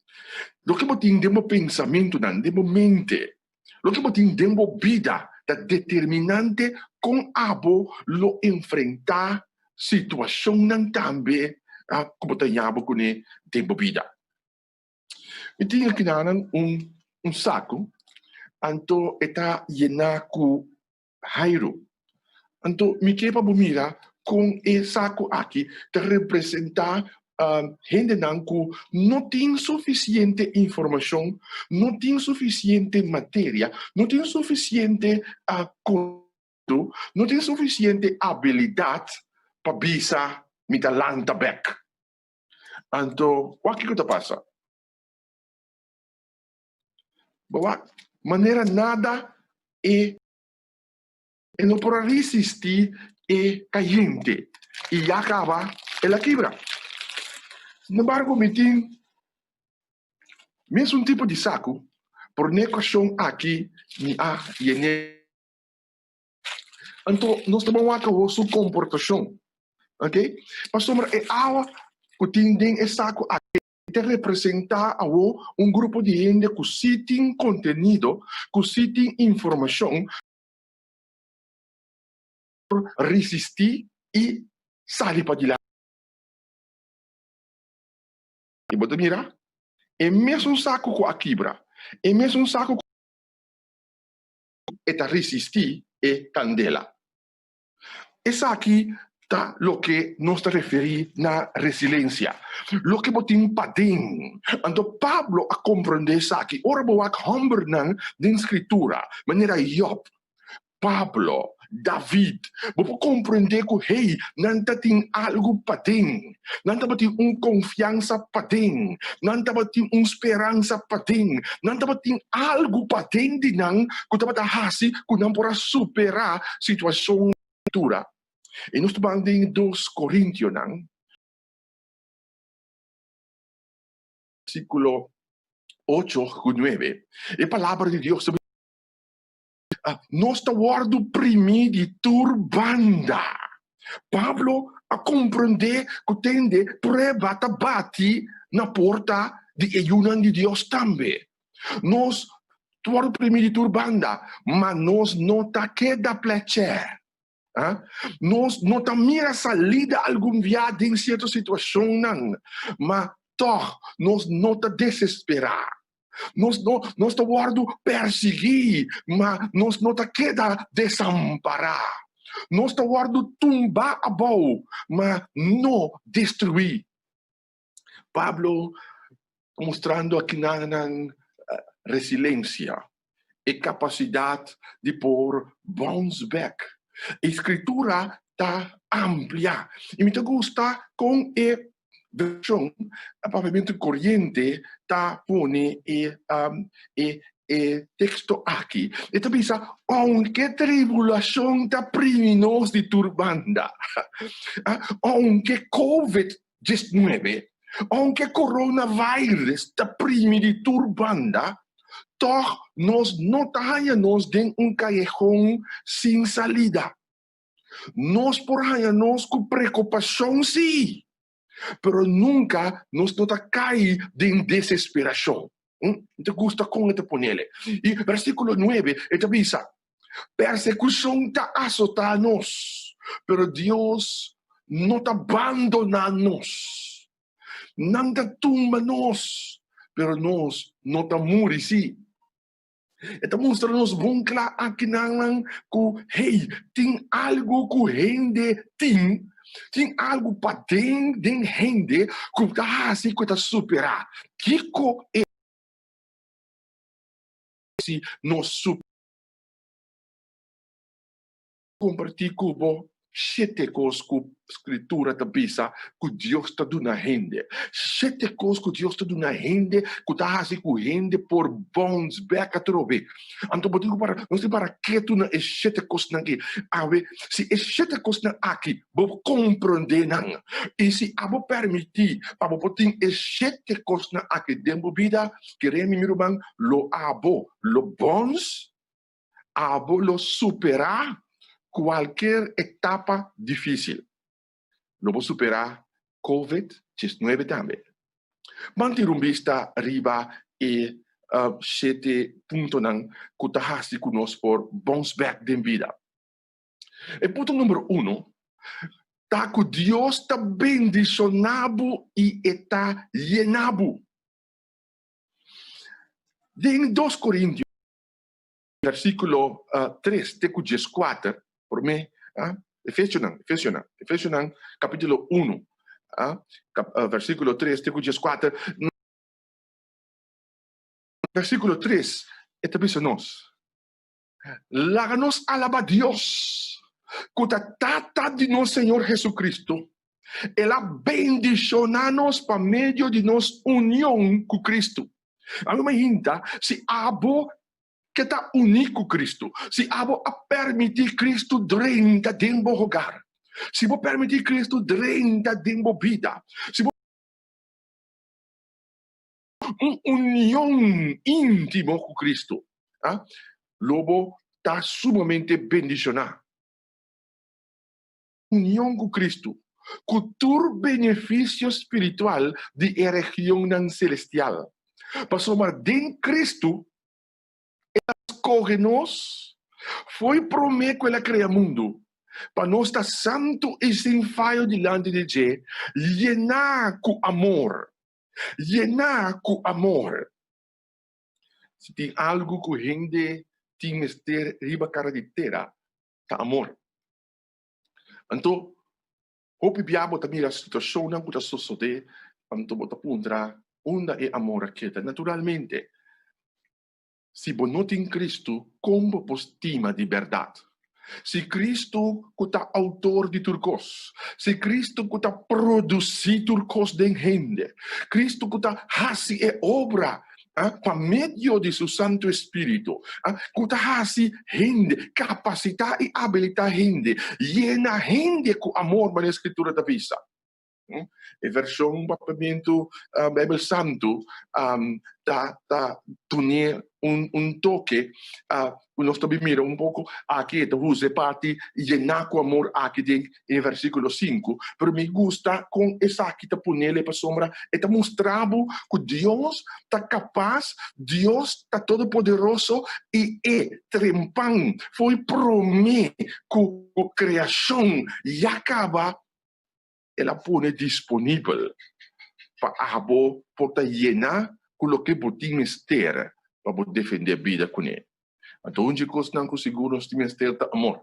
Speaker 19: Loke bo tin den bo pensamentunan, den bo mente, loke bo tin den bo bida ta determinante kon abo lo enfrentá situashonnan tambe ku bo ta yaba kuné den bo bida. Mi tin akinanan un un saku, anto e ta yená ku Jairo. Anto mi ke pa bo mira kon e saku aki ta representá hendenan ku no tin sufisiente informashon, no tin sufisiente materia, no tin sufisiente konosementu, no tin sufisiente abilidat pa bisa mi ta lanta bèk. Anto wak kiko ta pasa? Bo wak manera nada e e no por a risistí e kayente i ya kaba el a kibra. Sin embargo, mi tin mesun tipo di saku, pero n'e okashon aki mi a yen'é. Anto nos ta ban wak awor su komportashon, oke? Pasobra e awa ku tin den e saku aki ta representá awor un grupo di hende ku sí tin kontenido, ku sí tin informashon, por risistí i sali padilanti. I bo ta mira, e mesun saku ku a kibra, e mesun saku ku e ta risistí e kandela. Esaki ta loke nos ta referí na resilensia, loke bo tin paden. Anto Pablo a komprondé esaki ora bo wak hòmbernan den Skritura, manera Yòb, Pablo, David. Bo por komprondé ku hey, nan ta tin algu paden. Nan tabatin un konfiansa paden. Nan tabatin un speransa paden. Nan tabatin algu paden di nan ku tabata hasi ku nan por a superá situashon tura. I nos ta ban den dos Korintionan. versíkulo 8 ku 9, e palabra di Dios ta bisa, Nos ta wòrdu primí di tur banda. Pablo a komprendé ku tende prueba ta bati na porta di e yunan di Dios tambe. Nos ta wòrdu primí di tur banda, ma nos no ta keda plèchè. Nos no ta mira salida algun bia den sierto situashonnan, ma tòg nos no ta desesperá. Nos no nos ta wòrdu persiguí, ma nos no ta keda desampará. Nos ta wòrdu tumbá abou, ma no destruí. Pablo ta mustrando akinan nan resilensia, e kapasidat di por bounce back. E Skritura ta amplia i mi ta gusta kon e vershon Papiamentu Koriente ta pone e e e teksto aki. E ta bisa, Ounke tribulashon ta primi nos di tur banda, ounke covid 19, Ounke coronavirus ta primi di tur banda, tòg nos no ta haña nos den un kayehon sin salida. Nos por haña nos ku preokupashon sí, pero nunka nos no ta kai den desesperashon. Mi ta gusta kon e ta ponele. I versíkulo 9 e ta bisa, Persekushon ta asotá nos, pero Dios no ta bandoná nos. Nan ta tumba nos, pero nos no ta muri sí. E ta mustra nos bon kla akinan ku, hey, tin algu ku hende tin, tin algu paden den hende ku ta hasi ku e ta superá. Kiko e si nos su Kompartí ku bo shete kos ku Skritura ta bisa ku Dios ta duna hende. Shete kos ku Dios ta duna hende ku ta hasi ku hende por bounce back atrobe. Anto bo tin ku para, nos tin para ketu na e shete kosnan aki. Awe, si e shete kosnan aki bo komprondé nan i si abo permití pa bo por tin e shete kosnan aki den bo bida, Kere mi, mi ruman, lo abo lo bons, abo lo superá kualker etapa difísil. Lo bo superá Covid 19 tambe. Ban tira un bista riba e shete puntonan ku ta hasi ku nos por bons bèk den bida. E punto numero uno ta ku Dios ta bendishoná bo i e ta yena bo. Den Dos Korintio, versíkulo 3 te ku 14, promé, Efesionan, Efesionan, Efesionan kapítulo 1, versíkulo 3 te ku 14, versíkulo 3 e ta bisa nos, Laga nos alabá Dios, ku ta Tata di nos Señor Jesucristo. El a bendishoná nos pa medio di nos union ku Cristo. Ami a hinta, si abo ke ta uní ku Cristo, si abo a permití Cristo drenta den bo hogar, si bo permití Cristo drenta den bo bida, si bo un union íntimo ku Cristo, lo bo ta sumamente bendishoná. Union ku Cristo, ku tur benefisio spiritual di e regionnan selestial. Pasobra den Cristo El a skohe nos fo'i promé ku El a krea mundu, pa nos ta santu i sin fayo dilanti di dje, yená ku amor. Yená ku amor. Si tin algu ku hende tin mester riba kara di tera, ta amor. Anto, hopi bia bo ta mira situashonnan ku ta sosodé, anto bo ta puntra, Unda e amor a keda? Naturalmente, si bo no tin Kristu, kon bo por stima di bèrdat? Si Kristu ku ta outor di tur kos, si Kristu ku ta produsí tur kos den hende, Kristu ku ta hasi e obra pa medio di su Santu Espíritu, ku ta hasi hende, kapasitá i abilitá hende, yena hende ku amor, manera Skritura ta bisa. E vershon Papiamentu Beibel Santu ta ta dun'é un un toke ku nos ta bin mira un poko aki. E ta usa e parti yená ku amor aki den e versíkulo sinku. Pero mi gusta kon esaki ta ponele pasobra e ta mustra bo ku Dios ta kapas, Dios ta todopoderoso i e trempan fo'i promé ku kreashon ya kaba el a pone disponibel pa abo por ta yena ku loke bo tin mester pa bo defendé bida kuné. Anto un dje kosnan ku sigur nos tin mester ta amor.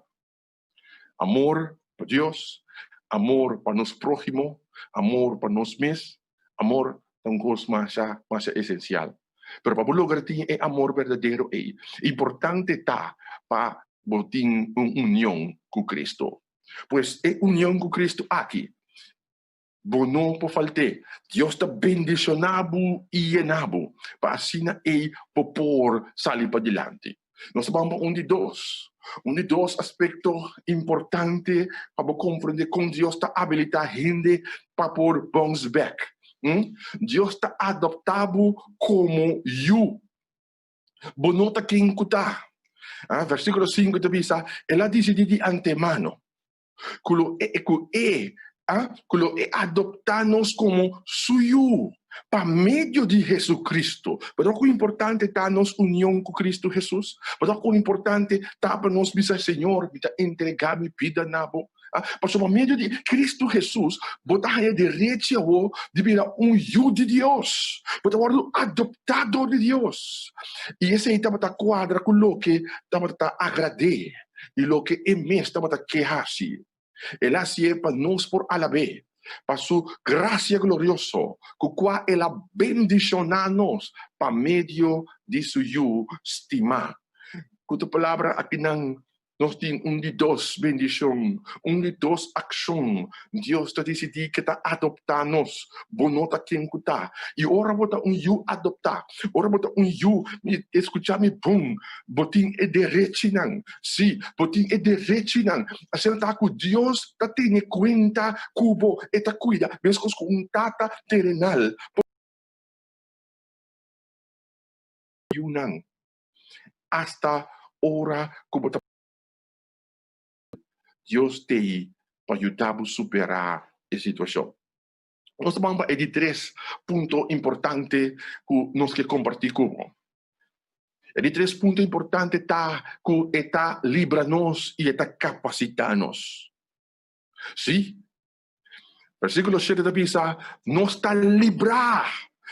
Speaker 19: Amor pa Dios, amor pa nos próhimo, amor pa nos mes. Amor ta un kos masha, masha esensial. Pero pa bo logra tin e amor berdadero ei, importante ta pa bo tin un union ku Cristo. Pues e union ku Cristo aki, bo no por falt'é. Dios ta bendishoná bo i yená bo, pa asina ei bo por sali padilanti. Nos ta ban pa un di dos. Un di dos aspekto importante pa bo komprendé kon Dios ta abilitá hende pa por bounce back. Dios ta adoptá bo komo yu. Bo no ta ken ku ta. Versíkulo sinku ta bisa, El a disidí di antemano ku lo e ku e ku lo e adoptá nos komo su yu pa medio di Hesu-Kristu. Pasobra kon importante ta nos union ku Kristu Hesus? Pasobra kon importante ta pa nos bisa, Señor, mi ta entregá mi bida na bo. Pasobra pa medio di Kristu Hesus bo ta haña derechi awor di bira un yu di Dios. Bo ta wòrdu adoptá dor di Dios. I esei tabata kuadra ku loke tabata agrad'é i loke e mes tabata ke hasi. El a hasié pa nos por alab'é, pa su grasia glorioso ku kua el a bendishoná nos pa medio di su Yu stimá. Ku tur palabra akinan Nos tin un di dos bendishon, un di dos akshon. Dios ta disidí ke ta adoptá nos. Bo no ta ken ku ta. I ora bo ta un yu adoptá, ora bo ta un yu, mi skuchá mi bon, bo tin e derechinan. Sí, bo tin e derechinan. Asina ta ku Dios ta tene kuenta ku bo, e ta kuida, meskos ku un tata terenal por yunan. Asta ora ku bo ta Dios t'ei pa yuda bo superá e situashon. Nos ta ban pa e di tres punto importante ku nos ke kompartí ku bo. E di tres punto importante ta ku e ta libra nos i e ta kapasitá nos. Sí, Versíkulo shete ta bisa, Nos ta librá,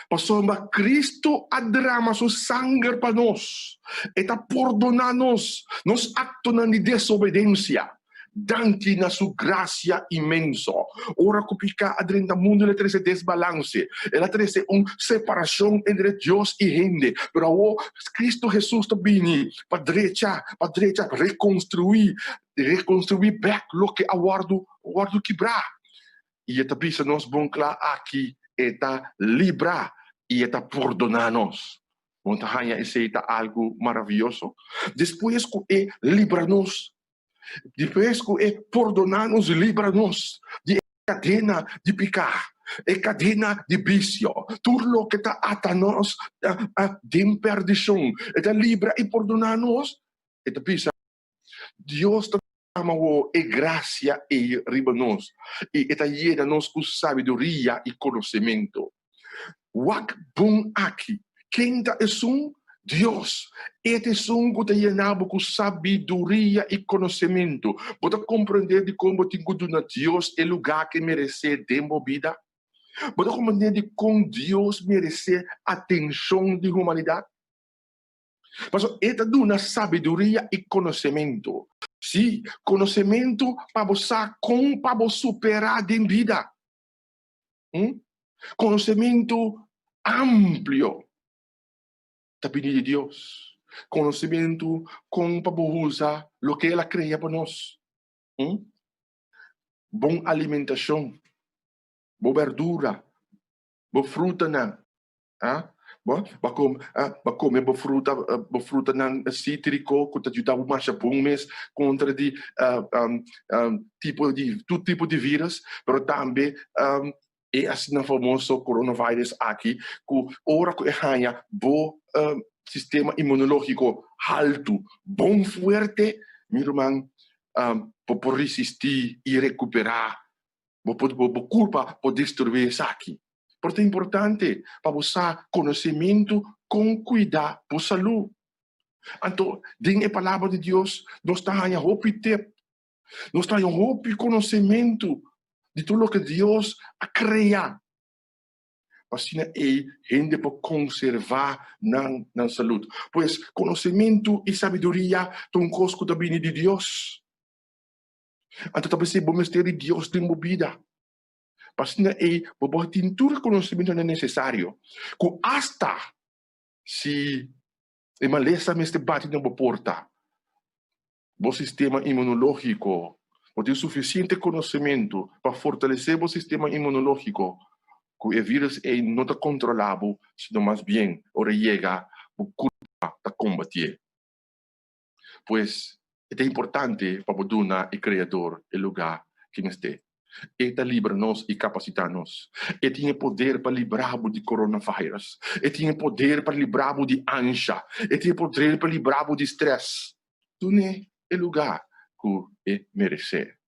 Speaker 19: pasobra Kristu a drama su sanger pa nos. E ta pordoná nos nos aktonan di desobedensia, danki na su grasia inmenso. Ora ku piká a drenta mundu el a trese desbalanse, el a trese un separashon entre Dios i hende. Pero awor Kristu Hesus ta bini pa drecha, pa drecha, rekonstruí, rekonstruí bèk loke a wòrdu wòrdu kibrá. I e ta bisa nos bon kla aki, e ta libra i e ta pordoná nos. Bo ta haña esei ta algu maravioso? Despues ku e libra nos, despues ku e pordoná nos, libra nos di e kadena di piká, e kadena di bisio, tur loke ta ata nos den pèrdishon, e ta libra i pordoná nos, e ta bisa, Dios ta Ama wo e gracia ei riba nos, i e ta yena nos ku sabiduria i konosementu. Wak bon aki, ken ta esun? Dios! E ta esun ku ta yena bo ku sabiduria i konosementu. Bo ta komprendé dikon bo tin ku duna Dios e lugá ku e meresé den bo bida? Bo ta komprendé dikon Dios meresé atenshon di humanidat? Pasobra e ta duna sabiduria i konosementu. Sí, konosementu pa bo sa kon pa bo superá den bida. Konosementu amplio ta bini di Dios. Konosementu kon pa bo usa loke el a krea pa nos. Bon alimentashon, bo bèrdura, bo frutanan, ah, bo ba kom ah, ba kome bo fruta bo frutanan sítriko ku ta yuda bo masha bon mes kontra di tipo di tur tipo di virus, pero tambe. E asina famoso coronavirus aki ku ora ku e haña bo sistema inmunológiko haltu, bon fuerte, mi ruman, bo por resistí i rekuperá. Bo por bo kurpa por destruí esaki. Por ta importante pa bo sa konosementu kon kuida bo salú. Anto den e Palabra di Dios nos ta haña hopi tep, nos ta haña hopi konosementu di tur loke Dios a krea pa asina ei hende por konservá nan nan salud. Pues konosementu i sabiduria ta un kos ku ta bini di Dios. Anto ta p'esei bo mester di Dios den bo bida. Pa asina ei bo por tin tur e konosementunan nesesario ku asta si e malesa mester bati na bo porta, bo sistema inmunológiko, bo tin sufisiente konosementu pa fortalesé bo sistema inmunológiko ku e vírus ei no ta kontrolá bo, sino mas bien ora e yega bo kurpa ta kombatié. Pues, e ta importante pa bo duna e Kreador e lugá ki mester. E ta libra nos i kapasitá nos. E tin e poder pa libra bo di coronavirus. E tin e poder pa libra bo di ansha. E tin e poder pa libra bo di strès. Dun'é e lugá ku e meresé.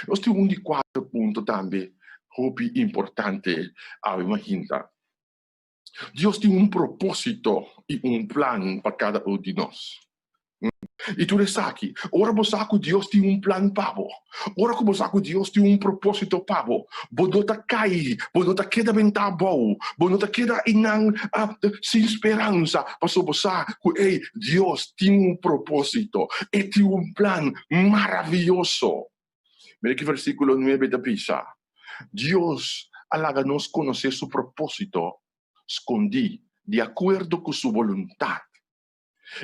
Speaker 19: Nos tin un di kuater punto tambe hopi importante awe mahinta. Dios tin un propósito i un plan pa kada un di nos. I tur esaki, ora bo sa ku Dios tin un plan pa bo, ora ku bo sa ku Dios tin un propósito pa bo, bo no ta kai, bo no ta keda bentá abou, bo no ta keda einan sin speransa, pasobra bo sa ku, ey, Dios tin un propósito, e tin un plan maravioso. Mira ki versíkulo nuebe ta bisa, Dios a laga nos konosé su propósito skondí di akuerdo ku su boluntat.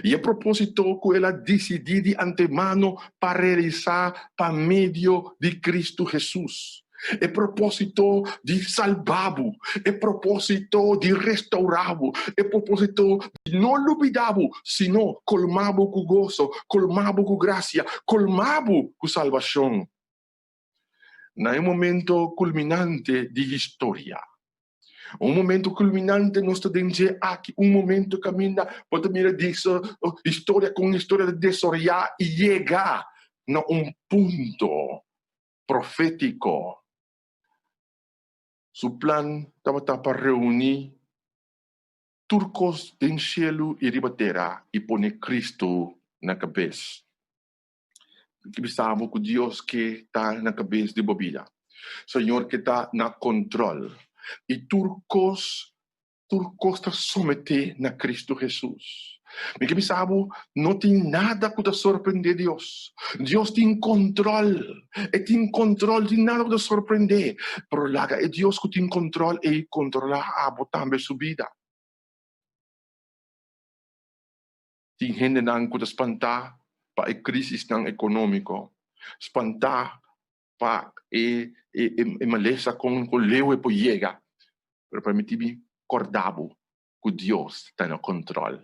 Speaker 19: I e propósito ku el a disidí di antemano pa realisá pa medio di Kristu Hesus. E propósito di salbá bo, e propósito di restourá bo, e propósito di no lubidá bo, sino kolmá bo ku goso, kolmá bo ku grasia, kolmá bo ku salbashon. Na e momento kulminante di historia, un momento kulminante nos ta den dje aki, un momento kaminda bo ta mira di historia kon historia ta desaroyá i yega na un punto profétiko. Su plan tabata pa reuní tur kos den shelu i riba tera i pone Kristu na kabes. Mi ke bisa bo ku Dios ke ta na kabes di bo bida. Señor ke ta na kontròl. I tur kos Tur kos ta someté na Kristu Hesus. Mi ke bisa bo, no tin nada ku ta sorprendé Dios. Dios tin kontrol. E tin kontrol, tin nada ku ta sorprendé. Pero laga e Dios ku tin kontrol ei kontrolá abo tambe su bida. Tin hendenan ku ta spantá pa e krisisnan ekonómiko, spantá pa e e malesa kon kon leu e por yega, pero permití mi kòrda bo ku Dios ta na kòntròl.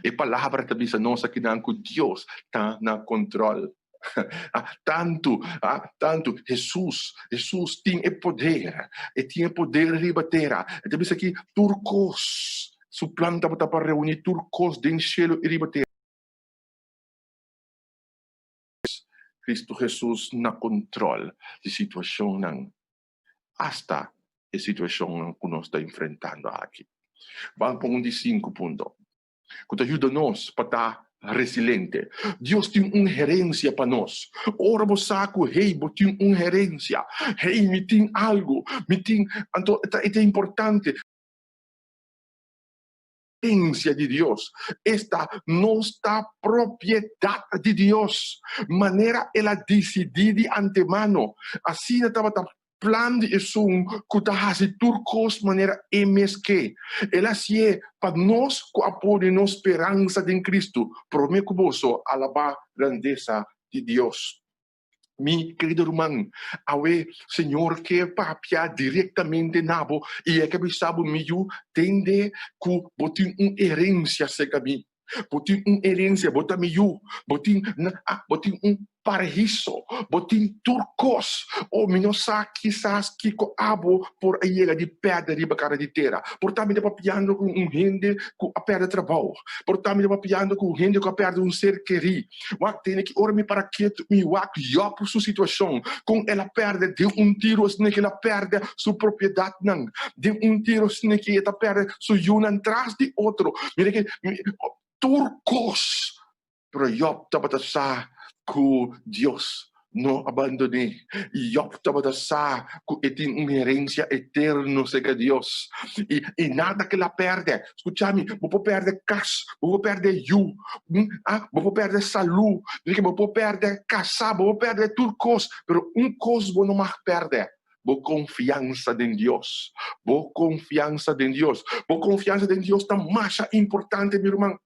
Speaker 19: E palabra ta bisa nos akinan ku Dios ta na kòntròl. Tantu, tantu Hesus, Hesus tin e poder, e tin e poder riba tera. E ta bisa aki tur kos, su plan tabata pa reuní tur kos den shelu i riba tera. Cristo Jesus na control di situacionnan, hasta e situacionnan cu nos ta enfrentando aki. Ban pa un di cinco punto cu ta yuda nos pa ta resiliente. Dios tin un herencia pa nos. Ora bo sa cu, hey, bo tin un herencia, hey, mi tin algo, mi tin, anto e ta importante. Herencia di Dios. Esta nos ta propiedad di Dios, manera el a dicidí di antemano. Asina tabata plan di esun cu ta haci tur cos manera e mes ke. El a hacié pa nos cu a pone nos speransa den Cristo, promé cu boso alabá grandesa di Dios. Mi kerido ruman, awe Señor ke papia direktamente na bo i e ke bisa bo, Mi yu, tende ku bo tin un herensia serka mi. Bo tin un herensia, bo ta mi yu, bo tin, ah, bo tin un paraíso, bo tin tur kos. Oh, mi no sa kisas kiko abo por a yega di pèrdè riba kara di tera. Por ta mi ta papiando ku un hende ku a pèrdè trabou. Por ta mi ta papiando ku un hende ku a pèrdè un ser kerí. Wak, tene ki ora mi para ketu mi wak Jòb su situashon, kon el a pèrdè den un tiru asina ku el a pèrdè su propiedatnan, den un tiru asina ku e ta pèrdè su yunan tras di otro. Mira ke tur kos. Pero Jòb tabata sa ku Dios no a bandon'é. Jòb tabata sa ku e tin un herensia eterno serka Dios. I, i nada ku el a pèrdè. Skucha mi, bo por pèrdè kas, bo por pèrdè yu, ah, bo por pèrdè salú, bo por pèrdè kasá, bo por pèrdè tur kos, pero un kos bo no mag pèrdè, bo konfiansa den Dios. Bo konfiansa den Dios. Bo konfiansa den Dios ta masha importante, mi ruman.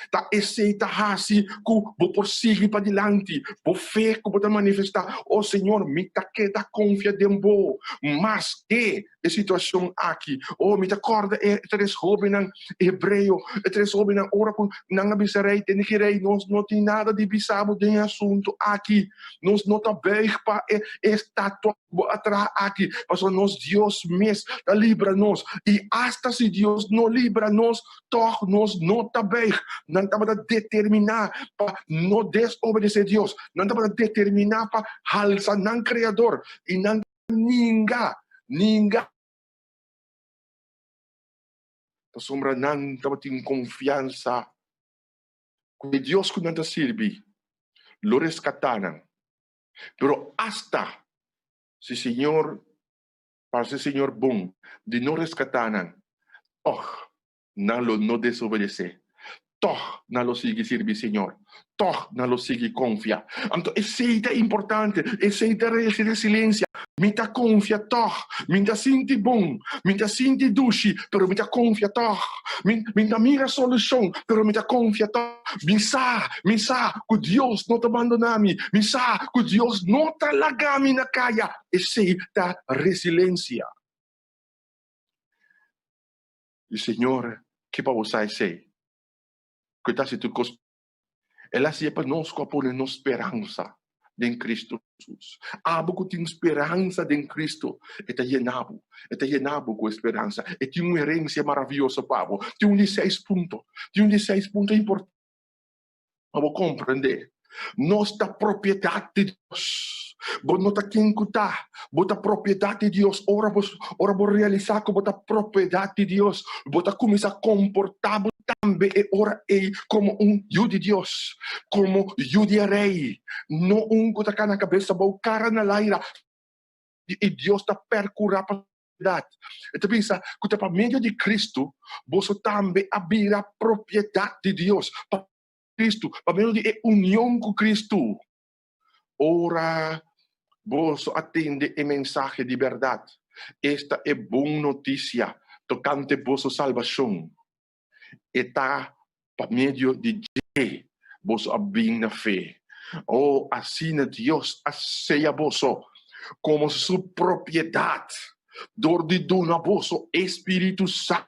Speaker 19: Ta esei ta hasi ku bo por sigui padilanti. Bo fe ku bo ta manifestá, O Señor, mi ta keda konfia den bo maske e situashon aki. O, mi ta kòrda e tres hóbennan hebreo, e tres hóbennan ora ku nan a bisa rei, Tene ki rei, nos no tin nada di bisa bo den e asuntu aki. Nos no ta bùig pa e estatua ku bo a traha aki, pasobra nos Dios mes ta libra nos. I asta si Dios no libra nos, Tòg nos no ta buig. Nan tabata determiná pa no desobedesé Dios. Nan tabata determiná pa halsa nan Kreador. I nan ninga, ninga, pasobra nan tabatin konfiansa ku e Dios ku nan ta sirbi lo reskatá nan. Pero asta si Señor Parse Señor bon di no reskatá nan, tòg nan lo no desobedesé. Tòg nan lo sigui sirbi Señor. Tòg nan lo sigui konfia. Anto esei ta importante, esei ta resilensia. Mi ta konfia tòg. Mi ta sinti bon, mi ta sinti dushi, pero mi ta konfia tòg. Mi mi ta mira solushon, pero mi ta konfia tòg. Mi sa, mi sa ku Dios no ta bandoná mi. Mi sa ku Dios no ta laga mi na kaya. Esei ta resilensia. I Señor ke pa bo sa esei, ku e ta hasi tur kos. El a hasié pa nos ku a pone nos speransa den Kristu Hesus. Abo ku tin speransa den Kristu, e ta yena bo, e ta yena bo ku e speransa. E tin un herensia maravioso pa bo. Tin un di seis punto, tin un di seis punto importante. Pa bo komprendé, nos ta propiedat di Dios. Bo no ta ken ku ta, bo ta propiedat di Dios. Ora bo ora bo realisá ku bo ta propiedat di Dios, bo ta kuminsá komportá bo tambe e ora ei komo un yu di Dios, komo yu di e Rei, no un ku ta kana kabes abou, kara na laira. I Dios ta perkurá pa propiedat. E ta bisa ku ta pa medio di Kristu boso tambe a bira propiedat di Dios. Pa Kristu, pa medio di e union ku Kristu. Ora boso a tende e mensahe di bèrdat, esta e bon notisia tokante boso salbashon, e ta pa medio di dje boso a bin na fe. O, asina Dios a seya boso komo su propiedat dor di duna boso e spiritu santu.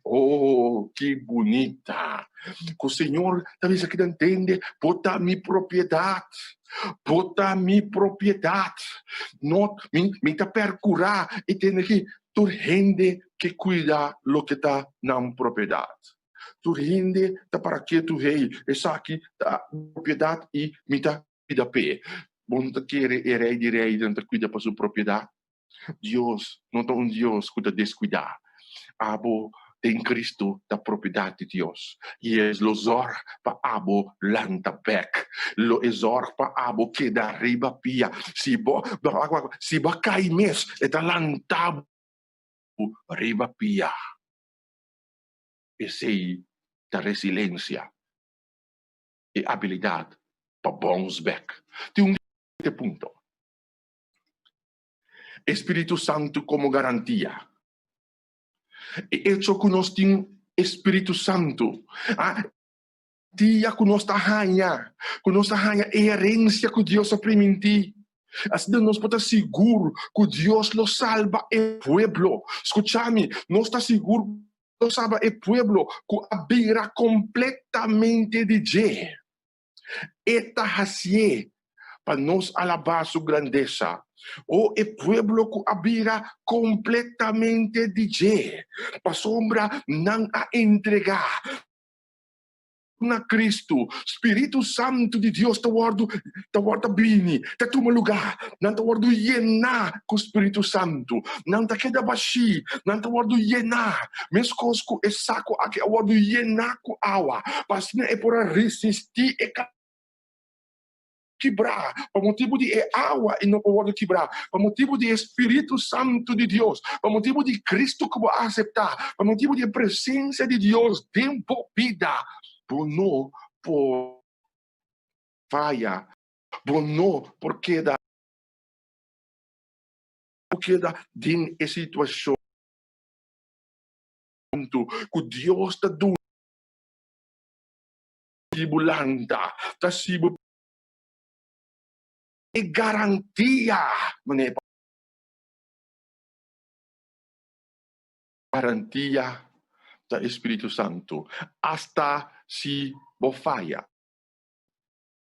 Speaker 19: O, ki bunita! Ku Señor ta bisa kinan tende, Bo ta mi propiedat, bo ta mi propiedat. No, mi, mi ta perkurá i tende ki Tur hende ke kuida loke ta nan propiedat. Tur hende ta para ketu, Hey, esaki ta mi propiedat i mi ta kuida p'e. Bo no ta kere e Rei di Reinan ta kuida pa su propiedat? Dios no ta un Dios ku ta deskuidá. Abo den Kristu ta propiedat di Dios, i E lo zòrg pa abo lanta bèk. Lo e zòrg pa abo keda riba pia. Si bo, si bo a kai mes, e ta lanta bo riba pia. Esei ta resilensia, e abilidat pa bounce bèk. Tin un di punto. E Spiritu Santu komo garantia. E echo ku nos tin e Spiritu Santu, a dia ku nos ta haña, ku nos ta haña e herensia ku Dios a primintí. Asina nos por ta sigur ku Dios lo salba e pueblo. Skucha mi, nos ta sigur. Lo salba e pueblo ku a bira kompletamente di dje. E ta hasié pa nos alabá su grandesa. O e pueblo ku a bira kompletamente di dje, pasobra nan a entregá na Kristu. Spiritu Santu di Dios ta wòrdu ta wòrdu ta bini, ta tuma lugá. Nan ta wòrdu yená ku Spiritu Santu. Nan ta keda bashí, nan ta wòrdu yená, meskos ku e saku aki a wòrdu yená ku awa, pa asina e por a resistí e kibrá pa motibu di e awa i no por wòrdu kibrá pa motibu di e Spiritu Santu di Dios, pa motibu di Kristu ku bo a aseptá, pa motibu di e presensia di Dios den bo bida. Bo no por faya, bo no por keda keda den e situashon ku Dios ta duna bo lanta, ta si bo e garantia manera garantia ta e Spiritu Santu hasta si bo faya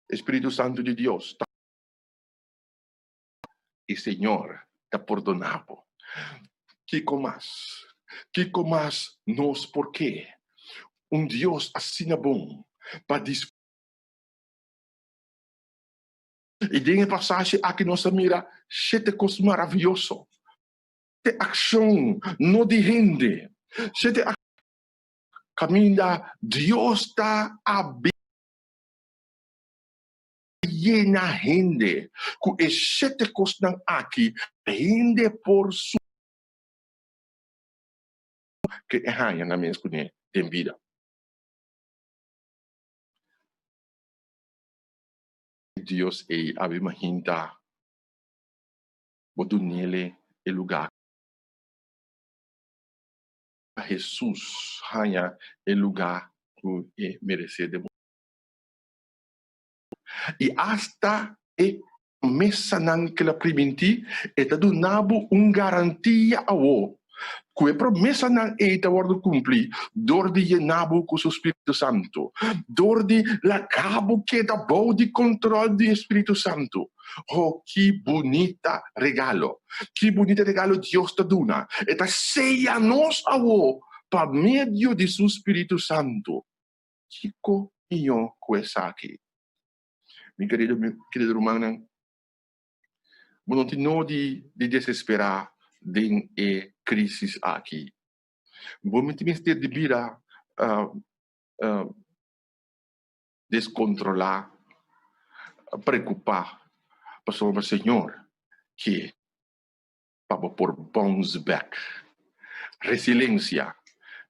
Speaker 19: e Spiritu Santu di Dios ta e Señor ta pordona bo kiko mas kiko mas nos por ke un Dios asina bon pa I den e pasashi aki nos a mira shete kos maravioso. Shete akshon no di hende. Shete kaminda Dios ta a yena hende ku e shete kosnan aki hende por su ke e haña nan mes kuné den bida. Dios ei a bin mahinta bo dunele e lugá. Hesus haña e lugá ku e meresé den bo. I asta e promesanan ku el a primintí, e ta duna bo un garantia awor ku e promesanan ei ta wòrdu kumplí dor di yena bo ku su spiritu santu, dor di laga bo keda bou di kontròl di e spiritu santu. Oh, ki bunita regalo! Ki bunita regalo Dios ta duna! E ta seya nos awor pa medio di su spiritu santu. Kiko mihó ku esaki? Mi kerido, mi kerido rumannan, bo no tin nodi di desesperá den e krísis aki. Bo no tin mester di bira deskontrolá, preokupá, pasobra Señor ke pa bo por bounce back. Resilensia,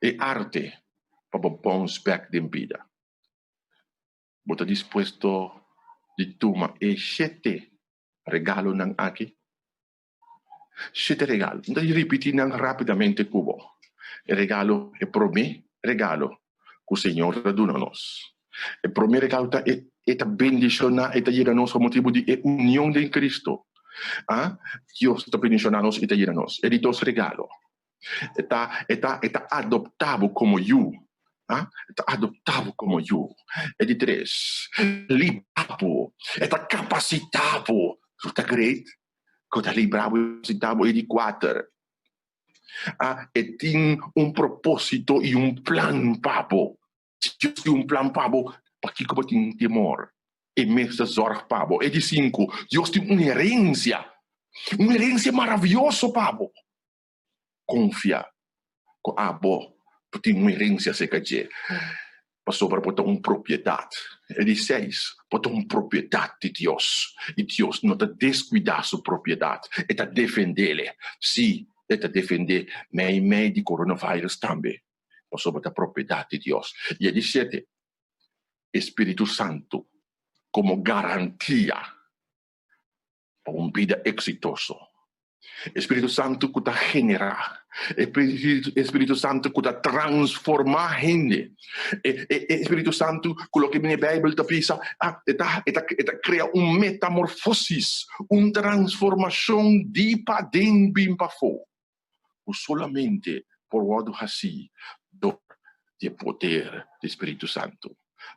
Speaker 19: e arte pa bo bounce back den bida. Bo ta dispuesto di tuma e shete regalonan aki? Shete regalo. Mi ta ripiti nan rapidamente ku bo. E regalo, e promé regalo ku Señor ta duna nos. E promé regalo ta e e ta bendishoná, e ta yena nos pa motibu di e union den Cristo. Ah, Dios ta bendishoná nos i ta yena nos. E di dos regalo, e ta e ta e ta adoptá bo komo yu. Ah, e ta adoptá bo komo yu. E di tres, libra bo, e ta kapasitá bo. Ku ta great? Ku ta libra bo i kapasitá bo. E di kuater, ah, e tin un propósito i un plan pa bo. Si Dios tin un plan pa bo, pakiko bo tin temor? E mes ta zòrg pa bo. E di sinku, Dios tin un herensia, un herensia maravioso pa bo. Konfia ku abo bo tin un herensia serka dje, pasobra bo ta un propiedat. E di seis, bo ta un propiedat di Dios, i Dios no ta deskuidá su propiedat, e ta defend'é. Sí, e ta defend'é meimei di coronavirus tambe. pasobra ta propiedat di Dios. I e di shete, e Spiritu Santu komo garantia pa un bida eksitoso. E Spiritu Santu ku ta generá, e Spiritu Santu ku ta transformá hende, e e Spiritu Santu ku loke bini e Beibel ta bisa, e ta e ta e ta krea un metamorfosis, un transformashon di paden bin pafó. ku solamente por wòrdu hasí di e poder di Spiritu Santu,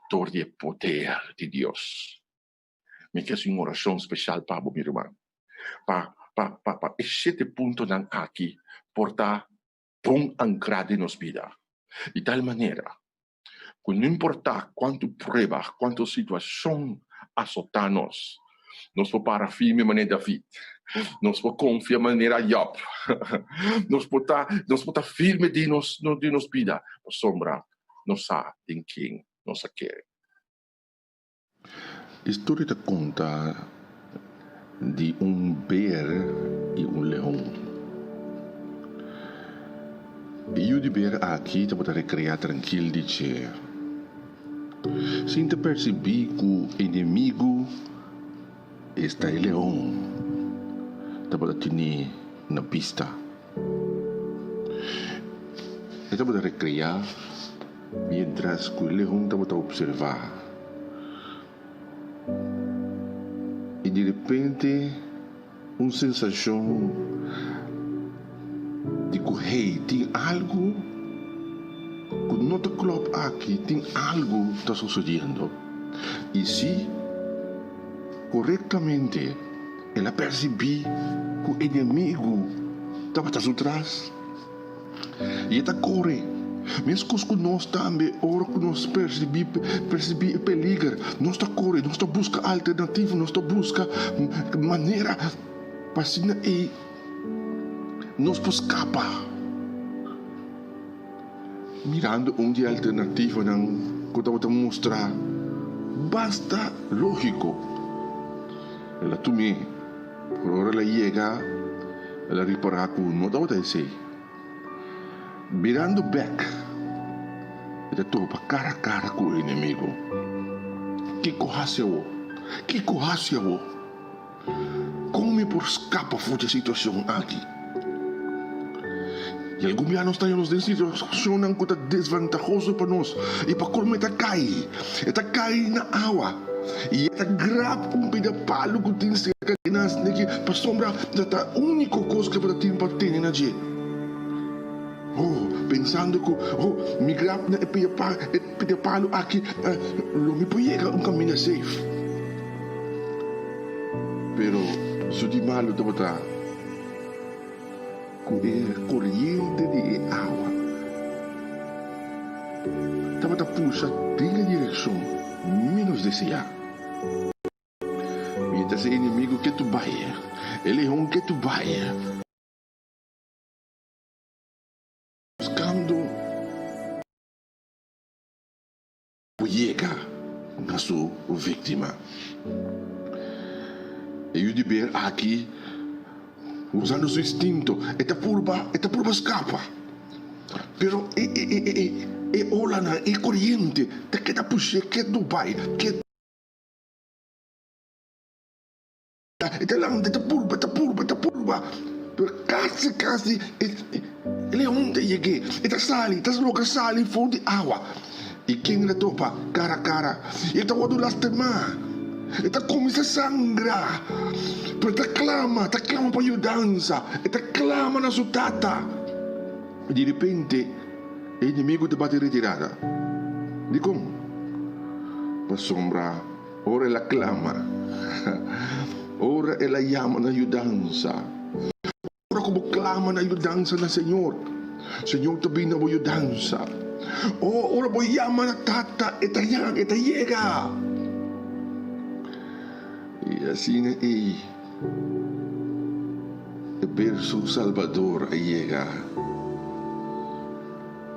Speaker 19: dor di e poder di Dios. Mi ke hasi un orashon speshal pa bo, mi ruman, pa pa pa pa e shete puntonan aki por ta bon ankrá den nos bida, di tal manera ku no importá kuantu prueba, kuantu situashon asotá nos, nos por para firme manera David, nos por konfia manera Job, nos por ta nos por ta firme den nos den nos bida pasobra nos sa den ken nos a kere.
Speaker 20: Historia ta konta di un ber i un leon. E yu di ber aki tabata rekreá trankil di dje, sin ta persibí ku enemigu, esta e leon, tabata tene na bista. E tabata rekreá. Miéntras ku e leon tabata opservá, i di repente un sensashon di ku hey, tin algu ku no ta klòp aki, tin algu ta sosodiendo. I si, korektamente el a persibí ku enemigu tabata su tras. I e ta kore. Meskos ku nos tambe, ora ku nos persibí persibí e peliger, nos ta kore, nos ta buska alternativa, nos ta buska manera pa asina ei nos por skapa. Mirando un di e alternativanan ku tabata mustra basta lógiko, el a tum'é. Pero ora el a yega, el a ripará ku no tabata esei. Birando bèk, e ta topa kara kara ku e enemigu. Kiko hasi awor? Kiko hasi awor? Kon mi por skapa for di e situashon aki? I algun bia nos ta haña nos den situashonnan ku ta desvantahoso pa nos, i pa kolmo e ta kai, e ta kai na awa, i e ta grab un pida palu ku tin serka di nan sneki, pasobra ta ta úniko kos ku e por ta tin pa tene na dje. Oh, pensando ku, oh, mi grab na e pida pa, e pida palu aki, lo mi por yega un kaminda safe. Pero su di malu tabata. Ku e koriente di e awa tabata pusha den e direkshon ménos deseá. Miéntras e enemigu ke tu bai, e leon ke tu bai. Buskando Por yega na su víktima. E yu di ber aki, usando su instinto, e ta purba, e ta purba skapa. Pero e, e, e, e, e olanan, e koriente ta keda push'é ketu bai, ketu. E ta lanta, e ta purba, e ta purba, e ta purba, pero kasi, kasi e leon ta yeg'é. E ta sali, e ta logra sali for di awa. I ken el a topa kara a kara? I e ta wòrdu lastimá, e ta kuminsá sangra, pero e ta klama, ta klama pa yudansa, e ta klama na su tata. I di repente e enemigu ta bati retirada. Dikon? Pasobra. Ora el a clama, ora el a yama na yudansa. Ora cu bo clama na yudansa na Señor, Señor ta bin na bo yudansa. Oh, ora bo yama na Tata, e ta yega, e ta yega. I asina ei e ber su Salbador a yega,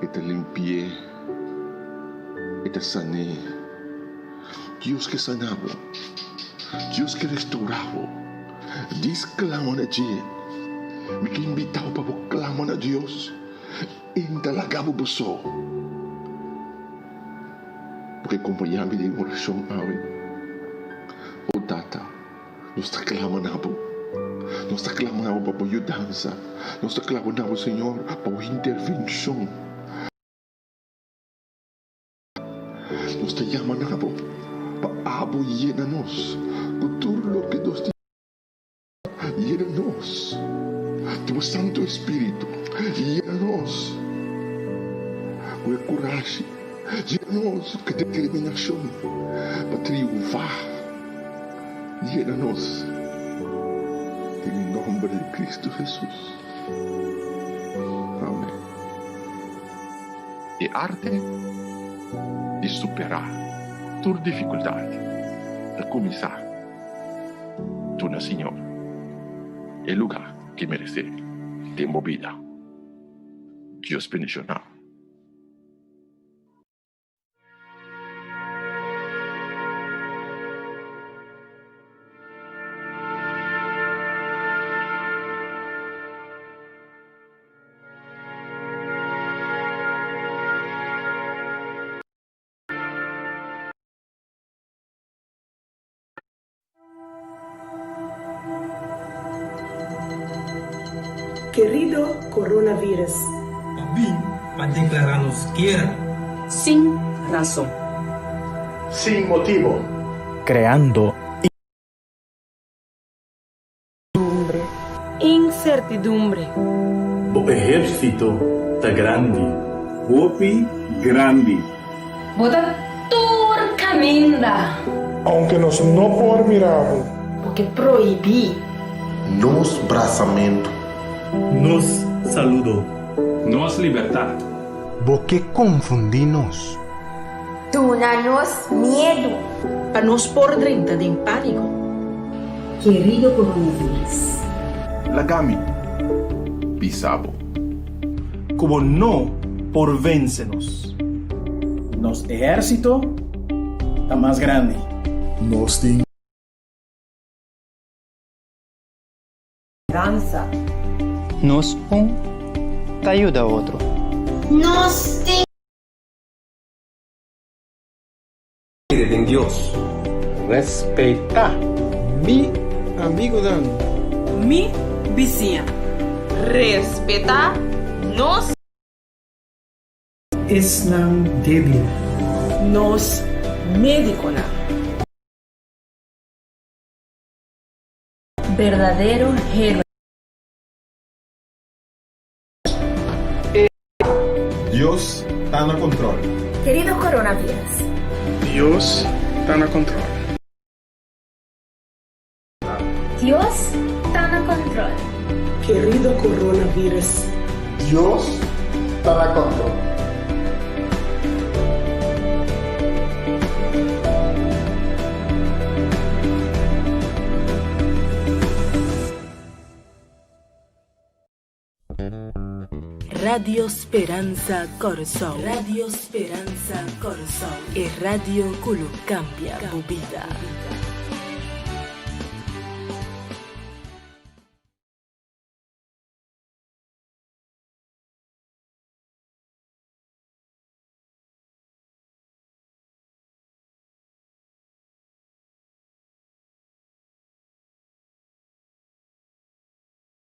Speaker 20: e ta limpi'é, e ta san'é. Dios ke sana bo. Dios ke restaura bo. Dis clama na dje. Mi ke invita bo pa bo clama na Dios. E no ta laga bo bo so. Bo ke compaña mi den oracion awe? O Tata, nos ta clama na bo. Nos ta clama na bo pa bo yudansa. Nos ta clama na bo, Señor, pa bo intervencion. Nos ta yama na bo pa abo yena nos ku tur loke nos tin. Yena nos di bo Santu Espíritu. Yena nos ku e. kurashi, yena nos ku determinashon pa triunfá. Yena nos den nòmber di Kristu Hesus. Amèn.
Speaker 19: E arte di superá tur difikultat ta kuminsá duna Señor e lugá ke meresé den bo bida. Dios bendishoná.
Speaker 7: Kerido Coronavirus.
Speaker 21: Pa bin pa declara nos guera.
Speaker 7: Sin rason.
Speaker 22: Sin motibo.
Speaker 23: Creando y.
Speaker 7: Incertidumbre.
Speaker 24: Bo ehérsito ta grandi. Hopi grandi.
Speaker 3: Bo ta tur kaminda.
Speaker 25: Aunke nos no por mira bo.
Speaker 7: Bo ke prohibí.
Speaker 20: Nos brasamentu.
Speaker 24: Nos saludo.
Speaker 26: Nos libertat.
Speaker 16: Bo ke konfundí nos.
Speaker 4: Duna nos miedu.
Speaker 7: Pa nos por drenta den pániko.
Speaker 8: Kerido coronavirus.
Speaker 19: Laga mi bisa bo.
Speaker 21: Ku bo no por vense nos. Nos ehérsito ta mas grandi.
Speaker 25: Nos tin.
Speaker 2: Speransa.
Speaker 27: Nos un ta yuda otro.
Speaker 4: Nos tin.
Speaker 28: Kere den Dios.
Speaker 29: Respetá.
Speaker 30: Mi amigunan.
Speaker 7: Mi bisiña.
Speaker 5: Respetá nos.
Speaker 21: Esnan débil.
Speaker 7: Nos médikonan.
Speaker 8: Berdadero héroe.
Speaker 25: Dios ta na control.
Speaker 4: Kerido coronavirus.
Speaker 26: Dios ta na control.
Speaker 4: Dios ta na control.
Speaker 7: Kerido coronavirus.
Speaker 22: Dios ta na control.
Speaker 11: Radio Speransa Kòrsou. Radio Speransa Kòrsou. E radio ku lo kambia bo bida.